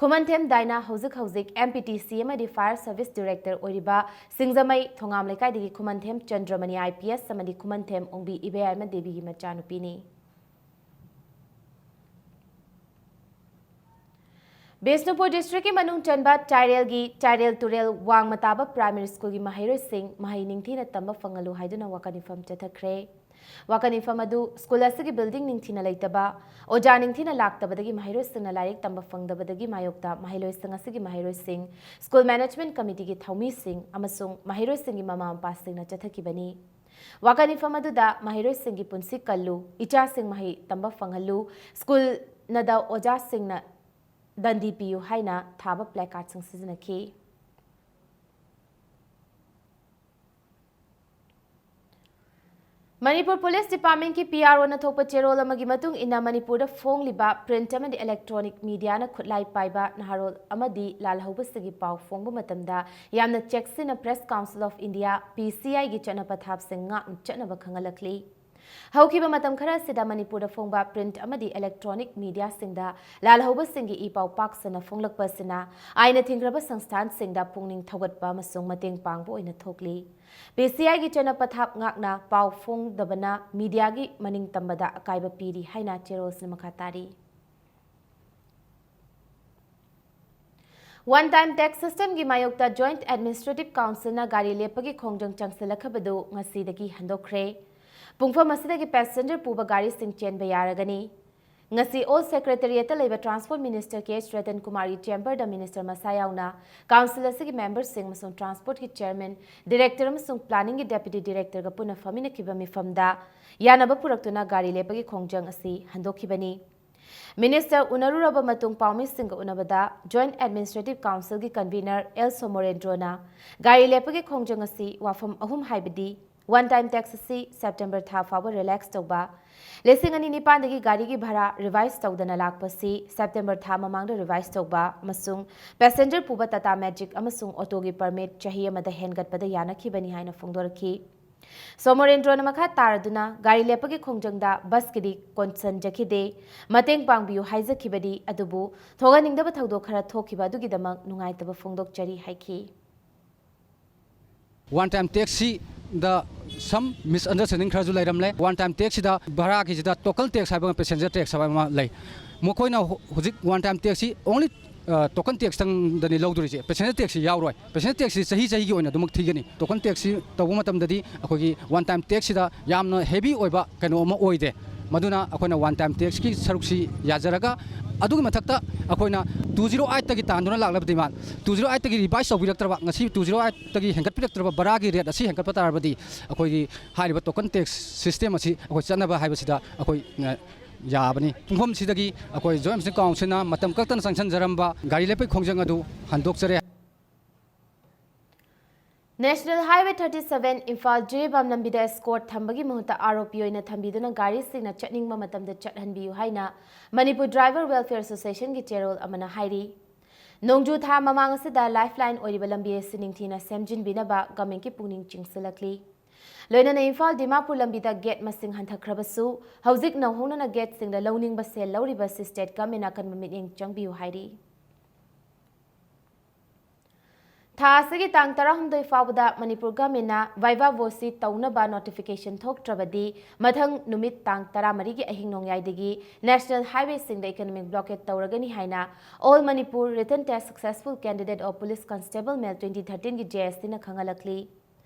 ꯈꯨꯃꯟꯊꯦꯝ ꯗꯥꯏꯅꯥ ꯍꯧꯖꯤꯛ ꯍꯧꯖꯤꯛ ꯑꯦꯝ ꯄꯤ ꯇꯤ ꯁꯤ ꯑꯃꯗꯤ ꯐꯥꯌꯔ ꯁꯔꯚꯤꯁ ꯗꯤꯔꯦꯛꯇꯔ ꯑꯣꯏꯔꯤꯕ ꯁꯤꯡꯖꯃꯩ ꯊꯣꯉꯥꯝ ꯂꯩꯀꯥꯏꯗꯒꯤ ꯈꯨꯃꯟꯊꯦꯝ ꯆꯟꯗ꯭ꯔꯃꯅꯤ ꯑꯥꯏ ꯄꯤ ꯑꯦꯁ ꯑꯃꯗꯤ ꯈꯨꯃꯟꯊꯦꯝ ꯑꯣꯡꯕꯤ ꯏꯕꯦꯌꯥꯏꯃ ꯗꯦꯕꯤꯒꯤ ꯃꯆꯥꯅꯨꯄꯤꯅꯤ꯫ ꯕꯤꯁꯅꯨꯄꯨꯔ ꯗꯤꯁꯇ꯭ꯔꯤꯛꯀꯤ ꯃꯅꯨꯡ ꯆꯟꯕ ꯆꯥꯏꯔꯦꯜꯒꯤ ꯆꯥꯏꯔꯦꯜ ꯇꯨꯔꯦꯜ ꯋꯥꯡꯃ ꯇꯥꯕ ꯄ꯭ꯔꯥꯏꯃꯥꯔꯤ ꯁ꯭ꯀꯨꯜꯒꯤ ꯃꯍꯩꯔꯣꯏꯁꯤꯡ ꯃꯍꯩ ꯅꯤꯡꯊꯤꯅ ꯇꯝꯕ ꯐꯪꯍꯜꯂꯨ ꯍꯥꯏꯗꯨꯅ ꯋꯥꯀꯠ ꯃꯤꯐꯝ ꯆꯠꯊꯈ꯭ꯔꯦ꯫ ꯋꯥꯀꯠ ꯃꯤꯐꯝ ꯑꯗꯨ ꯁ꯭ꯀꯨꯜ ꯑꯁꯤꯒꯤ ꯕꯤꯜꯗꯤꯡ ꯅꯤꯡꯊꯤꯅ ꯂꯩꯇꯕ, ꯑꯣꯖꯥ ꯅꯤꯡꯊꯤꯅ ꯂꯥꯛꯇꯕꯗꯒꯤ ꯃꯍꯩꯔꯣꯏꯁꯤꯡꯅ ꯂꯥꯏꯔꯤꯛ ꯇꯝꯕ ꯐꯪꯗꯕꯗꯒꯤ ꯃꯥꯌꯣꯛꯇ ꯃꯍꯩꯔꯣꯏꯁꯤꯡ ꯑꯁꯤꯒꯤ ꯃꯍꯩꯔꯣꯏꯁꯤꯡ, ꯁ꯭ꯀꯨꯜ ꯃꯦꯅꯦꯖꯃꯦꯟꯠ ꯀꯃꯤꯇꯤꯒꯤ ꯊꯧꯃꯤꯁꯤꯡ ꯑꯃꯁꯨꯡ ꯃꯍꯩꯔꯣꯏꯁꯤꯡꯒꯤ ꯃꯃꯥ ꯃꯄꯥꯁꯤꯡꯅ ꯆꯠꯊꯈꯤꯕꯅꯤ꯫ ꯋꯥꯀꯠ ꯃꯤꯐꯝ ꯑꯗꯨꯗ ꯃꯍꯩꯔꯣꯏꯁꯤꯡꯒꯤ ꯄꯨꯟꯁꯤ ꯀꯜꯂꯨ, ꯏꯆꯥꯁꯤꯡ ꯃꯍꯩ ꯇꯝꯕ ꯐꯪꯍꯜꯂꯨ, ꯁ꯭ꯀꯨꯜꯅꯗ ꯑꯣꯖꯥꯁꯤꯡꯅ ꯗꯟꯗꯤ ꯄꯤꯌꯨ ꯍꯥꯏꯅ ꯊꯥꯕ placardꯁꯤꯡ ꯁꯤꯖꯤꯟꯅꯈꯤ꯫ ꯃꯅꯤꯄꯨꯔ ꯄꯨꯂꯤꯁ ꯗꯤꯄꯥꯔꯠꯃꯦꯟꯠꯀꯤ ꯄꯤ ꯑꯥꯔ ꯑꯣꯅ ꯊꯣꯛꯄ ꯆꯦꯔꯣꯜ ꯑꯃꯒꯤ ꯃꯇꯨꯡ ꯏꯟꯅ, ꯃꯅꯤꯄꯨꯔꯗ ꯐꯣꯡꯂꯤꯕ ꯄ꯭ꯔꯤꯟꯠ ꯑꯃꯗꯤ ꯏꯂꯦꯛꯇ꯭ꯔꯣꯅꯤꯛ ꯃꯤꯗꯤꯌꯥꯅ ꯈꯨꯠꯂꯥꯏ ꯄꯥꯏꯕ ꯅꯍꯥꯔꯣꯜ ꯑꯃꯗꯤ ꯂꯥꯜꯍꯧꯕꯁꯤꯡꯒꯤ ꯄꯥꯎ ꯐꯣꯡꯕ ꯃꯇꯝꯗ ꯌꯥꯝꯅ ꯆꯦꯛꯁꯤꯟꯅ Press Council of India, ꯄꯤ ꯁꯤ ꯑꯥꯏꯒꯤ ꯆꯠꯅ ꯄꯊꯥꯞꯁꯤꯡ ꯉꯥꯛꯅ ꯆꯠꯅꯕ ꯈꯪꯍꯜꯂꯛꯂꯤ꯫ ꯍꯧꯈꯤꯕ ꯃꯇꯝ ꯈꯔ ꯑꯁꯤꯗ ꯃꯅꯤꯄꯨꯔꯗ ꯐꯣꯡꯕ ꯄ꯭ꯔꯤꯟꯠ ꯑꯃꯗꯤ ꯏꯂꯦꯛꯇ꯭ꯔꯣꯅꯤꯛ ꯃꯤꯗꯤꯌꯥꯁꯤꯡꯗ ꯂꯥꯜꯍꯧꯕꯁꯤꯡꯒꯤ ꯏ ꯄꯥꯎ ꯄꯥꯛ ꯁꯟꯅ ꯐꯣꯡꯂꯛꯄ ꯑꯁꯤꯅ ꯑꯥꯏꯟꯅ ꯊꯤꯡꯈ꯭ꯔꯕ ꯁꯪꯁꯊꯥꯟꯁꯤꯡꯗ ꯄꯨꯛꯅꯤꯡ ꯊꯧꯒꯠꯄ ꯑꯃꯁꯨꯡ ꯃꯇꯦꯡ ꯄꯥꯡꯕ ꯑꯣꯏꯅ ꯊꯣꯛꯂꯤ꯫ ꯄꯤ ꯁꯤ ꯑꯥꯏꯒꯤ ꯆꯠꯅ ꯄꯊꯥꯞ ꯉꯥꯛꯅ ꯄꯥꯎ ꯐꯣꯡꯗꯕꯅ ꯃꯤꯗꯤꯌꯥꯒꯤ ꯃꯅꯤꯡ ꯇꯝꯕꯗ ꯑꯀꯥꯏꯕ ꯄꯤꯔꯤ ꯍꯥꯏꯅ ꯆꯦꯔꯣꯜꯁꯤꯅ ꯃꯈꯥ ꯇꯥꯔꯤ꯫ One time tax systemꯒꯤ ꯃꯥꯌꯣꯛꯇ Joint Administrative Councilꯅ ꯒꯥꯔꯤ ꯂꯦꯞꯄꯒꯤ ꯈꯣꯡꯖꯪ ꯆꯪꯁꯤꯜꯂꯛꯈꯕꯗꯨ ꯉꯁꯤꯗꯒꯤ ꯍꯟꯗꯣꯛꯈ꯭ꯔꯦ꯫ ꯄꯨꯡꯐꯝ ꯑꯁꯤꯗꯒꯤ passenger ꯄꯨꯕ ꯒꯥꯔꯤꯁꯤꯡ ꯆꯦꯟꯕ ꯌꯥꯔꯒꯅꯤ꯫ ꯉꯁꯤ Old Secretariatꯇ ꯂꯩꯕ Transport Minister ꯀꯦ ꯑꯩꯆ ꯔꯇꯟ ꯀꯨꯃꯥꯔꯒꯤ chamberꯗ minister ꯃꯁꯥ ꯌꯥꯎꯅ council ꯑꯁꯤꯒꯤ memberꯁꯤꯡ ꯑꯃꯁꯨꯡ transportꯀꯤ chairman, director ꯑꯃꯁꯨꯡ planningꯒꯤ deputy directorꯒ ꯄꯨꯟꯅ ꯐꯝꯃꯤꯟꯅꯈꯤꯕ ꯃꯤꯐꯝꯗ ꯌꯥꯅꯕ ꯄꯨꯔꯛꯇꯨꯅ ꯒꯥꯔꯤ ꯂꯦꯞꯄꯒꯤ ꯈꯣꯡꯖꯪ ꯑꯁꯤ ꯍꯟꯗꯣꯛꯈꯤꯕꯅꯤ꯫ Minister ꯎꯅꯔꯨꯔꯕ ꯃꯇꯨꯡ ꯄꯥꯎꯃꯤꯁꯤꯡꯒ ꯎꯅꯕꯗ Joint Administrative Councilꯒꯤ convener ꯑꯦꯜ ꯁꯣꯃꯣꯔꯦꯟꯗ꯭ꯔꯣꯅ ꯒꯥꯔꯤ ꯂꯦꯞꯄꯒꯤ ꯈꯣꯡꯖꯪ ꯑꯁꯤ ꯋꯥꯐꯝ ꯑꯍꯨꯝ, ꯍꯥꯏꯕꯗꯤ one time tax ꯑꯁꯤ September ꯊꯥ ꯐꯥꯎꯕ relax ꯇꯧꯕ, ꯂꯤꯁꯤꯡ ꯑꯅꯤ ꯅꯤꯄꯥꯟꯗꯒꯤ ꯒꯥꯔꯤꯒꯤ ꯚꯔꯥ revise ꯇꯧꯗꯅ ꯂꯥꯛꯄ ꯑꯁꯤ September ꯊꯥ ꯃꯃꯥꯡꯗ revise ꯇꯧꯕ ꯑꯃꯁꯨꯡ passenger ꯄꯨꯕ Tata Magic ꯑꯃꯁꯨꯡ autoꯒꯤ permit ꯆꯍꯤ ꯑꯃꯗ ꯍꯦꯟꯒꯠꯄꯗ ꯌꯥꯅꯈꯤꯕꯅꯤ ꯍꯥꯏꯅ ꯐꯣꯡꯗꯣꯔꯛꯈꯤ꯫ ꯁꯣꯃꯣꯔꯦꯟꯗ꯭ꯔꯣꯅ ꯃꯈꯥ ꯇꯥꯔꯗꯨꯅ ꯒꯥꯔꯤ ꯂꯦꯞꯄꯒꯤ ꯈꯣꯡꯖꯪꯗ busꯀꯤꯗꯤ ꯀꯣꯟꯁꯤꯟꯖꯈꯤꯗꯦ, ꯃꯇꯦꯡ ꯄꯥꯡꯕꯤꯌꯨ ꯍꯥꯏꯖꯈꯤꯕꯅꯤ, ꯑꯗꯨꯕꯨ ꯊꯣꯛꯍꯟꯅꯤꯡꯗꯕ ꯊꯧꯗꯣꯛ ꯈꯔ ꯊꯣꯛꯈꯤꯕ ꯑꯗꯨꯒꯤꯗꯃꯛ ꯅꯨꯡꯉꯥꯏꯇꯕ ꯐꯣꯡꯗꯣꯛꯆꯔꯤ ꯍꯥꯏꯈꯤ꯫ One time taxꯁꯤꯗ some misunderstanding ꯈꯔꯁꯨ ꯂꯩꯔꯝꯂꯦ꯫ One time taxꯁꯤꯗ ꯚꯔꯥꯒꯤꯁꯤꯗ total tax ꯍꯥꯏꯕ ꯑꯃ, passenger tax ꯍꯥꯏꯕ ꯑꯃ ꯂꯩ꯫ ꯃꯈꯣꯏꯅ ꯍꯧ-, ꯍꯧꯖꯤꯛ ꯋꯥꯟ ꯇꯥꯏꯝ ꯇꯦꯛꯁꯁꯤ ꯑꯣꯡꯂꯤ ꯇꯣꯀꯟ ꯇꯦꯛꯁꯇꯪꯗꯅꯤ ꯂꯧꯗꯣꯔꯤꯁꯦ, ꯄꯦꯁꯦꯟꯖꯔ ꯇꯦꯛꯁꯁꯤ ꯌꯥꯎꯔꯣꯏ꯫ ꯄꯦꯁꯦꯟꯖꯔ ꯇꯦꯛꯁꯁꯤ ꯆꯍꯤ ꯆꯍꯤꯒꯤ ꯑꯣꯏꯅ ꯑꯗꯨꯃꯛ ꯊꯤꯒꯅꯤ꯫ ꯇꯣꯀꯟ ꯇꯦꯛꯁꯁꯤ ꯇꯧꯕ ꯃꯇꯝꯗꯗꯤ ꯑꯩꯈꯣꯏꯒꯤ ꯋꯥꯟ ꯇꯥꯏꯝ ꯇꯦꯛꯁꯁꯤꯗ ꯌꯥꯝꯅ ꯍꯦꯚꯤ ꯑꯣꯏꯕ ꯀꯩꯅꯣ ꯑꯃ ꯑꯣꯏꯗꯦ꯫ ꯃꯗꯨꯅ ꯑꯩꯈꯣꯏꯅ ꯋꯥꯟ ꯇꯥꯏꯝ ꯇꯦꯛꯁꯀꯤ ꯁꯔꯨꯛꯁꯤ ꯌꯥꯖꯔꯒ, ꯑꯗꯨꯒꯤ ꯃꯊꯛꯇ ꯑꯩꯈꯣꯏꯅ ꯇꯨ ꯖꯤꯔꯣ ꯑꯩꯠꯇꯒꯤ ꯇꯥꯟꯗꯨꯅ ꯂꯥꯛꯂꯕ ꯗꯤꯃꯥꯟ ꯇꯨ ꯖꯤꯔꯣ ꯑꯩꯠꯇꯒꯤ ꯔꯤꯚꯥꯏꯁ ꯇꯧꯕꯤꯔꯛꯇ꯭ꯔꯕ, ꯉꯁꯤ ꯇꯨ ꯖꯤꯔꯣ ꯑꯩꯠꯇꯒꯤ ꯍꯦꯟꯒꯠꯄꯤꯔꯛꯇ꯭ꯔꯕ ꯕꯔꯥꯒꯤ ꯔꯦꯠ ꯑꯁꯤ ꯍꯦꯟꯒꯠꯄ ꯇꯥꯔꯕꯗꯤ ꯑꯩꯈꯣꯏꯒꯤ ꯍꯥꯏꯔꯤꯕ ꯇꯣꯀꯟ ꯇꯦꯛꯁ ꯁꯤꯁꯇꯦꯝ ꯑꯁꯤ ꯑꯩꯈꯣꯏ ꯆꯠꯅꯕ ꯍꯥꯏꯕꯁꯤꯗ ꯑꯩꯈꯣꯏ, ꯑ, ꯌꯥꯕꯅꯤ꯫ ꯄꯨꯡꯐꯝꯁꯤꯗꯒꯤ ꯑꯩꯈꯣꯏ ꯖꯣꯏꯟꯠ ꯃ꯭ꯌꯨꯅꯤꯁꯤꯄꯥꯜ ꯀꯥꯎꯟꯁꯤꯜꯅ ꯃꯇꯝ ꯀꯛꯇꯅ ꯆꯪꯁꯤꯟꯖꯔꯝꯕ ꯒꯥꯔꯤ ꯂꯦꯞꯄꯒꯤ ꯈꯣꯡꯖꯪ ꯑꯗꯨ ꯍꯟꯗꯣꯛꯆꯔꯦ꯫ National Highway thirty seven Imphal Jiribam ꯂꯝꯕꯤꯗ ꯁ꯭ꯀꯣꯔꯠ ꯊꯝꯕꯒꯤ ꯃꯍꯨꯠꯇ ꯑꯥꯔ ꯑꯣ ꯄꯤ ꯑꯣꯏꯅ ꯊꯝꯕꯤꯗꯨꯅ ꯒꯥꯔꯤꯁꯤꯡꯅ ꯆꯠꯅꯤꯡꯕ ꯃꯇꯝꯗ ꯆꯠꯍꯟꯕꯤꯌꯨ ꯍꯥꯏꯅ ꯃꯅꯤꯄꯨꯔ ꯗ꯭ꯔꯥꯏꯚꯔ ꯋꯦꯜꯐꯤꯌꯔ ꯑꯦꯁꯣꯁꯤꯌꯦꯁꯟꯒꯤ ꯆꯦꯔꯣꯜ ꯑꯃꯅ ꯍꯥꯏꯔꯤ꯫ ꯅꯣꯡꯖꯨ ꯊꯥ ꯃꯃꯥꯡ ꯑꯁꯤꯗ ꯂꯥꯏꯐ ꯂꯥꯏꯟ ꯑꯣꯏꯔꯤꯕ ꯂꯝꯕꯤ ꯑꯁꯤ ꯅꯤꯡꯊꯤꯅ ꯁꯦꯝꯖꯤꯟꯕꯤꯅꯕ ꯒꯃꯦꯟꯠꯀꯤ ꯄꯨꯛꯅꯤꯡ ꯆꯤꯡꯁꯤꯜꯂꯛꯂꯤ꯫ ꯂꯣꯏꯅꯅ ꯏꯝꯐꯥꯜ ꯗꯤꯃꯥꯄꯨꯔ ꯂꯝꯕꯤꯗ ꯒꯦꯠ ꯃꯁꯤꯡ ꯍꯟꯊꯈ꯭ꯔꯕꯁꯨ, ꯍꯧꯖꯤꯛ ꯅꯧꯍꯧꯅꯅ ꯒꯦꯠꯁꯤꯡꯗ ꯂꯧꯅꯤꯡꯕ ꯁꯦꯜ ꯂꯧꯔꯤꯕ ꯑꯁꯤ ꯁ꯭ꯇꯦꯠ ꯒꯃꯦꯟꯠꯅ ꯑꯀꯟꯕ ꯃꯤꯠꯌꯦꯡ ꯆꯪꯕꯤꯌꯨ ꯍꯥꯏꯔꯤ꯫ ꯊꯥ ꯑꯁꯤꯒꯤ ꯇꯥꯡ ꯇꯔꯥꯍꯨꯝꯗꯣꯏ ꯐꯥꯎꯕꯗ ꯃꯅꯤꯄꯨꯔ ꯒꯃꯦꯟꯠꯅ ꯚꯥꯏꯚꯥ ꯚꯣꯁꯤ ꯇꯧꯅꯕ ꯅꯣꯇꯤꯐꯤꯀꯦꯁꯟ ꯊꯣꯛꯇ꯭ꯔꯕꯗꯤ, ꯃꯊꯪ ꯅꯨꯃꯤꯠ ꯇꯥꯡ ꯇꯔꯥꯃꯔꯤꯒꯤ ꯑꯍꯤꯡ ꯅꯣꯡꯌꯥꯏꯗꯒꯤ ꯅꯦꯁꯅꯦꯜ ꯍꯥꯏꯋꯦꯁꯤꯡꯗ ꯏꯀꯣꯅꯣꯃꯤꯛ ꯕ꯭ꯂꯣꯀꯦꯠ ꯇꯧꯔꯒꯅꯤ ꯍꯥꯏꯅ All Manipur Written Test Successful Candidate of Police Constable Male twenty thirteen ꯒꯤ ꯖꯦ ꯑꯦꯁ ꯁꯤꯅ ꯈꯪꯍꯜꯂꯛꯂꯤ꯫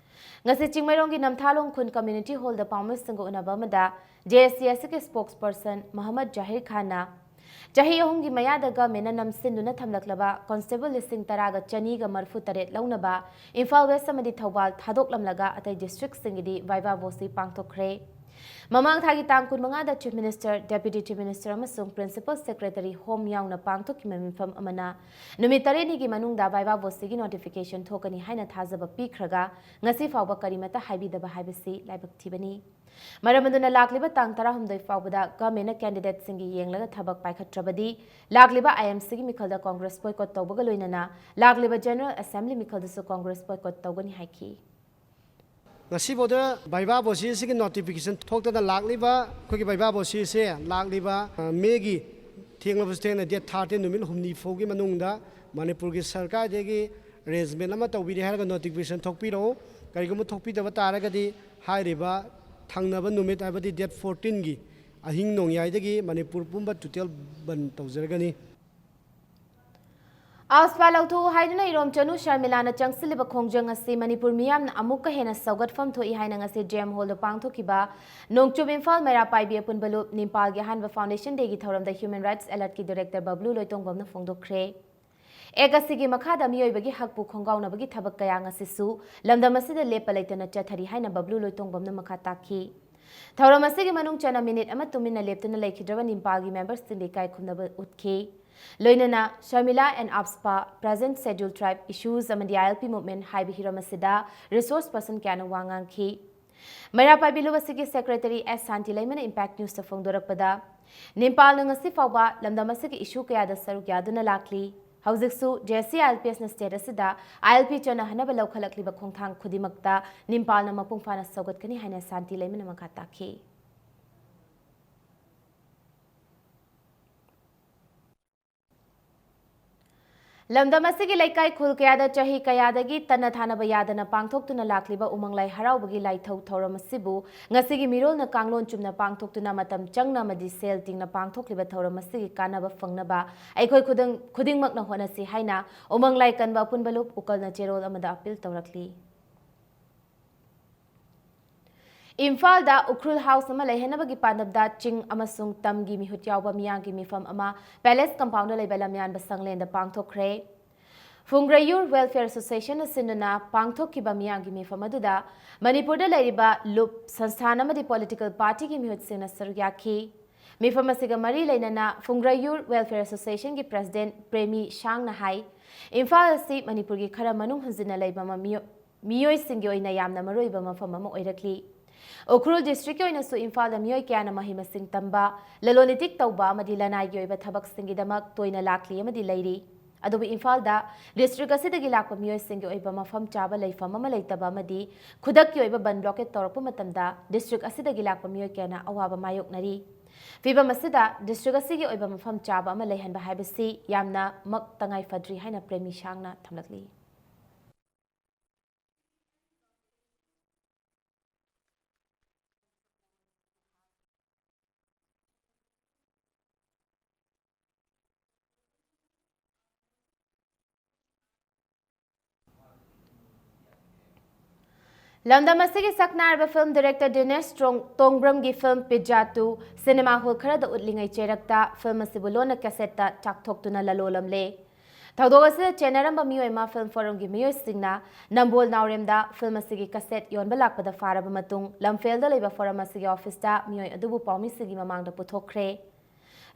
ꯉꯁꯤ ꯆꯤꯡꯃꯩꯔꯣꯡꯒꯤ ꯅꯝꯊꯥꯂꯣꯡ ꯈꯨꯟ ꯀꯝꯃ꯭ꯌꯨꯅꯤꯇꯤ ꯍꯣꯜꯗ ꯄꯥꯎꯃꯤꯁꯤꯡꯒ ꯎꯅꯕ ꯑꯃꯗ ꯖꯦ ꯑꯦꯁ ꯁꯤ ꯑꯁꯤꯒꯤ ꯁ꯭ꯄꯣꯛꯁ ꯄꯔꯁꯟ ꯃꯣꯍꯝꯃꯗ ꯖꯥꯍꯤꯔ ꯈꯥꯟꯅ ꯆꯍꯤ ꯑꯍꯨꯝꯒꯤ ꯃꯌꯥꯗ ꯒꯃꯦꯟꯠꯅ ꯅꯝꯁꯤꯟꯗꯨꯅ ꯊꯝꯂꯛꯂꯕ ꯀꯣꯟꯁꯇꯦꯕꯜ ꯂꯤꯁꯤꯡ ꯇꯔꯥꯒ ꯆꯅꯤꯒ ꯃꯔꯤꯐꯨ ꯇꯔꯦꯠ ꯂꯧꯅꯕ ꯏꯝꯐꯥꯜ ꯋꯦꯁ ꯑꯃꯗꯤ ꯊꯧꯕꯥꯜ ꯊꯥꯗꯣꯛꯂꯝꯂꯒ ꯑꯇꯩ ꯗꯤꯁꯇ꯭ꯔꯤꯛꯁꯤꯡꯒꯤꯗꯤ ꯚꯥꯏꯚꯥ ꯚꯣꯁꯤ ꯄꯥꯡꯊꯣꯛꯈ꯭ꯔꯦ꯫ ꯃꯃꯥꯡ ꯊꯥꯒꯤ ꯇꯥꯡ ꯀꯨꯟꯃꯉꯥꯗ ꯆꯤꯐ ꯃꯤꯅꯤꯁꯇꯔ, ꯗꯦꯄ꯭ꯌꯨꯇꯤ ꯆꯤꯐ ꯃꯤꯅꯤꯁꯇꯔ ꯑꯃꯁꯨꯡ ꯄ꯭ꯔꯤꯟꯁꯤꯄꯜ ꯁꯦꯀ꯭ꯔꯦꯇꯔꯤ ꯍꯣꯝ ꯌꯥꯎꯅ ꯄꯥꯡꯊꯣꯛꯈꯤꯕ ꯃꯤꯐꯝ ꯑꯃꯅ ꯅꯨꯃꯤꯠ ꯇꯔꯦꯠꯅꯤꯒꯤ ꯃꯅꯨꯡꯗ ꯚꯥꯏꯚꯥ ꯚꯣꯁꯤꯒꯤ ꯅꯣꯇꯤꯐꯤꯀꯦꯁꯟ ꯊꯣꯛꯀꯅꯤ ꯍꯥꯏꯅ ꯊꯥꯖꯕ ꯄꯤꯈ꯭ꯔꯒ, ꯉꯁꯤ ꯐꯥꯎꯕ ꯀꯔꯤꯃꯠꯇ ꯍꯥꯏꯕꯤꯗꯕ ꯍꯥꯏꯕꯁꯤ ꯂꯥꯏꯕꯛ ꯊꯤꯕꯅꯤ꯫ ꯃꯔꯝ ꯑꯗꯨꯅ ꯂꯥꯛꯂꯤꯕ ꯇꯥꯡ ꯇꯔꯥꯍꯨꯝꯗꯣꯏ ꯐꯥꯎꯕꯗ ꯒꯃꯦꯟꯠꯅ ꯀꯦꯟꯗꯤꯗꯦꯠꯁꯤꯡꯒꯤ ꯌꯦꯡꯂꯒ ꯊꯕꯛ ꯄꯥꯏꯈꯠꯇ꯭ꯔꯕꯗꯤ, ꯂꯥꯛꯂꯤꯕ ꯑꯥꯏ ꯑꯦꯝ ꯁꯤꯒꯤ ꯃꯤꯈꯜꯗ ꯀꯣꯡꯒ꯭ꯔꯦꯁ ꯕꯣꯏꯀꯣꯠ ꯇꯧꯕꯒ ꯂꯣꯏꯅꯅ ꯂꯥꯛꯂꯤꯕ ꯖꯦꯅꯔꯦꯜ ꯑꯦꯁꯦꯝꯕ꯭ꯂꯤ ꯃꯤꯈꯜꯗꯁꯨ ꯀꯣꯡꯒ꯭ꯔꯦꯁ ꯕꯣꯏꯀꯣꯠ ꯇꯧꯒꯅꯤ ꯍꯥꯏꯈꯤ꯫ ꯉꯁꯤꯐꯥꯎꯗ ꯚꯥꯏꯚꯥ ꯚꯣꯁꯤ ꯑꯁꯤꯒꯤ ꯅꯣꯇꯤꯐꯤꯀꯦꯁꯟ ꯊꯣꯛꯇꯅ ꯂꯥꯛꯂꯤꯕ ꯑꯩꯈꯣꯏꯒꯤ ꯚꯥꯏꯚꯥ ꯚꯣꯁꯤ ꯑꯁꯤ ꯂꯥꯛꯂꯤꯕ, ꯑ, ꯃꯦꯒꯤ ꯊꯦꯡꯂꯕꯁꯨ ꯊꯦꯡꯅ ꯗꯦꯠ ꯊꯥꯔꯇꯤꯟ, ꯅꯨꯃꯤꯠ ꯍꯨꯝꯅꯤ ꯐꯥꯎꯒꯤ ꯃꯅꯨꯡꯗ ꯃꯅꯤꯄꯨꯔꯒꯤ ꯁꯔꯀꯥꯔꯗꯒꯤ ꯑꯦꯔꯦꯟꯖꯃꯦꯟ ꯑꯃ ꯇꯧꯕꯤꯔꯦ ꯍꯥꯏꯔꯒ ꯅꯣꯇꯤꯐꯤꯀꯦꯁꯟ ꯊꯣꯛꯄꯤꯔꯛꯎ꯫ ꯀꯔꯤꯒꯨꯝꯕ ꯊꯣꯛꯄꯤꯗꯕ ꯇꯥꯔꯒꯗꯤ ꯍꯥꯏꯔꯤꯕ ꯊꯪꯅꯕ ꯅꯨꯃꯤꯠ, ꯍꯥꯏꯕꯗꯤ ꯗꯦꯠ ꯐꯣꯔꯇꯤꯟꯒꯤ ꯑꯍꯤꯡ ꯅꯣꯡꯌꯥꯏꯗꯒꯤ ꯃꯅꯤꯄꯨꯔ ꯄꯨꯝꯕ total ꯕꯟ ꯇꯧꯖꯔꯒꯅꯤ꯫ ꯑꯥꯐꯁꯄꯥ ꯂꯧꯊꯣꯛꯎ ꯍꯥꯏꯗꯨꯅ ꯏꯔꯣꯝꯆꯅꯨ ꯁꯔꯃꯤꯂꯥꯅ ꯆꯪꯁꯤꯜꯂꯤꯕ ꯈꯣꯡꯖꯪ ꯑꯁꯤ ꯃꯅꯤꯄꯨꯔ ꯃꯤꯌꯥꯝꯅ ꯑꯃꯨꯛꯀ ꯍꯦꯟꯅ ꯁꯧꯒꯠꯐꯝ ꯊꯣꯛꯏ ꯍꯥꯏꯅ ꯉꯁꯤ ꯖꯦ ꯑꯦꯝ ꯍꯣꯜꯗ ꯄꯥꯡꯊꯣꯛꯈꯤꯕ ꯅꯣꯡꯆꯨꯞ ꯏꯝꯐꯥꯜ ꯃꯩꯔꯥ ꯄꯥꯏꯕꯤ ꯑꯄꯨꯟꯕ ꯂꯨꯞ ꯅꯤꯝꯄꯥꯜꯒꯤ ꯑꯍꯥꯟꯕ Foundation Dayꯒꯤ ꯊꯧꯔꯝꯗ Human Rights Alertꯀꯤ Director ꯕꯕ꯭ꯂꯨ ꯂꯣꯏꯇꯣꯡꯕꯝꯅ ꯐꯣꯡꯗꯣꯛꯈ꯭ꯔꯦ꯫ ꯑꯦꯛ ꯑꯁꯤꯒꯤ ꯃꯈꯥꯗ ꯃꯤꯑꯣꯏꯕꯒꯤ ꯍꯛꯄꯨ ꯈꯣꯡꯒꯥꯎꯅꯕꯒꯤ ꯊꯕꯛ ꯀꯌꯥ ꯉꯁꯤꯁꯨ ꯂꯝꯗꯝ ꯑꯁꯤꯗ ꯂꯦꯞꯄ ꯂꯩꯇꯅ ꯆꯠꯊꯔꯤ ꯍꯥꯏꯅ ꯕꯕ꯭ꯂꯨ ꯂꯣꯏꯇꯣꯡꯕꯝꯅ ꯃꯈꯥ ꯇꯥꯈꯤ꯫ ꯊꯧꯔꯝ ꯑꯁꯤꯒꯤ ꯃꯅꯨꯡ ꯆꯟꯅ ꯃꯤꯅꯤꯠ ꯑꯃ ꯇꯨꯃꯤꯟꯅ ꯂꯦꯞꯇꯨꯅ ꯂꯩꯈꯤꯗ꯭ꯔꯕ ꯅꯤꯝꯄꯥꯜꯒꯤ ꯃꯦꯝꯕꯔꯁꯤꯡꯗ ꯏꯀꯥꯏ ꯈꯨꯝꯅꯕ ꯎꯠꯈꯤ꯫ ꯂꯣꯏꯅꯅ Sharmila and AFSPA, Present Schedule Tribe Issues ꯑꯃꯗꯤ I L P Movement ꯍꯥꯏꯕ ꯍꯤꯔꯝ ꯑꯁꯤꯗ resource person ꯀꯌꯥꯅ ꯋꯥ ꯉꯥꯡꯈꯤ꯫ ꯃꯩꯔꯥ ꯄꯥꯏꯕꯤ ꯂꯨꯞ ꯑꯁꯤꯒꯤ Secretary ꯑꯦꯁ ꯁꯥꯟꯇꯤ ꯂꯩꯃꯅ Impact Newsꯇ ꯐꯣꯡꯗꯣꯔꯛꯄꯗ, ꯅꯤꯝꯄꯥꯜꯅ ꯉꯁꯤ ꯐꯥꯎꯕ ꯂꯝꯗꯝ ꯑꯁꯤꯒꯤ issue ꯀꯌꯥꯗ ꯁꯔꯨꯛ ꯌꯥꯗꯨꯅ ꯂꯥꯛꯂꯤ꯫ ꯍꯧꯖꯤꯛꯁꯨ J C I L P Sꯅ state ꯑꯁꯤꯗ I L P ꯆꯠꯅꯍꯟꯅꯕ ꯂꯧꯈꯠꯂꯛꯂꯤꯕ ꯈꯣꯡꯊꯥꯡ ꯈꯨꯗꯤꯡꯃꯛꯇ ꯅꯤꯝꯄꯥꯜꯅ ꯃꯄꯨꯡ ꯐꯥꯅ ꯁꯧꯒꯠꯀꯅꯤ ꯍꯥꯏꯅ ꯁꯥꯟꯇꯤ ꯂꯩꯃꯅ ꯃꯈꯥ ꯇꯥꯈꯤ꯫ ꯂꯝꯗꯝ ꯑꯁꯤꯒꯤ ꯂꯩꯀꯥꯏ ꯈꯨꯜ ꯀꯌꯥꯗ ꯆꯍꯤ ꯀꯌꯥꯗꯒꯤ ꯇꯠꯅ ꯊꯥꯅꯕ ꯌꯥꯗꯅ ꯄꯥꯡꯊꯣꯛꯇꯨꯅ ꯂꯥꯛꯂꯤꯕ ꯎꯃꯪ ꯂꯥꯏ ꯍꯔꯥꯎꯕꯒꯤ ꯂꯥꯏꯊꯧ ꯊꯧꯔꯝ ꯑꯁꯤꯕꯨ ꯉꯁꯤꯒꯤ ꯃꯤꯔꯣꯜꯅ ꯀꯥꯡꯂꯣꯟ ꯆꯨꯝꯅ ꯄꯥꯡꯊꯣꯛꯇꯨꯅ ꯃꯇꯝ ꯆꯪꯅ ꯑꯃꯗꯤ ꯁꯦꯜ ꯇꯤꯡꯅ ꯄꯥꯡꯊꯣꯛꯂꯤꯕ ꯊꯧꯔꯝ ꯑꯁꯤꯒꯤ ꯀꯥꯟꯅꯕ ꯐꯪꯅꯕ ꯑꯩꯈꯣꯏ ꯈꯨꯗꯤꯡ-, ꯈꯨꯗꯤꯡꯃꯛꯅ ꯍꯣꯠꯅꯁꯤ ꯍꯥꯏꯅ ꯎꯃꯪ ꯂꯥꯏ ꯀꯟꯕ ꯑꯄꯨꯟꯕ ꯂꯨꯞ ꯎꯀꯜꯅ ꯆꯦꯔꯣꯜ ꯑꯃꯗ appeal ꯇꯧꯔꯛꯂꯤ꯫ ꯏꯝꯐꯥꯜꯗ ꯎꯈ꯭ꯔꯨꯜ ꯍꯥꯎꯁ ꯑꯃ ꯂꯩꯍꯟꯅꯕꯒꯤ ꯄꯥꯟꯗꯝꯗ ꯆꯤꯡ ꯑꯃꯁꯨꯡ ꯇꯝꯒꯤ ꯃꯤꯍꯨꯠ ꯌꯥꯎꯕ ꯃꯤꯌꯥꯝꯒꯤ ꯃꯤꯐꯝ ꯑꯃ Palace Compoundꯗ ꯂꯩꯕ ꯂꯝꯌꯥꯟꯕ ꯁꯪꯂꯦꯟꯗ ꯄꯥꯡꯊꯣꯛꯈ꯭ꯔꯦ꯫ ꯐꯨꯡꯒ꯭ꯔꯩꯌꯨꯔ Welfare Associationꯅ ꯁꯤꯟꯗꯨꯅ ꯄꯥꯡꯊꯣꯛꯈꯤꯕ ꯃꯤꯌꯥꯝꯒꯤ ꯃꯤꯐꯝ ꯑꯗꯨꯗ ꯃꯅꯤꯄꯨꯔꯗ ꯂꯩꯔꯤꯕ ꯂꯨꯞ, ꯁꯪꯁꯊꯥꯟ ꯑꯃꯗꯤ political partyꯒꯤ ꯃꯤꯍꯨꯠꯁꯤꯡꯅ ꯁꯔꯨꯛ ꯌꯥꯈꯤ꯫ ꯃꯤꯐꯝ ꯑꯁꯤꯒ ꯃꯔꯤ ꯂꯩꯅꯅ ꯐꯨꯡꯒ꯭ꯔꯩꯌꯨꯔ Welfare Associationꯒꯤ President ꯄ꯭ꯔꯦꯃꯤ ꯁꯥꯡꯅ ꯍꯥꯏ, ꯏꯝꯐꯥꯜ ꯑꯁꯤ ꯃꯅꯤꯄꯨꯔꯒꯤ ꯈꯔ ꯃꯅꯨꯡ ꯍꯟꯖꯤꯟꯅ ꯂꯩꯕ ꯃꯤꯑꯣ-, ꯃꯤꯑꯣꯏꯁꯤꯡꯒꯤ ꯑꯣꯏꯅ ꯌꯥꯝꯅ ꯃꯔꯨꯑꯣꯏꯕ ꯃꯐꯝ ꯑꯃ ꯑꯣꯏꯔꯛꯂꯤ꯫ ꯎꯈ꯭ꯔꯨꯜ districtꯀꯤ ꯑꯣꯏꯅꯁꯨ ꯏꯝꯐꯥꯜꯗ ꯃꯤꯑꯣꯏ ꯀꯌꯥꯅ ꯃꯍꯩ ꯃꯁꯤꯡ ꯇꯝꯕ, ꯂꯂꯣꯟ ꯏꯇꯤꯛ ꯇꯧꯕ ꯑꯃꯗꯤ ꯂꯅꯥꯏꯒꯤ ꯑꯣꯏꯕ ꯊꯕꯛꯁꯤꯡꯒꯤꯗꯃꯛ ꯇꯣꯏꯅ ꯂꯥꯛꯂꯤ ꯑꯃꯗꯤ ꯂꯩꯔꯤ꯫ ꯑꯗꯨꯕꯨ ꯏꯝꯐꯥꯜꯗ district ꯑꯁꯤꯗꯒꯤ ꯂꯥꯛꯄ ꯃꯤꯑꯣꯏꯁꯤꯡꯒꯤ ꯑꯣꯏꯕ ꯃꯐꯝ ꯆꯥꯕ ꯂꯩꯐꯝ ꯑꯃ ꯂꯩꯇꯕ ꯑꯃꯗꯤ ꯈꯨꯗꯛꯀꯤ ꯑꯣꯏꯕ ꯕꯟ blockade ꯇꯧꯔꯛꯄ ꯃꯇꯝꯗ district ꯑꯁꯤꯗꯒꯤ ꯂꯥꯛꯄ ꯃꯤꯑꯣꯏ ꯀꯌꯥꯅ ꯑꯋꯥꯕ ꯃꯥꯌꯣꯛꯅꯔꯤ꯫ ꯐꯤꯚꯝ ꯑꯁꯤꯗ district ꯑꯁꯤꯒꯤ ꯑꯣꯏꯕ ꯃꯐꯝ ꯆꯥꯕ ꯑꯃ ꯂꯩꯍꯟꯕ ꯍꯥꯏꯕꯁꯤ ꯌꯥꯝꯅ ꯃꯛ ꯇꯉꯥꯏ ꯐꯗ꯭ꯔꯤ ꯍꯥꯏꯅ ꯄ꯭ꯔꯦꯃꯤ ꯁꯥꯡꯅ ꯊꯝꯂꯛꯂꯤ꯫ ꯂꯝꯗꯝ ꯑꯁꯤꯒꯤ ꯁꯛꯅꯥꯏꯔꯕ film director ꯗꯤꯅꯦꯁ ꯇ꯭ꯔꯣꯡ-, ꯇꯣꯡꯕ꯭ꯔꯝꯒꯤ film Pizza two cinema hall ꯈꯔꯗ ꯎꯠꯂꯤꯉꯩ ꯆꯩꯔꯛꯇ film ꯑꯁꯤꯕꯨ ꯂꯣꯟꯅ cassette ꯇ ꯆꯥꯛꯊꯣꯛꯇꯨꯅ ꯂꯂꯣꯜꯂꯝꯂꯦ꯫ ꯊꯧꯗꯣꯛ ꯑꯁꯤꯗ ꯆꯦꯟꯅꯔꯝꯕ ꯃꯤꯑꯣꯏ ꯑꯃ film forum ꯒꯤ ꯃꯤꯑꯣꯏꯁꯤꯡꯅ ꯅꯝꯕꯣꯜ ꯅꯥꯎꯔꯦꯝꯗ film ꯑꯁꯤꯒꯤ cassette ꯌꯣꯟꯕ ꯂꯥꯛꯄꯗ ꯐꯥꯔꯕ ꯃꯇꯨꯡ, ꯂꯝꯐꯦꯜꯗ ꯂꯩꯕ forum ꯑꯁꯤꯒꯤ office ꯇ ꯃꯤꯑꯣꯏ ꯑꯗꯨꯕꯨ ꯄꯥꯎꯃꯤꯁꯤꯡꯒꯤ ꯃꯃꯥꯡꯗ ꯄꯨꯊꯣꯛꯈ꯭ꯔꯦ꯫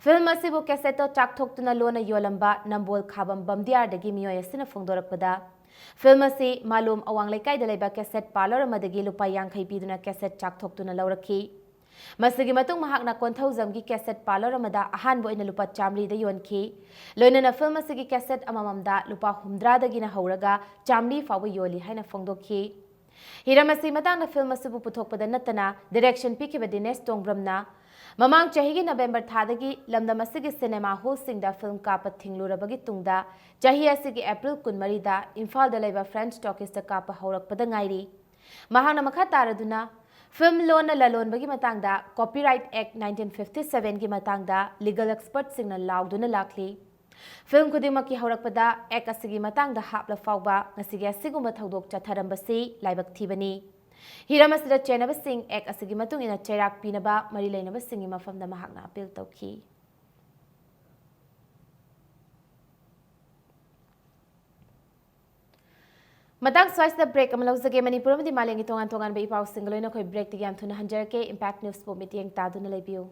Film ꯑꯁꯤꯕꯨ cassette ꯇꯣ ꯆꯥꯛꯊꯣꯛꯇꯨꯅ ꯂꯣꯟꯅ ꯌꯣꯜꯂꯝꯕ ꯅꯝꯕꯣꯜ ꯈꯥꯕꯝ ꯕꯝꯗꯤꯌꯥꯔꯗꯒꯤ ꯃꯤꯑꯣꯏ ꯑꯁꯤꯅ ꯐꯣꯡꯗꯣꯔꯛꯄꯗ, film ꯑꯁꯤ ꯃꯥꯂꯣꯝ ꯑꯋꯥꯡ ꯂꯩꯀꯥꯏꯗ ꯂꯩꯕ cassette parlour ꯑꯃꯗꯒꯤ ꯂꯨꯄꯥ ꯌꯥꯡꯈꯩ ꯄꯤꯗꯨꯅ cassette ꯆꯥꯛꯊꯣꯛꯇꯨꯅ ꯂꯧꯔꯛꯈꯤ꯫ ꯃꯁꯤꯒꯤ ꯃꯇꯨꯡ ꯃꯍꯥꯛꯅ ꯀꯣꯟꯊꯧꯖꯝꯒꯤ cassette parlour ꯑꯃꯗ ꯑꯍꯥꯟꯕ ꯑꯣꯏꯅ ꯂꯨꯄꯥ ꯆꯥꯃꯔꯤꯗ ꯌꯣꯟꯈꯤ꯫ ꯂꯣꯏꯅꯅ film ꯑꯁꯤꯒꯤ cassette ꯑꯃꯃꯝꯗ ꯂꯨꯄꯥ ꯍꯨꯝꯗ꯭ꯔꯥꯗꯒꯤꯅ ꯍꯧꯔꯒ ꯆꯥꯃꯔꯤ ꯐꯥꯎꯕ ꯌꯣꯜꯂꯤ ꯍꯥꯏꯅ ꯐꯣꯡꯗꯣꯛꯈꯤ꯫ ꯍꯤꯔꯝ ꯑꯁꯤ ꯃꯇꯥꯡꯗ film ꯑꯁꯤꯕꯨ ꯄꯨꯊꯣꯛꯄꯗ ꯅꯠꯇꯅ direction ꯄꯤꯈꯤꯕ ꯗꯤꯅꯦꯁ ꯇꯣꯡꯕ꯭ꯔꯝꯅ ꯃꯃꯥꯡ ꯆꯍꯤꯒꯤ November ꯊꯥꯗꯒꯤ ꯂꯝꯗꯝ ꯑꯁꯤꯒꯤ cinema hall ꯁꯤꯡꯗ film ꯀꯥꯞꯄ ꯊꯤꯡꯂꯨꯔꯕꯒꯤ ꯇꯨꯡꯗ ꯆꯍꯤ ꯑꯁꯤꯒꯤ April ꯀꯨꯟꯃꯔꯤꯗ ꯏꯝꯐꯥꯜꯗ ꯂꯩꯕ French Talkies ꯇ ꯀꯥꯞꯄ ꯍꯧꯔꯛꯄꯗ ꯉꯥꯏꯔꯤ꯫ ꯃꯍꯥꯛꯅ ꯃꯈꯥ ꯇꯥꯔꯗꯨꯅ film ꯂꯣꯟꯅ ꯂꯂꯣꯟꯕꯒꯤ ꯃꯇꯥꯡꯗ Copyright Act nineteen fifty seven ꯒꯤ ꯃꯇꯥꯡꯗ legal expert ꯁꯤꯡꯅ ꯂꯥꯎꯗꯨꯅ ꯂꯥꯛꯂꯤ꯫ Film ꯈꯨꯗꯤꯡꯃꯛꯀꯤ ꯍꯧꯔꯛꯄꯗ Act ꯑꯁꯤꯒꯤ ꯃꯇꯥꯡꯗ ꯍꯥꯞꯂ ꯐꯥꯎꯕ ꯉꯁꯤꯒꯤ ꯑꯁꯤꯒꯨꯝꯕ ꯊꯧꯗꯣꯛ ꯆꯠꯊꯔꯝꯕꯁꯤ ꯂꯥꯏꯕꯛ ꯊꯤꯕꯅꯤ꯫ ꯍꯤꯔꯝ ꯑꯁꯤꯗ ꯆꯦꯟꯅꯕꯁꯤꯡ Act ꯑꯁꯤꯒꯤ ꯃꯇꯨꯡ ꯏꯟꯅ ꯆꯩꯔꯥꯛ ꯄꯤꯅꯕ ꯃꯔꯤ ꯂꯩꯅꯕꯁꯤꯡꯒꯤ ꯃꯐꯝꯗ ꯃꯍꯥꯛꯅ appeal ꯇꯧꯈꯤ꯫ ꯃꯇꯥꯡ ꯁ꯭ꯋꯥꯏꯁꯤꯗ break ꯑꯃ ꯂꯧꯖꯒꯦ꯫ ꯃꯅꯤꯄꯨꯔ ꯑꯃꯗꯤ ꯃꯥꯂꯦꯝꯒꯤ ꯇꯣꯉꯥꯟ ꯇꯣꯉꯥꯟꯕ ꯏ ꯄꯥꯎꯁꯤꯡꯒ ꯂꯣꯏꯅ ꯑꯩꯈꯣꯏ break ꯇꯒꯤ ꯌꯥꯝ ꯊꯨꯅ ꯍꯟꯖꯔꯛꯀꯦ꯫ Impact News ꯄꯨ ꯃꯤꯠꯌꯦꯡ ꯇꯥꯗꯨꯅ ꯂꯩꯕꯤꯌꯨ꯫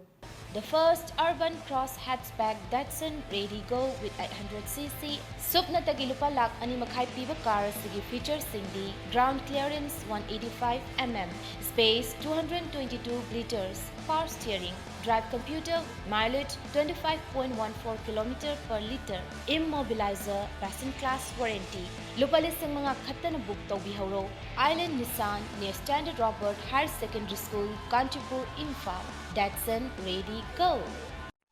The first urban cross hatchback Datsun Redi Go with eight hundred C C, ꯁꯨꯞꯅꯇꯒꯤ ꯂꯨꯄꯥ ꯂꯥꯈ ꯑꯅꯤ ꯃꯈꯥꯏ ꯄꯤꯕ car ꯑꯁꯤꯒꯤ feature ꯁꯤꯡꯗꯤ: ground clearance one eighty five mm, space two hundred twenty two litres, power steering, drive computer, mileage twenty five point one four kilometer per litre, immobilizer, passenger class warranty꯫ ꯂꯨꯄꯥ ꯂꯤꯁꯤꯡ ꯃꯉꯥ ꯈꯛꯇꯅ book ꯇꯧꯕꯤꯍꯧꯔꯣ꯫ Island Nissan near Standard Robert Higher Secondary School, Kanchipur, Imphal. Datsun, ready, go!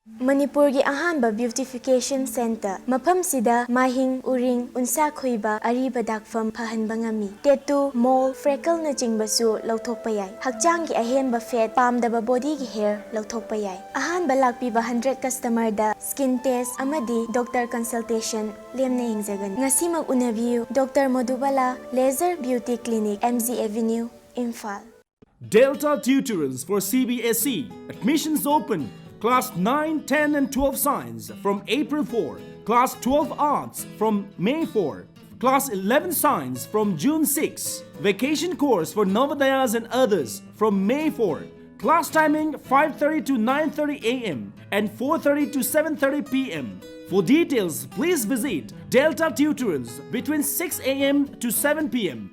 ꯃꯅꯤꯄꯨꯔꯒꯤ ꯑꯍꯥꯟꯕ beautification centre꯫ ꯃꯐꯝꯁꯤꯗ ꯃꯥꯏꯍꯤꯡ, ꯎꯔꯤꯡ, ꯎꯟꯁꯥ ꯈꯨꯏꯕ, ꯑꯔꯤꯕ ꯗꯥꯛꯐꯝ ꯐꯍꯟꯕ ꯉꯝꯃꯤ꯫ Tattoo, mole, freckleꯅ ꯆꯤꯡꯕꯁꯨ ꯂꯧꯊꯣꯛꯄ ꯌꯥꯏ꯫ ꯍꯛꯆꯥꯡꯒꯤ ꯑꯍꯦꯟꯕ fat, ꯄꯥꯝꯗꯕ bodyꯒꯤ hair ꯂꯧꯊꯣꯛꯄ ꯌꯥꯏ꯫ ꯑꯍꯥꯟꯕ ꯂꯥꯛꯄꯤꯕ hundred customerꯗ skin test ꯑꯃꯗꯤ doctor consultation ꯂꯦꯝꯅ ꯌꯦꯡꯖꯒꯅꯤ꯫ ꯉꯁꯤꯃꯛ ꯎꯅꯕꯤꯌꯨ꯫ Doctor ꯃꯣꯗꯨꯕꯥꯂꯥ, Laser Beauty Clinic, M G Avenue, Imphal. Delta Tutorials for C B S E. Admissions open. Class nine, ten and twelve Science from April four. Class twelve Arts from May four. Class eleven Science from June six. Vacation course for Navodayas and others from May four. Class timing five thirty to nine thirty a m and four thirty to seven thirty p m. For details, please visit Delta Tutorials between six a m to seven p m.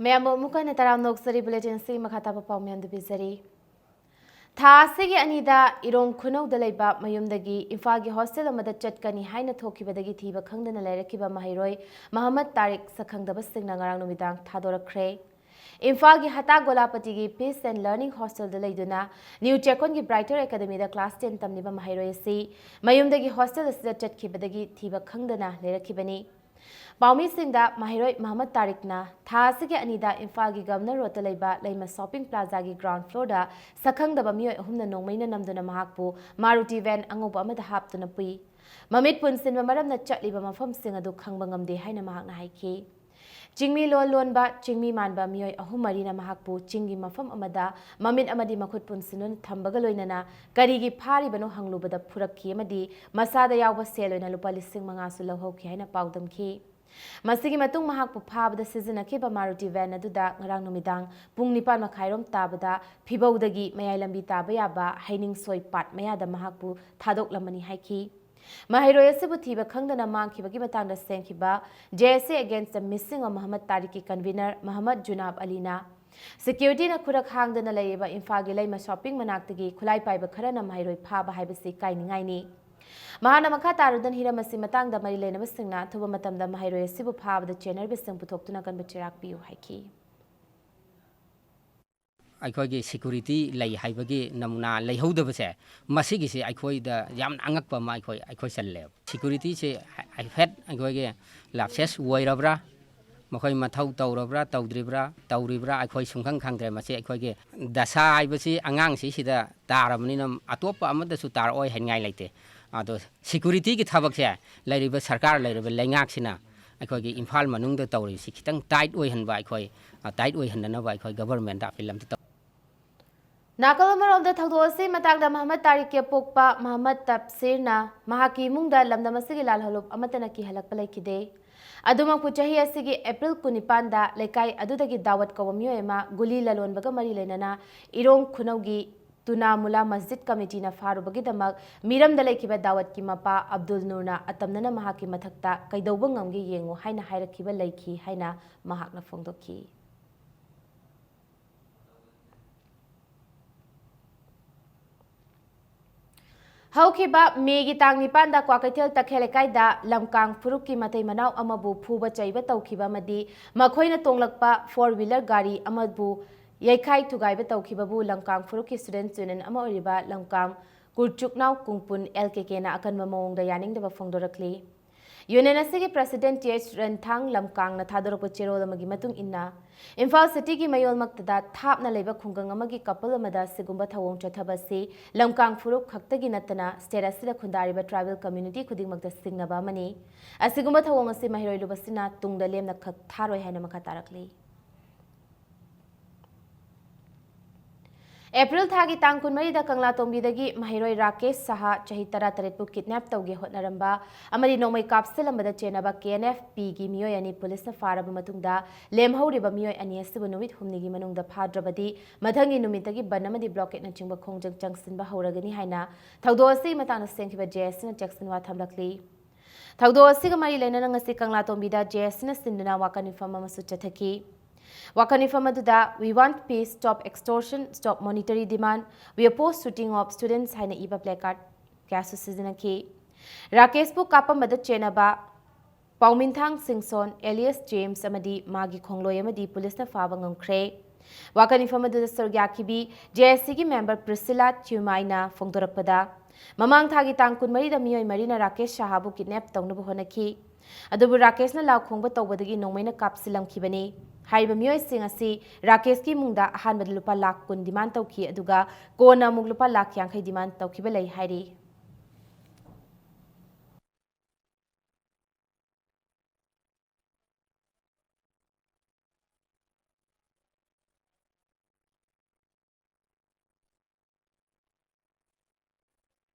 ꯃꯌꯥꯝꯕꯨ ꯑꯃꯨꯛ ꯍꯟꯅ ꯇꯔꯥꯝꯅ ꯑꯣꯛꯆꯔꯤ꯫ Bulletin ꯑꯁꯤ ꯃꯈꯥ ꯇꯥꯕ ꯄꯥꯎ ꯃꯌꯥꯝꯗꯨ ꯄꯤꯖꯔꯤ꯫ ꯊꯥ ꯑꯁꯤꯒꯤ ꯑꯅꯤꯗ ꯏꯔꯣꯡ ꯈꯨꯅꯧꯗ ꯂꯩꯕ ꯃꯌꯨꯝꯗꯒꯤ ꯏꯝꯐꯥꯜꯒꯤ hostel ꯑꯃꯗ ꯆꯠꯀꯅꯤ ꯍꯥꯏꯅ ꯊꯣꯛꯈꯤꯕꯗꯒꯤ ꯊꯤꯕ ꯈꯪꯗꯅ ꯂꯩꯔꯛꯈꯤꯕ ꯃꯍꯩꯔꯣꯏ ꯃꯍꯃꯗ ꯇꯥꯔꯤꯛ ꯁꯛꯈꯪꯗꯕꯁꯤꯡꯅ ꯉꯔꯥꯡ ꯅꯨꯃꯤꯗꯥꯡ ꯊꯥꯗꯣꯔꯛꯈ꯭ꯔꯦ꯫ ꯏꯝꯐꯥꯜꯒꯤ ꯍꯇꯥ ꯒꯣꯂꯥꯄꯇꯤꯒꯤ Peace and Learning Hostelꯗ ꯂꯩꯗꯨꯅ New ꯆꯦꯛꯀꯣꯟꯒꯤ Brighter Academyꯗ class ten ꯇꯝꯂꯤꯕ ꯃꯍꯩꯔꯣꯏ ꯑꯁꯤ ꯃꯌꯨꯝꯗꯒꯤ hostel ꯑꯁꯤꯗ ꯆꯠꯈꯤꯕꯗꯒꯤ ꯊꯤꯕ ꯈꯪꯗꯅ ꯂꯩꯔꯛꯈꯤꯕꯅꯤ꯫ ꯄꯥꯎꯃꯤꯁꯤꯡꯗ ꯃꯍꯩꯔꯣꯏ ꯃꯍꯃꯗ ꯇꯥꯔꯤꯛꯅ ꯊꯥ ꯑꯁꯤꯒꯤ ꯑꯅꯤꯗ ꯏꯝꯐꯥꯜꯒꯤ Governor Roadꯇ ꯂꯩꯕ ꯂꯩꯃ Shopping Plazaꯒꯤ ground floorꯗ ꯁꯛꯈꯪꯗꯕ ꯃꯤꯑꯣꯏ ꯑꯍꯨꯝꯅ ꯅꯣꯡꯃꯩꯅ ꯅꯝꯗꯨꯅ ꯃꯍꯥꯛꯄꯨ Maruti van ꯑꯉꯧꯕ ꯑꯃꯗ ꯍꯥꯞꯇꯨꯅ ꯄꯨꯏ꯫ ꯃꯃꯤꯠ ꯄꯨꯟꯁꯤꯟꯕ ꯃꯔꯝꯅ ꯆꯠꯂꯤꯕ ꯃꯐꯝꯁꯤꯡ ꯑꯗꯨ ꯈꯪꯕ ꯉꯝꯗꯦ ꯍꯥꯏꯅ ꯃꯍꯥꯛꯅ ꯍꯥꯏꯈꯤ꯫ ꯆꯤꯡꯃꯤ ꯂꯣꯟ ꯂꯣꯟꯕ, ꯆꯤꯡꯃꯤ ꯃꯥꯟꯕ ꯃꯤꯑꯣꯏ ꯑꯍꯨꯝ ꯃꯔꯤꯅ ꯃꯍꯥꯛꯄꯨ ꯆꯤꯡꯒꯤ ꯃꯐꯝ ꯑꯃꯗ ꯃꯃꯤꯠ ꯑꯃꯗꯤ ꯃꯈꯨꯠ ꯄꯨꯟꯁꯤꯟꯗꯨꯅ ꯊꯝꯕꯒ ꯂꯣꯏꯅꯅ ꯀꯔꯤꯒꯤ ꯐꯥꯔꯤꯕꯅꯣ ꯍꯪꯂꯨꯕꯗ ꯐꯨꯔꯛꯈꯤ ꯑꯃꯗꯤ ꯃꯁꯥꯗ ꯌꯥꯎꯕ ꯁꯦꯜ ꯑꯣꯏꯅ ꯂꯨꯄꯥ ꯂꯤꯁꯤꯡ ꯃꯉꯥꯁꯨ ꯂꯧꯍꯧꯈꯤ ꯍꯥꯏꯅ ꯄꯥꯎꯗꯝꯈꯤ꯫ ꯃꯁꯤꯒꯤ ꯃꯇꯨꯡ ꯃꯍꯥꯛꯄꯨ ꯐꯥꯕꯗ ꯁꯤꯖꯤꯟꯅꯈꯤꯕ Maruti van ꯑꯗꯨꯗ ꯉꯔꯥꯡ ꯅꯨꯃꯤꯗꯥꯡ ꯄꯨꯡ ꯅꯤꯄꯥꯟ ꯃꯈꯥꯏꯔꯣꯝ ꯇꯥꯕꯗ ꯐꯤꯕꯧꯗꯒꯤ ꯃꯌꯥꯏ ꯂꯝꯕꯤ ꯇꯥꯕ ꯌꯥꯕ ꯍꯩꯅꯤꯡꯁꯣꯏ ꯄꯥꯠ ꯃꯌꯥꯗ ꯃꯍꯥꯛꯄꯨ ꯊꯥꯗꯣꯛꯂꯝꯕꯅꯤ ꯍꯥꯏꯈꯤ꯫ ꯃꯍꯩꯔꯣꯏ ꯑꯁꯤꯕꯨ ꯊꯤꯕ ꯈꯪꯗꯅ ꯃꯥꯡꯈꯤꯕꯒꯤ ꯃꯇꯥꯡꯗ ꯁꯦꯝꯈꯤꯕ J S A Against the Missing of Muhammad Tariqꯀꯤ convener ꯃꯍꯃꯗ ꯖꯨꯅꯥꯕ ꯑꯂꯤꯅ, securityꯅ ꯈꯨꯔꯛ ꯍꯥꯡꯗꯅ ꯂꯩꯔꯤꯕ ꯏꯝꯐꯥꯜꯒꯤ ꯂꯩꯃ shopping ꯃꯅꯥꯛꯇꯒꯤ ꯈꯨꯠꯂꯥꯏ ꯄꯥꯏꯕ ꯈꯔꯅ ꯃꯍꯩꯔꯣꯏ ꯐꯥꯕ ꯍꯥꯏꯕꯁꯤ ꯀꯥꯏꯅꯤꯡꯉꯥꯏꯅꯤ꯫ ꯃꯍꯥꯛꯅ ꯃꯈꯥ ꯇꯥꯔꯨꯗꯨꯅ ꯍꯤꯔꯝ ꯑꯁꯤ ꯃꯇꯥꯡꯗ ꯃꯔꯤ ꯂꯩꯅꯕꯁꯤꯡꯅ ꯑꯊꯨꯕ ꯃꯇꯝꯗ ꯃꯍꯩꯔꯣꯏ ꯑꯁꯤꯕꯨ ꯐꯥꯕꯗ ꯆꯦꯟꯅꯔꯤꯕꯁꯤꯡ ꯄꯨꯊꯣꯛꯇꯨꯅ ꯀꯟꯕ ꯆꯩꯔꯥꯛ ꯄꯤꯌꯨ ꯍꯥꯏꯈꯤ꯫ ꯑꯩꯈꯣꯏꯒꯤ ꯁꯦꯀ꯭ꯌꯨꯔꯤꯇꯤ ꯂꯩ ꯍꯥꯏꯕꯒꯤ ꯅꯃꯨꯅꯥ ꯂꯩꯍꯧꯗꯕꯁꯦ, ꯃꯁꯤꯒꯤꯁꯤ ꯑꯩꯈꯣꯏꯗ ꯌꯥꯝꯅ ꯑꯉꯛꯄ ꯑꯃ ꯑꯩꯈꯣꯏ, ꯑꯩꯈꯣꯏ ꯆꯜꯂꯦꯕ꯫ ꯁꯦꯀ꯭ꯌꯨꯔꯤꯇꯤꯁꯤ ꯍꯥꯏ-, ꯍꯥꯏꯐꯦꯠ ꯑꯩꯈꯣꯏꯒꯤ ꯂꯥꯞꯁꯦꯁ ꯑꯣꯏꯔꯕ꯭ꯔꯥ, ꯃꯈꯣꯏ ꯃꯊꯧ ꯇꯧꯔꯕ꯭ꯔꯥ, ꯇꯧꯗ꯭ꯔꯤꯕ꯭ꯔꯥ, ꯇꯧꯔꯤꯕ꯭ꯔꯥ, ꯑꯩꯈꯣꯏ ꯁꯨꯡꯈꯪ ꯈꯪꯗ꯭ꯔꯦ꯫ ꯃꯁꯤ ꯑꯩꯈꯣꯏꯒꯤ ꯗꯁꯥ ꯍꯥꯏꯕꯁꯤ ꯑꯉꯥꯡꯁꯤ ꯁꯤꯗ ꯇꯥꯔꯕꯅꯤꯅ ꯑꯇꯣꯞꯄ ꯑꯃꯗꯁꯨ ꯇꯥꯔꯛꯑꯣꯏ ꯍꯥꯏꯅꯤꯡꯉꯥꯏ ꯂꯩꯇꯦ꯫ ꯑꯗꯣ ꯁꯦꯀ꯭ꯌꯨꯔꯤꯇꯤꯒꯤ ꯊꯕꯛꯁꯦ ꯂꯩꯔꯤꯕ ꯁꯔꯀꯥꯔ, ꯂꯩꯔꯤꯕ ꯂꯩꯉꯥꯛꯁꯤꯅ ꯑꯩꯈꯣꯏꯒꯤ ꯏꯝꯐꯥꯜ ꯃꯅꯨꯡꯗ ꯇꯧꯔꯤꯕꯁꯤ ꯈꯤꯇꯪ ꯇꯥꯏꯠ ꯑꯣꯏꯍꯟꯕ, ꯑꯩꯈꯣꯏ, ꯑ, ꯇꯥꯏꯠ ꯑꯣꯏꯍꯟꯗꯅꯕ ꯑꯩꯈꯣꯏ ꯒꯚꯔꯟꯃꯦꯟꯠꯇ ꯑꯄꯤꯜ ꯑꯝꯇ ꯇꯧ꯫ ꯅꯥꯀꯜ ꯑꯃꯔꯣꯝꯗ ꯊꯧꯗꯣꯛ ꯑꯁꯤ ꯃꯇꯥꯡꯗ ꯃꯍꯝꯃꯗ ꯇꯥꯔꯤꯛ ꯀꯦꯞ ꯄꯣꯛꯄ ꯃꯍꯝꯃꯗ ꯇꯞꯁꯤꯔꯅ ꯃꯍꯥꯛꯀꯤ ꯏꯃꯨꯡꯗ ꯂꯝꯗꯝ ꯑꯁꯤꯒꯤ ꯂꯥꯜꯍꯧꯂꯨꯞ ꯑꯃꯠꯇꯅ ꯀꯤꯍꯜꯂꯛꯄ ꯂꯩꯈꯤꯗꯦ꯫ ꯑꯗꯨꯃꯛꯄꯨ ꯆꯍꯤ ꯑꯁꯤꯒꯤ ꯑꯦꯄ꯭ꯔꯤꯜ ꯀꯨꯟꯅꯤꯄꯥꯟꯗ ꯂꯩꯀꯥꯏ ꯑꯗꯨꯗꯒꯤ ꯗꯥꯋꯠ ꯀꯧꯕ ꯃꯤꯑꯣꯏ ꯑꯃ ꯒꯨꯂꯤ ꯂꯂꯣꯟꯕꯒ ꯃꯔꯤ ꯂꯩꯅꯅ ꯏꯔꯣꯡ ꯈꯨꯅꯧꯒꯤ ꯇꯨꯅꯥꯃꯨꯂꯥ ꯃꯁꯖꯤꯗ ꯀꯃꯤꯇꯤꯅ ꯐꯥꯔꯨꯕꯒꯤꯗꯃꯛ ꯃꯤꯔꯝꯗ ꯂꯩꯈꯤꯕ ꯗꯥꯋꯠꯀꯤ ꯃꯄꯥ ꯑꯕꯗꯨꯜ ꯅꯨꯔꯅ ꯑꯇꯝꯅꯅ ꯃꯍꯥꯛꯀꯤ ꯃꯊꯛꯇ "ꯀꯩꯗꯧꯕ ꯉꯝꯒꯦ ꯌꯦꯡꯉꯨ" ꯍꯥꯏꯅ ꯍꯥꯏꯔꯛꯈꯤꯕ ꯂꯩꯈꯤ ꯍꯥꯏꯅ ꯃꯍꯥꯛꯅ ꯐꯣꯡꯗꯣꯛꯈꯤ꯫ ꯍꯧꯈꯤꯕ ꯃꯦꯒꯤ ꯇꯥꯡ ꯅꯤꯄꯥꯟꯗ ꯀ꯭ꯋꯥꯀꯩꯊꯦꯜ ꯇꯈꯦꯜ ꯂꯩꯀꯥꯏꯗ ꯂꯝꯀꯥꯡ ꯐꯨꯔꯨꯞꯀꯤ ꯃꯇꯩ ꯃꯅꯥꯎ ꯑꯃꯕꯨ ꯐꯨꯕ ꯆꯩꯕ ꯇꯧꯈꯤꯕ ꯑꯃꯗꯤ ꯃꯈꯣꯏꯅ ꯇꯣꯡꯂꯛꯄ ꯐꯣꯔ ꯋꯤꯂꯔ ꯒꯥꯔꯤ ꯑꯃꯕꯨ ꯌꯩꯈꯥꯏ ꯊꯨꯒꯥꯏꯕ ꯇꯧꯈꯤꯕꯕꯨ ꯂꯝꯀꯥꯡ ꯐꯨꯔꯨꯞꯀꯤ ꯁ꯭ꯇꯨꯗꯦꯟꯠꯁ ꯌꯨꯅꯤꯌꯟ ꯑꯃ ꯑꯣꯏꯔꯤꯕ ꯂꯝꯀꯥꯡ ꯀꯨꯔꯆꯨꯛꯅꯥꯎ ꯀꯨꯡꯄꯨꯟ, ꯑꯦꯜ ꯀꯦ ꯀꯦꯅ ꯑꯀꯟꯕ ꯃꯑꯣꯡꯗ ꯌꯥꯅꯤꯡꯗꯕ ꯐꯣꯡꯗꯣꯔꯛꯂꯤ꯫ ꯌꯨꯅꯤꯌꯟ ꯑꯁꯤꯒꯤ ꯄ꯭ꯔꯁꯤꯗꯦꯟꯠ ꯇꯤ ꯑꯩꯆ ꯔꯟꯊꯥꯡ ꯂꯝꯀꯥꯡꯅ ꯊꯥꯗꯣꯔꯛꯄ ꯆꯦꯔꯣꯜ ꯑꯃꯒꯤ ꯃꯇꯨꯡ ꯏꯟꯅ, ꯏꯝꯐꯥꯜ ꯁꯤꯇꯤꯒꯤ ꯃꯌꯣꯜꯃꯛꯇꯗ ꯊꯥꯞꯅ ꯂꯩꯕ ꯈꯨꯡꯒꯪ ꯑꯃꯒꯤ ꯀꯄꯜ ꯑꯃꯗ ꯑꯁꯤꯒꯨꯝꯕ ꯊꯧꯑꯣꯡ ꯆꯠꯊꯕ ꯑꯁꯤ ꯂꯝꯀꯥꯡ ꯐꯨꯔꯨꯞ ꯈꯛꯇꯒꯤ ꯅꯠꯇꯅ ꯁ꯭ꯇꯦꯠ ꯑꯁꯤꯗ ꯈꯨꯟꯗꯥꯔꯤꯕ ꯇ꯭ꯔꯥꯏꯕꯦꯜ ꯀꯝꯃ꯭ꯌꯨꯅꯤꯇꯤ ꯈꯨꯗꯤꯡꯃꯛꯇ ꯁꯤꯡꯅꯕ ꯑꯃꯅꯤ꯫ ꯑꯁꯤꯒꯨꯝꯕ ꯊꯧꯑꯣꯡ ꯑꯁꯤ ꯃꯍꯩꯔꯣꯏ ꯂꯨꯞ ꯑꯁꯤꯅ ꯇꯨꯡꯗ ꯂꯦꯝꯅ ꯈꯛ ꯊꯥꯔꯣꯏ ꯍꯥꯏꯅ ꯃꯈꯥ ꯇꯥꯔꯛꯂꯤ꯫ ꯑꯦꯄ꯭ꯔꯤꯜ ꯊꯥꯒꯤ ꯇꯥꯡ ꯀꯨꯟꯃꯔꯤꯗ ꯀꯪꯂꯥꯇꯣꯡꯕꯤꯗꯒꯤ ꯃꯍꯩꯔꯣꯏ ꯔꯥꯀꯦꯁ ꯁꯍꯥ, ꯆꯍꯤ ꯇꯔꯥꯇꯔꯦꯠꯄꯨ ꯀꯤꯗꯅꯦꯞ ꯇꯧꯒꯦ ꯍꯣꯠꯅꯔꯝꯕ ꯑꯃꯗꯤ ꯅꯣꯡꯃꯩ ꯀꯥꯞꯁꯤꯜꯂꯝꯕꯗ ꯆꯦꯟꯅꯕ ꯀꯦ ꯑꯦꯟ ꯑꯦꯐ ꯄꯤꯒꯤ ꯃꯤꯑꯣꯏ ꯑꯅꯤ ꯄꯨꯂꯤꯁꯅ ꯐꯥꯔꯕ ꯃꯇꯨꯡꯗ, ꯂꯦꯝꯍꯧꯔꯤꯕ ꯃꯤꯑꯣꯏ ꯑꯅꯤ ꯑꯁꯤꯕꯨ ꯅꯨꯃꯤꯠ ꯍꯨꯝꯅꯤꯒꯤ ꯃꯅꯨꯡꯗ ꯐꯥꯗ꯭ꯔꯕꯗꯤ ꯃꯊꯪꯒꯤ ꯅꯨꯃꯤꯠꯇꯒꯤ ꯕꯟ ꯑꯃꯗꯤ ꯕ꯭ꯂꯣꯀꯦꯠꯅꯆꯤꯡꯕ ꯈꯣꯡꯖꯪ ꯆꯪꯁꯤꯟꯕ ꯍꯧꯔꯒꯅꯤ ꯍꯥꯏꯅ ꯊꯧꯗꯣꯛ ꯑꯁꯤꯒꯤ ꯃꯇꯥꯡꯗ ꯁꯦꯝꯈꯤꯕ ꯖꯦ ꯑꯦꯁ ꯁꯤꯅ ꯆꯦꯛꯁꯤꯟꯋꯥ ꯊꯝꯂꯛꯂꯤ꯫ ꯊꯧꯗꯣꯛ ꯑꯁꯤꯒ ꯃꯔꯤ ꯂꯩꯅꯅ ꯉꯁꯤ ꯀꯪꯂꯥꯇꯣꯡꯕꯤꯗ ꯖꯦ ꯑꯦꯁ ꯁꯤꯅ ꯁꯤꯟꯗꯨꯅ ꯋꯥꯀꯠ ꯃꯤꯐꯝ ꯑꯃꯁꯨ ꯆꯠꯊꯈꯤ꯫ ꯋꯥꯀꯠ ꯃꯤꯐꯝ ꯑꯗꯨꯗ "We want peace, stop extortion, stop monetary demand, we oppose shooting of students" ꯍꯥꯏꯅ ꯏꯕ placard ꯀꯌꯥꯁꯨ ꯁꯤꯖꯤꯟꯅꯈꯤ꯫ ꯔꯥꯀꯦꯁꯄꯨ ꯀꯥꯞꯄꯝꯕꯗ ꯆꯦꯟꯅꯕ ꯄꯥꯎꯃꯤꯟꯊꯥꯡ ꯁꯤꯡꯁꯣꯟ, alias ꯖꯦꯝꯁ, ꯑꯃꯗꯤ ꯃꯥꯒꯤ ꯈꯣꯡꯂꯣꯏ ꯑꯃꯗꯤ ꯄꯨꯂꯤꯁꯅ ꯐꯥꯕ ꯉꯝꯈ꯭ꯔꯦ꯫ ꯋꯥꯀꯠ ꯃꯤꯐꯝ ꯑꯗꯨꯗ ꯁꯔꯨꯛ ꯌꯥꯈꯤꯕꯤ ꯖꯦ ꯑꯦꯁ ꯁꯤꯒꯤ ꯃꯦꯝꯕꯔ ꯄ꯭ꯔꯤꯁꯤꯂꯥ ꯊ꯭ꯌꯨꯃꯥꯏꯅ ꯐꯣꯡꯗꯣꯔꯛꯄꯗ, ꯃꯃꯥꯡ ꯊꯥꯒꯤ ꯇꯥꯡ ꯀꯨꯟꯃꯔꯤꯗ ꯃꯤꯑꯣꯏ ꯃꯔꯤꯅ ꯔꯥꯀꯦꯁ ꯁꯥꯍꯥꯕꯨ ꯀꯤꯗꯅꯦꯞ ꯇꯧꯅꯕ ꯍꯣꯠꯅꯈꯤ꯫ ꯑꯗꯨꯕꯨ ꯔꯥꯀꯦꯁꯅ ꯂꯥꯎ ꯈꯣꯡꯕ ꯇꯧꯕꯗꯒꯤ ꯅꯣꯡꯃꯩꯅ ꯀꯥꯞꯁꯤꯜꯂꯝꯈꯤꯕꯅꯤ꯫ ꯍꯥꯏꯔꯤꯕ ꯃꯤꯑꯣꯏꯁꯤꯡ ꯑꯁꯤ ꯔꯥꯀꯦꯁꯀꯤ ꯏꯃꯨꯡꯗ ꯑꯍꯥꯟꯕꯗ ꯂꯨꯄꯥ ꯂꯥꯈ ꯀꯨꯟ ꯗꯤꯃꯥꯟ ꯇꯧꯈꯤ, ꯑꯗꯨꯒ ꯀꯣꯟꯅ ꯑꯃꯨꯛ ꯂꯨꯄꯥ ꯂꯥꯈ ꯌꯥꯡꯈꯩ ꯗꯤꯃꯥꯟ ꯇꯧꯈꯤꯕ ꯂꯩ ꯍꯥꯏꯔꯤ꯫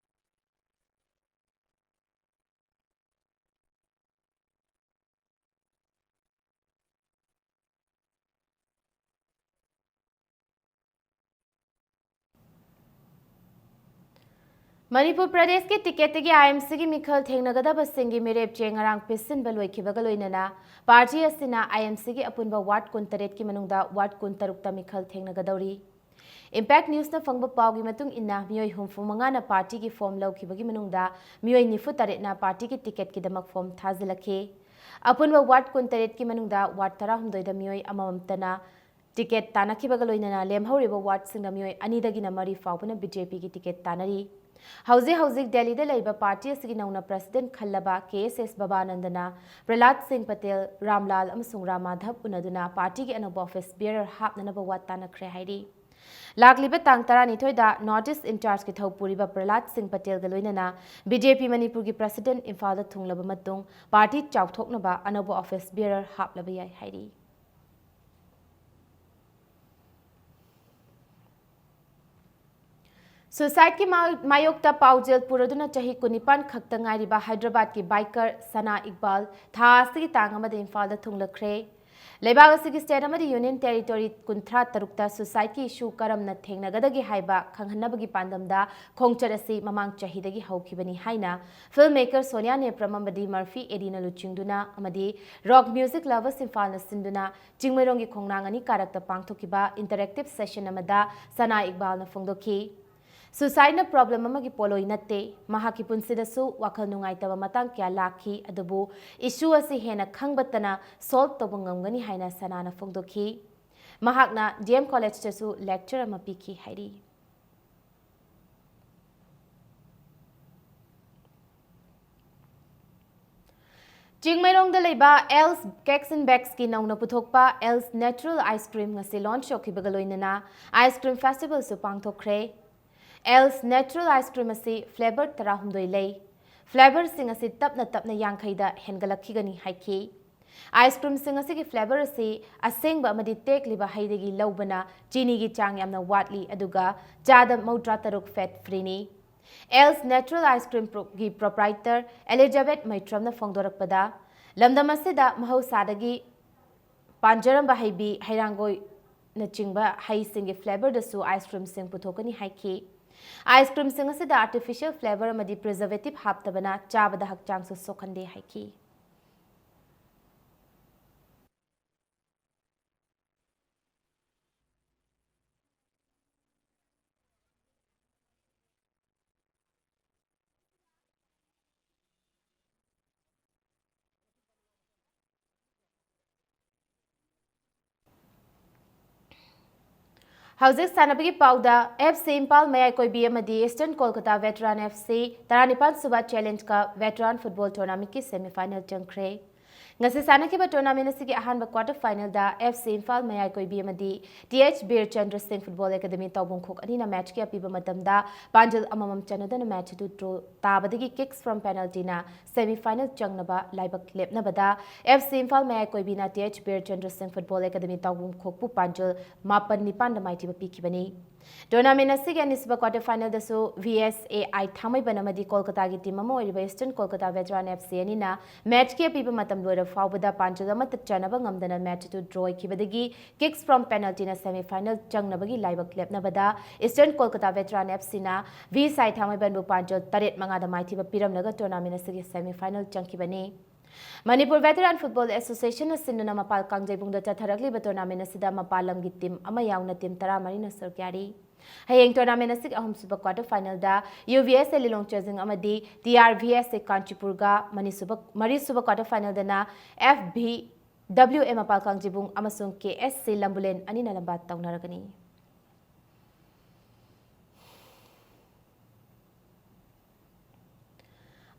ꯃꯅꯤꯄꯨꯔ ꯄ꯭ꯔꯗꯦꯁꯀꯤ ꯇꯤꯀꯦꯠꯇꯒꯤ ꯑꯥꯏ ꯑꯦꯝ ꯁꯤꯒꯤ ꯃꯤꯈꯜ ꯊꯦꯡꯅꯒꯗꯕꯁꯤꯡꯒꯤ ꯃꯤꯔꯦꯞ ꯆꯦ ꯉꯔꯥꯡ ꯄꯤꯁꯤꯟꯕ ꯂꯣꯏꯈꯤꯕꯒ ꯂꯣꯏꯅꯅ, ꯄꯥꯔꯇꯤ ꯑꯁꯤꯅ ꯑꯥꯏ ꯑꯦꯝ ꯁꯤꯒꯤ ꯑꯄꯨꯟꯕ ꯋꯥꯔꯗ ꯀꯨꯟꯇꯔꯦꯠꯀꯤ ꯃꯅꯨꯡꯗ ꯋꯥꯔꯗ ꯀꯨꯟꯇꯔꯨꯛꯇ ꯃꯤꯈꯜ ꯊꯦꯡꯅꯒꯗꯧꯔꯤ꯫ ꯏꯝꯄꯦꯛ ꯅ꯭ꯌꯨꯁꯅ ꯐꯪꯕ ꯄꯥꯎꯒꯤ ꯃꯇꯨꯡ ꯏꯟꯅ, ꯃꯤꯑꯣꯏ ꯍꯨꯝꯐꯨ ꯃꯉꯥꯅ ꯄꯥꯔꯇꯤꯒꯤ ꯐꯣꯝ ꯂꯧꯈꯤꯕꯒꯤ ꯃꯅꯨꯡꯗ ꯃꯤꯑꯣꯏ ꯅꯤꯐꯨ ꯇꯔꯦꯠꯅ ꯄꯥꯔꯇꯤꯒꯤ ꯇꯤꯀꯦꯠꯀꯤꯗꯃꯛ ꯐꯣꯝ ꯊꯥꯖꯤꯜꯂꯛꯈꯤ꯫ ꯑꯄꯨꯟꯕ ꯋꯥꯔꯗ ꯀꯨꯟꯇꯔꯦꯠꯀꯤ ꯃꯅꯨꯡꯗ ꯋꯥꯔꯗ ꯇꯔꯥꯍꯨꯝꯗꯣꯏꯗ ꯃꯤꯑꯣꯏ ꯑꯃꯃꯝꯇꯅ ꯇꯤꯀꯦꯠ ꯇꯥꯟꯅꯈꯤꯕꯒ ꯂꯣꯏꯅꯅ, ꯂꯦꯝꯍꯧꯔꯤꯕ ꯋꯥꯔꯗꯁꯤꯡꯗ ꯃꯤꯑꯣꯏ ꯑꯅꯤꯗꯒꯤꯅ ꯃꯔꯤ ꯐꯥꯎꯕꯅ ꯕꯤ ꯖꯦ ꯄꯤꯒꯤ ꯇꯤꯀꯦꯠ ꯇꯥꯟꯅꯔꯤ꯫ ꯍꯧꯖꯤꯛ ꯍꯧꯖꯤꯛ ꯗꯦꯜꯂꯤꯗ ꯂꯩꯕ ꯄꯥꯔꯇꯤ ꯑꯁꯤꯒꯤ ꯅꯧꯅ ꯄ꯭ꯔꯁꯤꯗꯦꯟꯠ ꯈꯜꯂꯕ ꯀꯦ ꯑꯦꯁ ꯑꯦꯁ ꯕꯕꯥꯅꯟꯗꯅ ꯄ꯭ꯔꯍꯂꯥꯗ ꯁꯤꯡ ꯄꯇꯦꯜ, ꯔꯥꯝꯂꯥꯜ ꯑꯃꯁꯨꯡ ꯔꯥꯝ ꯃꯥꯙꯕ ꯎꯅꯗꯨꯅ ꯄꯥꯔꯇꯤꯒꯤ ꯑꯅꯧꯕ ꯑꯣꯐꯤꯁ ꯕꯤꯌꯔꯔ ꯍꯥꯞꯅꯅꯕ ꯋꯥ ꯇꯥꯅꯈ꯭ꯔꯦ ꯍꯥꯏꯔꯤ꯫ ꯂꯥꯛꯂꯤꯕ ꯇꯥꯡ ꯇꯔꯥꯅꯤꯊꯣꯏꯗ ꯅꯣꯔꯠ ꯏꯁ ꯏꯟꯆꯥꯔꯖꯀꯤ ꯊꯧꯄꯨꯔꯤꯕ ꯄ꯭ꯔꯍꯂꯥꯗ ꯁꯤꯡ ꯄꯇꯦꯜꯒ ꯂꯣꯏꯅꯅ ꯕꯤ ꯖꯦ ꯄꯤ ꯃꯅꯤꯄꯨꯔꯒꯤ ꯄ꯭ꯔꯁꯤꯗꯦꯟꯠ ꯏꯝꯐꯥꯜꯗ ꯊꯨꯡꯂꯕ ꯃꯇꯨꯡ, ꯄꯥꯔꯇꯤ ꯆꯥꯎꯊꯣꯛꯅꯕ ꯑꯅꯧꯕ ꯑꯣꯐꯤꯁ ꯕꯤꯌꯔꯔ ꯍꯥꯞꯂꯕ ꯌꯥꯏ ꯍꯥꯏꯔꯤ꯫ ꯁꯨꯁꯥꯏꯗꯀꯤ ꯃꯥ-, ꯃꯥꯌꯣꯛꯇ ꯄꯥꯎꯖꯦꯜ ꯄꯨꯔꯗꯨꯅ ꯆꯍꯤ ꯀꯨꯟꯅꯤꯄꯥꯟ ꯈꯛꯇ ꯉꯥꯏꯔꯤꯕ ꯍꯥꯏꯗ꯭ꯔꯕꯥꯗꯀꯤ ꯕꯥꯏꯀꯔ ꯁꯅꯥ ꯏꯛꯕꯥꯜ ꯊꯥ ꯑꯁꯤꯒꯤ ꯇꯥꯡ ꯑꯃꯗ ꯏꯝꯐꯥꯜꯗ ꯊꯨꯡꯂꯈ꯭ꯔꯦ꯫ ꯂꯩꯕꯥꯛ ꯑꯁꯤꯒꯤ ꯁ꯭ꯇꯦꯠ ꯑꯃꯗꯤ ꯌꯨꯅꯤꯌꯟ ꯇꯦꯔꯤꯇꯣꯔꯤ ꯀꯨꯟꯊ꯭ꯔꯥ ꯇꯔꯨꯛꯇ ꯁꯨꯁꯥꯏꯗꯀꯤ ꯏꯁꯨ ꯀꯔꯝꯅ ꯊꯦꯡꯅꯒꯗꯒꯦ ꯍꯥꯏꯕ ꯈꯪꯍꯟꯅꯕꯒꯤ ꯄꯥꯟꯗꯝꯗ ꯈꯣꯡꯆꯠ ꯑꯁꯤ ꯃꯃꯥꯡ ꯆꯍꯤꯗꯒꯤ ꯍꯧꯈꯤꯕꯅꯤ ꯍꯥꯏꯅ ꯐꯤꯜꯝ ꯃꯦꯀꯔ ꯁꯣꯅꯤꯌꯥ ꯅꯦꯄ꯭ꯔꯝ ꯑꯃꯗꯤ ꯃꯔꯐꯤ ꯑꯦꯗꯤꯅ ꯂꯨꯆꯤꯡꯗꯨꯅ ꯑꯃꯗꯤ ꯔꯣꯛ ꯃ꯭ꯌꯨꯖꯤꯛ ꯂꯚꯔꯁ ꯏꯝꯐꯥꯜꯅ ꯁꯤꯟꯗꯨꯅ ꯆꯤꯡꯃꯩꯔꯣꯡꯒꯤ ꯈꯣꯡꯅꯥꯡ ꯑꯅꯤ ꯀꯥꯔꯛꯇ ꯄꯥꯡꯊꯣꯛꯈꯤꯕ ꯏꯟꯇꯔꯦꯛꯇꯤꯚ ꯁꯦꯁꯟ ꯑꯃꯗ ꯁꯅꯥ ꯏꯛꯕꯥꯜꯅ ꯐꯣꯡꯗꯣꯛꯈꯤ꯫ ꯁꯨꯁꯥꯏꯗꯅ ꯄ꯭ꯔꯣꯕ꯭ꯂꯦꯝ ꯑꯃꯒꯤ ꯄꯣꯠꯂꯣꯏ ꯅꯠꯇꯦ꯫ ꯃꯍꯥꯛꯀꯤ ꯄꯨꯟꯁꯤꯗꯁꯨ ꯋꯥꯈꯜ ꯅꯨꯡꯉꯥꯏꯇꯕ ꯃꯇꯥꯡ ꯀꯌꯥ ꯂꯥꯛꯈꯤ, ꯑꯗꯨꯕꯨ ꯏꯁꯨ ꯑꯁꯤ ꯍꯦꯟꯅ ꯈꯪꯕꯇꯅ ꯁꯣꯜꯕ ꯇꯧꯕ ꯉꯝꯒꯅꯤ ꯍꯥꯏꯅ ꯁꯅꯥꯅ ꯐꯣꯡꯗꯣꯛꯈꯤ꯫ ꯃꯍꯥꯛꯅ ꯗꯤ ꯑꯦꯝ ꯀꯣꯂꯦꯖꯇꯁꯨ ꯂꯦꯛꯆꯔ ꯑꯃ ꯄꯤꯈꯤ ꯍꯥꯏꯔꯤ꯫ ꯆꯤꯡꯃꯩꯔꯣꯡꯗ ꯂꯩꯕ ꯑꯦꯜꯁ ꯀꯦꯛꯁ ꯑꯦꯟ ꯕꯦꯛꯁꯀꯤ ꯅꯧꯅ ꯄꯨꯊꯣꯛꯄ ꯑꯦꯜꯁ ꯅꯦꯆꯔꯦꯜ ꯑꯥꯏꯁ ꯀ꯭ꯔꯤꯝ ꯉꯁꯤ ꯂꯣꯟꯆ ꯇꯧꯈꯤꯕꯒ ꯂꯣꯏꯅꯅ ꯑꯥꯏꯁ ꯀ꯭ꯔꯤꯝ ꯐꯦꯁꯇꯤꯚꯦꯜꯁꯨ ꯄꯥꯡꯊꯣꯛꯈ꯭ꯔꯦ꯫ ꯑꯦꯜꯁ ꯅꯦꯆꯔꯦꯜ ꯑꯥꯏꯁ ꯀ꯭ꯔꯤꯝ ꯑꯁꯤ ꯐ꯭ꯂꯦꯚꯔ ꯇꯔꯥꯍꯨꯝꯗꯣꯏ ꯂꯩ꯫ ꯐ꯭ꯂꯦꯚꯔꯁꯤꯡ ꯑꯁꯤ ꯇꯞꯅ ꯇꯞꯅ ꯌꯥꯡꯈꯩꯗ ꯍꯦꯟꯒꯠꯂꯛꯈꯤꯒꯅꯤ ꯍꯥꯏꯈꯤ꯫ ꯑꯥꯏꯁ ꯀ꯭ꯔꯤꯝꯁꯤꯡ ꯑꯁꯤꯒꯤ ꯐ꯭ꯂꯦꯚꯔ ꯑꯁꯤ ꯑꯁꯦꯡꯕ ꯑꯃꯗꯤ ꯇꯦꯛꯂꯤꯕ ꯍꯩꯗꯒꯤ ꯂꯧꯕꯅ ꯆꯤꯅꯤꯒꯤ ꯆꯥꯡ ꯌꯥꯝꯅ ꯋꯥꯠꯂꯤ, ꯑꯗꯨꯒ ꯆꯥꯗ ꯃꯧꯗ꯭ꯔꯥ ꯇꯔꯨꯛ ꯐꯦꯠ ꯐ꯭ꯔꯤꯅꯤ꯫ ꯑꯦꯜꯁ ꯅꯦꯆꯔꯦꯜ ꯑꯥꯏꯁ ꯀ꯭ꯔꯤꯝ ꯒ꯭ꯔꯨꯞꯀꯤ ꯄ꯭ꯔꯣꯄ꯭ꯔꯥꯏꯇꯔ ꯑꯦꯂꯤꯖꯥꯕꯦꯊ ꯃꯩꯇ꯭ꯔꯝꯅ ꯐꯣꯡꯗꯣꯔꯛꯄꯗ, ꯂꯝꯗꯝ ꯑꯁꯤꯗ ꯃꯍꯧꯁꯥꯗꯒꯤ ꯄꯥꯟꯖꯔꯝꯕ ꯍꯩꯕꯤ, ꯍꯩꯔꯥꯡꯒꯣꯏꯅꯆꯤꯡꯕ ꯍꯩꯁꯤꯡꯒꯤ ꯐ꯭ꯂꯦꯚꯔꯗꯁꯨ ꯑꯥꯏꯁ ꯀ꯭ꯔꯤꯝꯁꯤꯡ ꯄꯨꯊꯣꯛꯀꯅꯤ ꯍꯥꯏꯈꯤ꯫ ꯑꯥꯏꯁ ꯀ꯭ꯔꯤꯝꯁꯤꯡ ꯑꯁꯤꯗ ꯑꯥꯔꯇꯤꯐꯤꯁꯤꯌꯦꯜ ꯐ꯭ꯂꯦꯚꯔ ꯑꯃꯗꯤ ꯄ꯭ꯔꯤꯖꯔꯚꯦꯇꯤꯚ ꯍꯥꯞꯇꯕꯅ ꯆꯥꯕꯗ ꯍꯛꯆꯥꯡꯁꯨ ꯁꯣꯛꯍꯟꯗꯦ ꯍꯥꯏꯈꯤ꯫ ꯍꯧꯖꯤꯛ ꯁꯥꯟꯅꯕꯒꯤ ꯄꯥꯎꯗ, ꯑꯦꯐ ꯁꯤ ꯏꯝꯐꯥꯜ ꯃꯌꯥꯏ ꯀꯣꯏꯕꯤ ꯑꯃꯗꯤ eastern Kolkata veteran F C ꯇꯔꯥꯅꯤꯄꯥꯟ ꯁꯨꯕ ꯆꯦꯂꯦꯟꯖ ꯀꯞ ꯚꯦꯇꯔꯥꯟ ꯐꯨꯠꯕꯣꯜ ꯇꯣꯔꯅꯥꯃꯦꯟꯠꯀꯤ ꯁꯦꯃꯤꯐꯥꯏꯅꯦꯜ ꯆꯪꯈ꯭ꯔꯦ꯫ ꯉꯁꯤ ꯁꯥꯟꯅꯈꯤꯕ ꯇꯣꯔꯅꯥꯃꯦꯟꯠ ꯑꯁꯤꯒꯤ ꯑꯍꯥꯟꯕ ꯀ꯭ꯋꯥꯔꯇꯔ ꯐꯥꯏꯅꯦꯜꯗ ꯑꯦꯐ ꯁꯤ ꯏꯝꯐꯥꯜ ꯃꯌꯥꯏ ꯀꯣꯏꯕꯤ ꯑꯃꯗꯤ ꯇꯤ ꯑꯦꯆ ꯕꯤꯔꯆꯟꯗ꯭ꯔ ꯁꯤꯡ ꯐꯨꯠꯕꯣꯜ ꯑꯦꯀꯥꯗꯃꯤ ꯇꯥꯎꯕꯨꯡꯈꯣꯛ ꯑꯅꯤꯅ ꯃꯦꯠꯆꯀꯤ ꯑꯄꯤꯕ ꯃꯇꯝꯗ ꯄꯥꯟꯖꯜ ꯑꯃꯃꯝ ꯆꯟꯅꯗꯨꯅ ꯃꯦꯠꯆ ꯑꯗꯨ ꯗ꯭ꯔꯣ ꯇꯥꯕꯗꯒꯤ ꯀꯤꯛꯁ ꯐ꯭ꯔꯣꯝ ꯄꯦꯅꯥꯜꯇꯤꯅ ꯁꯦꯃꯤꯐꯥꯏꯅꯦꯜ ꯆꯪꯅꯕ ꯂꯥꯏꯕꯛ ꯂꯦꯞꯅꯕꯗ ꯑꯦꯐ ꯁꯤ ꯏꯝꯐꯥꯜ ꯃꯌꯥꯏ ꯀꯣꯏꯕꯤꯅ ꯇꯤ ꯑꯩꯆ ꯕꯤꯔꯆꯟꯗ꯭ꯔ ꯁꯤꯡ ꯐꯨꯠꯕꯣꯜ ꯑꯦꯀꯥꯗꯃꯤ ꯇꯥꯎꯕꯨꯡꯈꯣꯛꯄꯨ ꯄꯥꯟꯖꯜ ꯃꯥꯄꯟ ꯅꯤꯄꯥꯟꯗ ꯃꯥꯏꯊꯤꯕ ꯄꯤꯈꯤꯕꯅꯤ꯫ ꯇꯣꯔꯅꯥꯃꯦꯟ ꯑꯁꯤꯒꯤ ꯑꯅꯤꯁꯨꯕ quarter ꯐꯥꯏꯅꯦꯜꯗꯁꯨ V S A I ꯊꯥꯡꯃꯩꯕꯟ ꯑꯃꯗꯤ ꯀꯣꯜꯀꯇꯥꯒꯤ ꯇꯤꯝ ꯑꯃ ꯑꯣꯏꯔꯤꯕ eastern Kolkata veteran F C ꯑꯅꯤꯅ ꯃꯦꯠꯆꯀꯤ ꯑꯄꯤꯕ ꯃꯇꯝ ꯂꯣꯏꯔ ꯐꯥꯎꯕꯗ ꯄꯥꯟꯖꯜ ꯑꯃꯠꯇ ꯆꯟꯅꯕ ꯉꯝꯗꯅ ꯃꯦꯠꯆ ꯑꯗꯨ ꯗ꯭ꯔꯣ ꯑꯣꯏꯈꯤꯕꯗꯒꯤ ꯀꯤꯛꯁ ꯐ꯭ꯔꯣꯝ ꯄꯦꯅꯥꯜꯇꯤꯅ ꯁꯦꯃꯤꯐꯥꯏꯅꯦꯜ ꯆꯪꯅꯕꯒꯤ ꯂꯥꯏꯕꯛ ꯂꯦꯞꯅꯕꯗ ꯏꯁꯇꯔꯟ ꯀꯣꯜꯀꯇꯥ ꯚꯦꯇꯔꯥꯟ ꯑꯦꯐ ꯁꯤꯅ ꯚꯤ ꯑꯦꯁ ꯑꯦ ꯑꯥꯏ ꯊꯥꯡꯃꯩꯕꯟꯕꯨ ꯄꯥꯟꯖꯜ ꯇꯔꯦꯠ ꯃꯉꯥꯗ ꯃꯥꯏꯊꯤꯕ ꯄꯤꯔꯝꯂꯒ ꯇꯣꯔꯅꯥꯃꯦꯟ ꯑꯁꯤꯒꯤ ꯁꯦꯃꯤꯐꯥꯏꯅꯦꯜ ꯆꯪꯈꯤꯕꯅꯤ꯫ ꯃꯅꯤꯄꯨꯔ ꯚꯦꯇꯔꯥꯟ ꯐꯨꯠꯕꯣꯜ ꯑꯦꯁꯣꯁꯤꯌꯦꯁꯟꯅ ꯁꯤꯟꯗꯨꯅ ꯃꯄꯥꯜ ꯀꯥꯡꯖꯩꯕꯨꯡꯗ ꯆꯠꯊꯔꯛꯂꯤꯕ ꯇꯣꯔꯅꯥꯃꯦꯟ ꯑꯁꯤꯗ ꯃꯄꯥꯟ ꯂꯝꯒꯤ ꯇꯤꯝ ꯑꯃ ꯌꯥꯎꯅ ꯇꯤꯝ ꯇꯔꯥꯃꯔꯤꯅ ꯁꯔꯨꯛ ꯌꯥꯔꯤ꯫ ꯍꯌꯦꯡ ꯇꯣꯔꯅꯥꯃꯦꯟ ꯑꯁꯤꯒꯤ ꯑꯍꯨꯝꯁꯨꯕ ꯀ꯭ꯋꯥꯔꯇꯔ ꯐꯥꯏꯅꯦꯜꯗ ꯌꯨ ꯚꯤ ꯑꯦꯁ ꯑꯦ ꯂꯤꯂꯣꯡ ꯆꯦꯖꯤꯡ ꯑꯃꯗꯤ T R V S A ꯀꯥꯟꯆꯤꯄꯨꯔꯒ, ꯃꯅꯤꯁꯨꯕ, ꯃꯔꯤꯁꯨꯕ ꯀ꯭ꯋꯥꯔꯇꯔ ꯐꯥꯏꯅꯦꯜꯗꯅ ꯑꯦꯐ ꯚꯤ W A ꯃꯄꯥꯜ ꯀꯥꯡꯖꯤꯕꯨꯡ ꯑꯃꯁꯨꯡ K S C ꯂꯝꯕꯨꯂꯦꯟ ꯑꯅꯤꯅ ꯂꯝꯕꯥ ꯇꯧꯅꯔꯒꯅꯤ꯫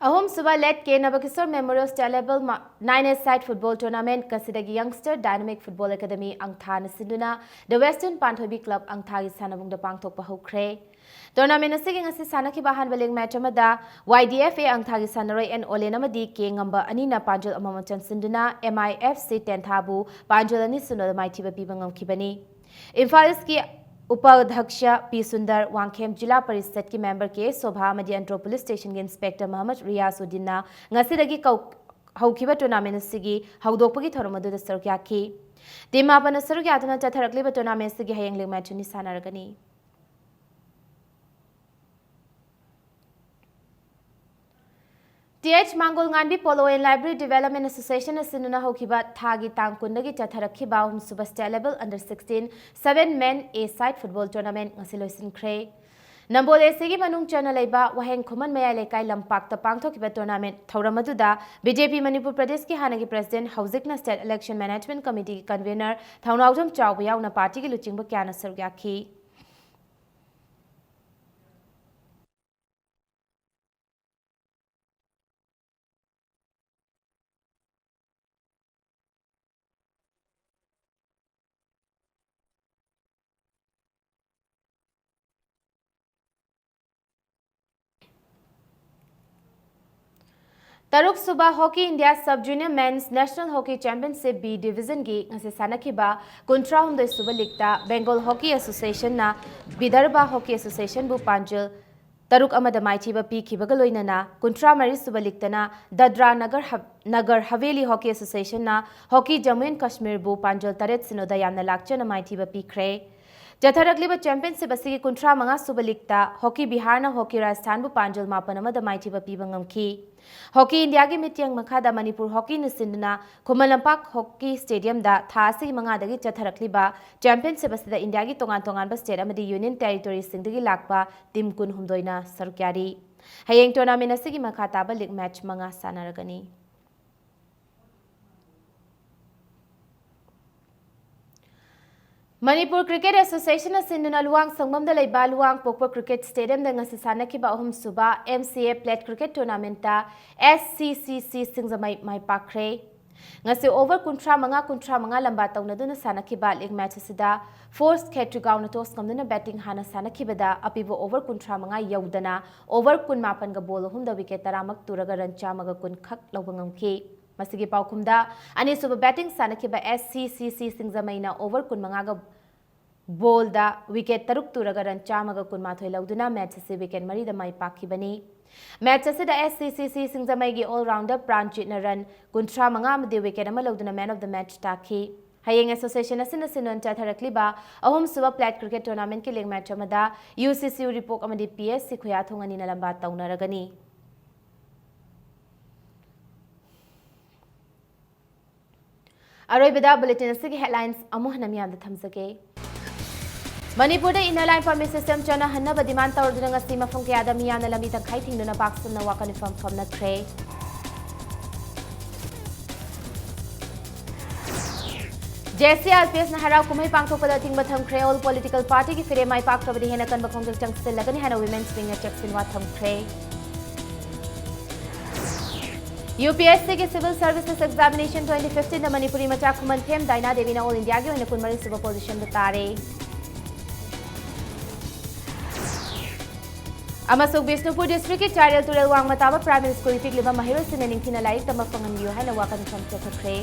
ꯑꯍꯨꯝꯁꯨꯕ ꯂꯦꯠ ꯀꯦ ꯅꯕꯀꯤꯁꯣꯔ ꯃꯦꯃꯣꯔꯤꯌꯦꯜ ꯁ꯭ꯇꯦꯠ ꯂꯦꯚꯦꯜ ꯃ-, nine-a-side football tournament ꯉꯁꯤꯗꯒꯤ Youngster Dynamic Football Academy ꯑꯪꯊꯥꯅ ꯁꯤꯟꯗꯨꯅ The Western ꯄꯥꯟꯊꯣꯏꯕꯤ ꯀ꯭ꯂꯕ ꯑꯪꯊꯥꯒꯤ ꯁꯥꯟꯅꯕꯨꯡꯗ ꯄꯥꯡꯊꯣꯛꯄ ꯍꯧꯈ꯭ꯔꯦ꯫ Tournament ꯑꯁꯤꯒꯤ ꯉꯁꯤ ꯁꯥꯟꯅꯈꯤꯕ ꯑꯍꯥꯟꯕ leg match ꯑꯃꯗ Y D F A ꯑꯪꯊꯥꯒꯤ ꯁꯥꯟꯅꯔꯣꯏ N ꯑꯣꯂꯦꯟ ꯑꯃꯗꯤ K ꯉꯝꯕ ꯑꯅꯤꯅ ꯄꯥꯟꯖꯜ ꯑꯃꯃꯝ ꯆꯟꯁꯤꯟꯗꯨꯅ M I F C ꯇꯦꯟꯊꯥꯕꯨ ꯄꯥꯟꯖꯜ ꯑꯅꯤ ꯁꯤꯅꯣꯗ ꯃꯥꯏꯊꯤꯕ ꯄꯤꯕ ꯉꯝꯈꯤꯕꯅꯤ꯫ ꯏꯝꯐꯥꯜ ꯏꯁꯀꯤ ꯎꯄꯥꯙ꯭ꯌꯛꯁ ꯄꯤ ꯁꯨꯟꯗꯔ, ꯋꯥꯡꯈꯦꯝ ꯖꯤꯂꯥ ꯄꯔꯤꯁꯠꯀꯤ member ꯀꯦ ꯁꯣꯚꯥ ꯑꯃꯗꯤ ꯑꯟꯗ꯭ꯔꯣ police stationꯒꯤ inspector ꯃꯍꯃꯗ ꯔꯤꯌꯥꯁ ꯎꯗꯤꯟꯅ ꯉꯁꯤꯗꯒꯤ ꯀꯧ-, ꯍꯧꯈꯤꯕ tournament ꯑꯁꯤꯒꯤ ꯍꯧꯗꯣꯛꯄꯒꯤ ꯊꯧꯔꯝ ꯑꯗꯨꯗ ꯁꯔꯨꯛ ꯌꯥꯈꯤ꯫ Team ꯃꯥꯄꯟꯅ ꯁꯔꯨꯛ ꯌꯥꯗꯨꯅ ꯆꯠꯊꯔꯛꯂꯤꯕ tournament ꯑꯁꯤꯒꯤ ꯍꯌꯦꯡ leg match ꯑꯅꯤ ꯁꯥꯟꯅꯔꯒꯅꯤ꯫ T H ꯃꯥꯡꯒꯣꯜ ꯉꯥꯟꯕꯤ Polo and Library Development Association ꯑꯁꯤꯅ ꯍꯧꯈꯤꯕ ꯊꯥꯒꯤ ꯇꯥꯡ ꯀꯨꯟꯗꯒꯤ ꯆꯠꯊꯔꯛꯈꯤꯕ ꯑꯍꯨꯝꯁꯨꯕ state level under sixteen seven men A side football tournament ꯉꯁꯤ ꯂꯣꯏꯁꯤꯟꯈ꯭ꯔꯦ꯫ ꯅꯝꯕꯣꯜ A Cꯒꯤ ꯃꯅꯨꯡ ꯆꯟꯅ ꯂꯩꯕ ꯋꯥꯍꯦꯡ ꯈꯨꯃꯟ ꯃꯌꯥꯏ ꯂꯩꯀꯥꯏ ꯂꯝꯄꯥꯛꯇ ꯄꯥꯡꯊꯣꯛꯈꯤꯕ tournament ꯊꯧꯔꯝ ꯑꯗꯨꯗ B J P ꯃꯅꯤꯄꯨꯔ ꯄ꯭ꯔꯗꯦꯁꯀꯤ ꯍꯥꯟꯅꯒꯤ president, ꯍꯧꯖꯤꯛꯅ state election management committeeꯒꯤ convener ꯊꯧꯅꯥꯎꯖꯝ ꯆꯥꯎꯕ ꯌꯥꯎꯅ partyꯒꯤ ꯂꯨꯆꯤꯡꯕ ꯀꯌꯥꯅ ꯁꯔꯨꯛ ꯌꯥꯈꯤ꯫ ꯇꯔꯨꯛ ꯁꯨꯕ Hockey India Sub Junior Men's National Hockey Championship B Divisionꯒꯤ ꯉꯁꯤ ꯁꯥꯟꯅꯈꯤꯕ ꯀꯨꯟꯊ꯭ꯔꯥ ꯍꯨꯝꯗꯣꯏ ꯁꯨꯕ leagueꯇ Bengal Hockey Associationꯅ Vidarbha Hockey Associationꯕꯨ ꯄꯥꯟꯖꯜ ꯇꯔꯨꯛ ꯑꯃꯗ ꯃꯥꯏꯊꯤꯕ ꯄꯤꯈꯤꯕꯒ ꯂꯣꯏꯅꯅ ꯀꯨꯟꯊ꯭ꯔꯥ ꯃꯔꯤ ꯁꯨꯕ leagueꯇꯅ ꯗꯗ꯭ꯔꯥ ꯅꯒꯔ ꯍ-, Nagar ꯍꯚꯦꯂꯤ Hockey Associationꯅ Hockey Jammu and Kashmirꯕꯨ ꯄꯥꯟꯖꯜ ꯇꯔꯦꯠ ꯁꯤꯅꯣꯗ ꯌꯥꯝꯅ ꯂꯥꯛꯆꯅ ꯃꯥꯏꯊꯤꯕ ꯄꯤꯈ꯭ꯔꯦ꯫ ꯆꯠꯊꯔꯛꯂꯤꯕ championship ꯑꯁꯤꯒꯤ ꯀꯨꯟꯊ꯭ꯔꯥ ꯃꯉꯥ ꯁꯨꯕ leagueꯇ Hockey Biharꯅ Hockey Rajasthanꯕꯨ ꯄꯥꯟꯖꯜ ꯃꯥꯄꯟ ꯑꯃꯗ ꯃꯥꯏꯊꯤꯕ ꯄꯤꯕ ꯉꯝꯈꯤ꯫ Hockey Indiaꯒꯤ ꯃꯤꯠꯌꯦꯡ ꯃꯈꯥꯗ ꯃꯅꯤꯄꯨꯔ Hockeyꯅ ꯁꯤꯟꯗꯨꯅ ꯈꯨꯃꯟ ꯂꯝꯄꯥꯛ Hockey Stadiumꯗ ꯊꯥ ꯑꯁꯤꯒꯤ ꯃꯉꯥꯗꯒꯤ ꯆꯠꯊꯔꯛꯂꯤꯕ championship ꯑꯁꯤꯗ Indiaꯒꯤ ꯇꯣꯉꯥꯟ ꯇꯣꯉꯥꯟꯕ state ꯑꯃꯗꯤ union territoryꯁꯤꯡꯗꯒꯤ ꯂꯥꯛꯄ team ꯀꯨꯟꯍꯨꯝꯗꯣꯏꯅ ꯁꯔꯨꯛ ꯌꯥꯔꯤ꯫ ꯍꯌꯦꯡ tournament ꯑꯁꯤꯒꯤ ꯃꯈꯥ ꯇꯥꯕ league match ꯃꯉꯥ ꯁꯥꯟꯅꯔꯒꯅꯤ꯫ ꯃꯅꯤꯄꯨꯔ ꯀ꯭ꯔꯤꯀꯦꯠ ꯑꯦꯁꯣꯁꯤꯌꯦꯁꯟꯅ ꯁꯤꯟꯗꯨꯅ ꯂꯨꯋꯥꯡ ꯁꯪꯕꯝꯗ ꯂꯩꯕ ꯂꯨꯋꯥꯡ ꯄꯣꯛꯄ ꯀ꯭ꯔꯤꯀꯦꯠ ꯁ꯭ꯇꯦꯗꯤꯌꯝꯗ ꯉꯁꯤ ꯁꯥꯟꯅꯈꯤꯕ ꯑꯍꯨꯝꯁꯨꯕ M C A Plate Cricket Tournamentꯇ S C C C ꯁꯤꯡꯖꯃꯩ ꯃꯥꯏ ꯄꯥꯛꯈ꯭ꯔꯦ꯫ ꯉꯁꯤ over ꯀꯨꯟꯊ꯭ꯔꯥ ꯃꯉꯥ, ꯀꯨꯟꯊ꯭ꯔꯥ ꯃꯉꯥ ꯂꯝꯕꯥ ꯇꯧꯅꯗꯨꯅ ꯁꯥꯟꯅꯈꯤꯕ league match ꯑꯁꯤꯗ Force ꯈꯦꯇ꯭ꯔꯤꯒꯥꯎꯅ toss ꯉꯝꯗꯨꯅ batting ꯍꯥꯟꯅ ꯁꯥꯟꯅꯈꯤꯕꯗ ꯑꯄꯤꯕ over ꯀꯨꯟꯊ꯭ꯔꯥ ꯃꯉꯥ ꯌꯧꯗꯅ over ꯀꯨꯟꯃꯥꯄꯟꯒ ball ꯑꯍꯨꯝꯗ wicket ꯇꯔꯥꯃꯛ ꯇꯨꯔꯒ run ꯆꯥꯝꯃꯒ ꯀꯨꯟ ꯈꯛ ꯂꯧꯕ ꯉꯝꯈꯤ꯫ ꯃꯁꯤꯒꯤ ꯄꯥꯎꯈꯨꯝꯗ ꯑꯅꯤꯁꯨꯕ batting ꯁꯥꯟꯅꯈꯤꯕ S C C C ꯁꯤꯡꯖꯃꯩꯅ over ꯀꯨꯟꯃꯉꯥꯒ ballꯗ wicket ꯇꯔꯨꯛ ꯇꯨꯔꯒ run ꯆꯥꯝꯃꯒ ꯀꯨꯟꯃꯥꯊꯣꯏ ꯂꯧꯗꯨꯅ match ꯑꯁꯤ wicket ꯃꯔꯤꯗ ꯃꯥꯏ ꯄꯥꯛꯈꯤꯕꯅꯤ꯫ Match ꯑꯁꯤꯗ S C C C ꯁꯤꯡꯖꯃꯩꯒꯤ all-rounder ꯄ꯭ꯔꯥꯟꯖꯤꯠꯅ run ꯀꯨꯟꯊ꯭ꯔꯥ ꯃꯉꯥ ꯑꯃꯗꯤ wicket ꯑꯃ ꯂꯧꯗꯨꯅ man of the match ꯇꯥꯈꯤ꯫ ꯍꯌꯦꯡ ꯑꯦꯁꯣꯁꯤꯌꯦꯁꯟ ꯑꯁꯤꯅ ꯁꯤꯟꯗꯨꯅ ꯆꯠꯊꯔꯛꯂꯤꯕ ꯑꯍꯨꯝꯁꯨꯕ Plate Cricket Tournamentꯀꯤ league match ꯑꯃꯗ U C C ꯎꯔꯤꯄꯣꯛ ꯑꯃꯗꯤ P S C ꯈꯨꯌꯥꯊꯣꯡ ꯑꯅꯤꯅ ꯂꯝꯕꯥ ꯇꯧꯅꯔꯒꯅꯤ꯫ ꯑꯔꯣꯏꯕꯗ bulletin ꯑꯁꯤꯒꯤ headlines ꯑꯃꯨꯛ ꯍꯟꯅ ꯃꯤꯌꯥꯝꯗ ꯊꯝꯖꯒꯦ꯫ ꯃꯅꯤꯄꯨꯔꯗ Inner Line Permit System ꯆꯠꯅꯍꯟꯅꯕ demand ꯇꯧꯔꯗꯨꯅ ꯉꯁꯤ ꯃꯐꯝ ꯀꯌꯥꯗ ꯃꯤꯌꯥꯝꯅ ꯂꯝꯕꯤ ꯇꯪꯈꯥꯏ ꯊꯤꯡꯗꯨꯅ ꯄꯥꯛ ꯁꯟꯅ ꯋꯥꯀꯠ ꯃꯤꯐꯝ ꯐꯝꯅꯈ꯭ꯔꯦ꯫ J C I L P Sꯅ ꯍꯔꯥꯎ ꯀꯨꯝꯍꯩ ꯄꯥꯡꯊꯣꯛꯄꯗ ꯑꯊꯤꯡꯕ ꯊꯝꯈ꯭ꯔꯦ꯫ All political partyꯒꯤ ꯐꯤꯔꯦꯞ ꯃꯥꯏ ꯄꯥꯛꯇ꯭ꯔꯕꯗꯤ ꯍꯦꯟꯅ ꯀꯟꯕ ꯈꯣꯡꯖꯪ ꯆꯪꯁꯤꯜꯂꯒꯅꯤ ꯍꯥꯏꯅ Women's Wingꯅ ꯆꯦꯛꯁꯤꯟꯋꯥ ꯊꯝꯈ꯭ꯔꯦ꯫ UPSCꯒꯤ Civil Services Examination twenty fifteenꯗ Manipuri ꯃꯆꯥ ꯈꯨꯃꯟꯊꯦꯝ ꯗꯥꯏꯅꯥ ꯗꯦꯕꯤꯅ all Indiaꯒꯤ ꯑꯣꯏꯅ ꯀꯨꯟꯃꯔꯤꯁꯨꯕ positionꯗ ꯇꯥꯔꯦ꯫ ꯑꯃꯁꯨꯡ ꯕꯤꯁꯅꯨꯄꯨꯔ districtꯀꯤ ꯆꯥꯏꯔꯦꯜ ꯇꯨꯔꯦꯜ ꯋꯥꯡꯃ ꯇꯥꯕ primary schoolꯒꯤ ꯄꯤꯛꯂꯤꯕ ꯃꯍꯩꯔꯣꯏꯁꯤꯡꯅ ꯅꯤꯡꯊꯤꯅ ꯂꯥꯏꯔꯤꯛ ꯇꯝꯕ ꯐꯪꯍꯟꯕꯤꯌꯨ ꯍꯥꯏꯅ ꯋꯥꯀꯠ ꯃꯤꯐꯝ ꯆꯠꯊꯈ꯭ꯔꯦ꯫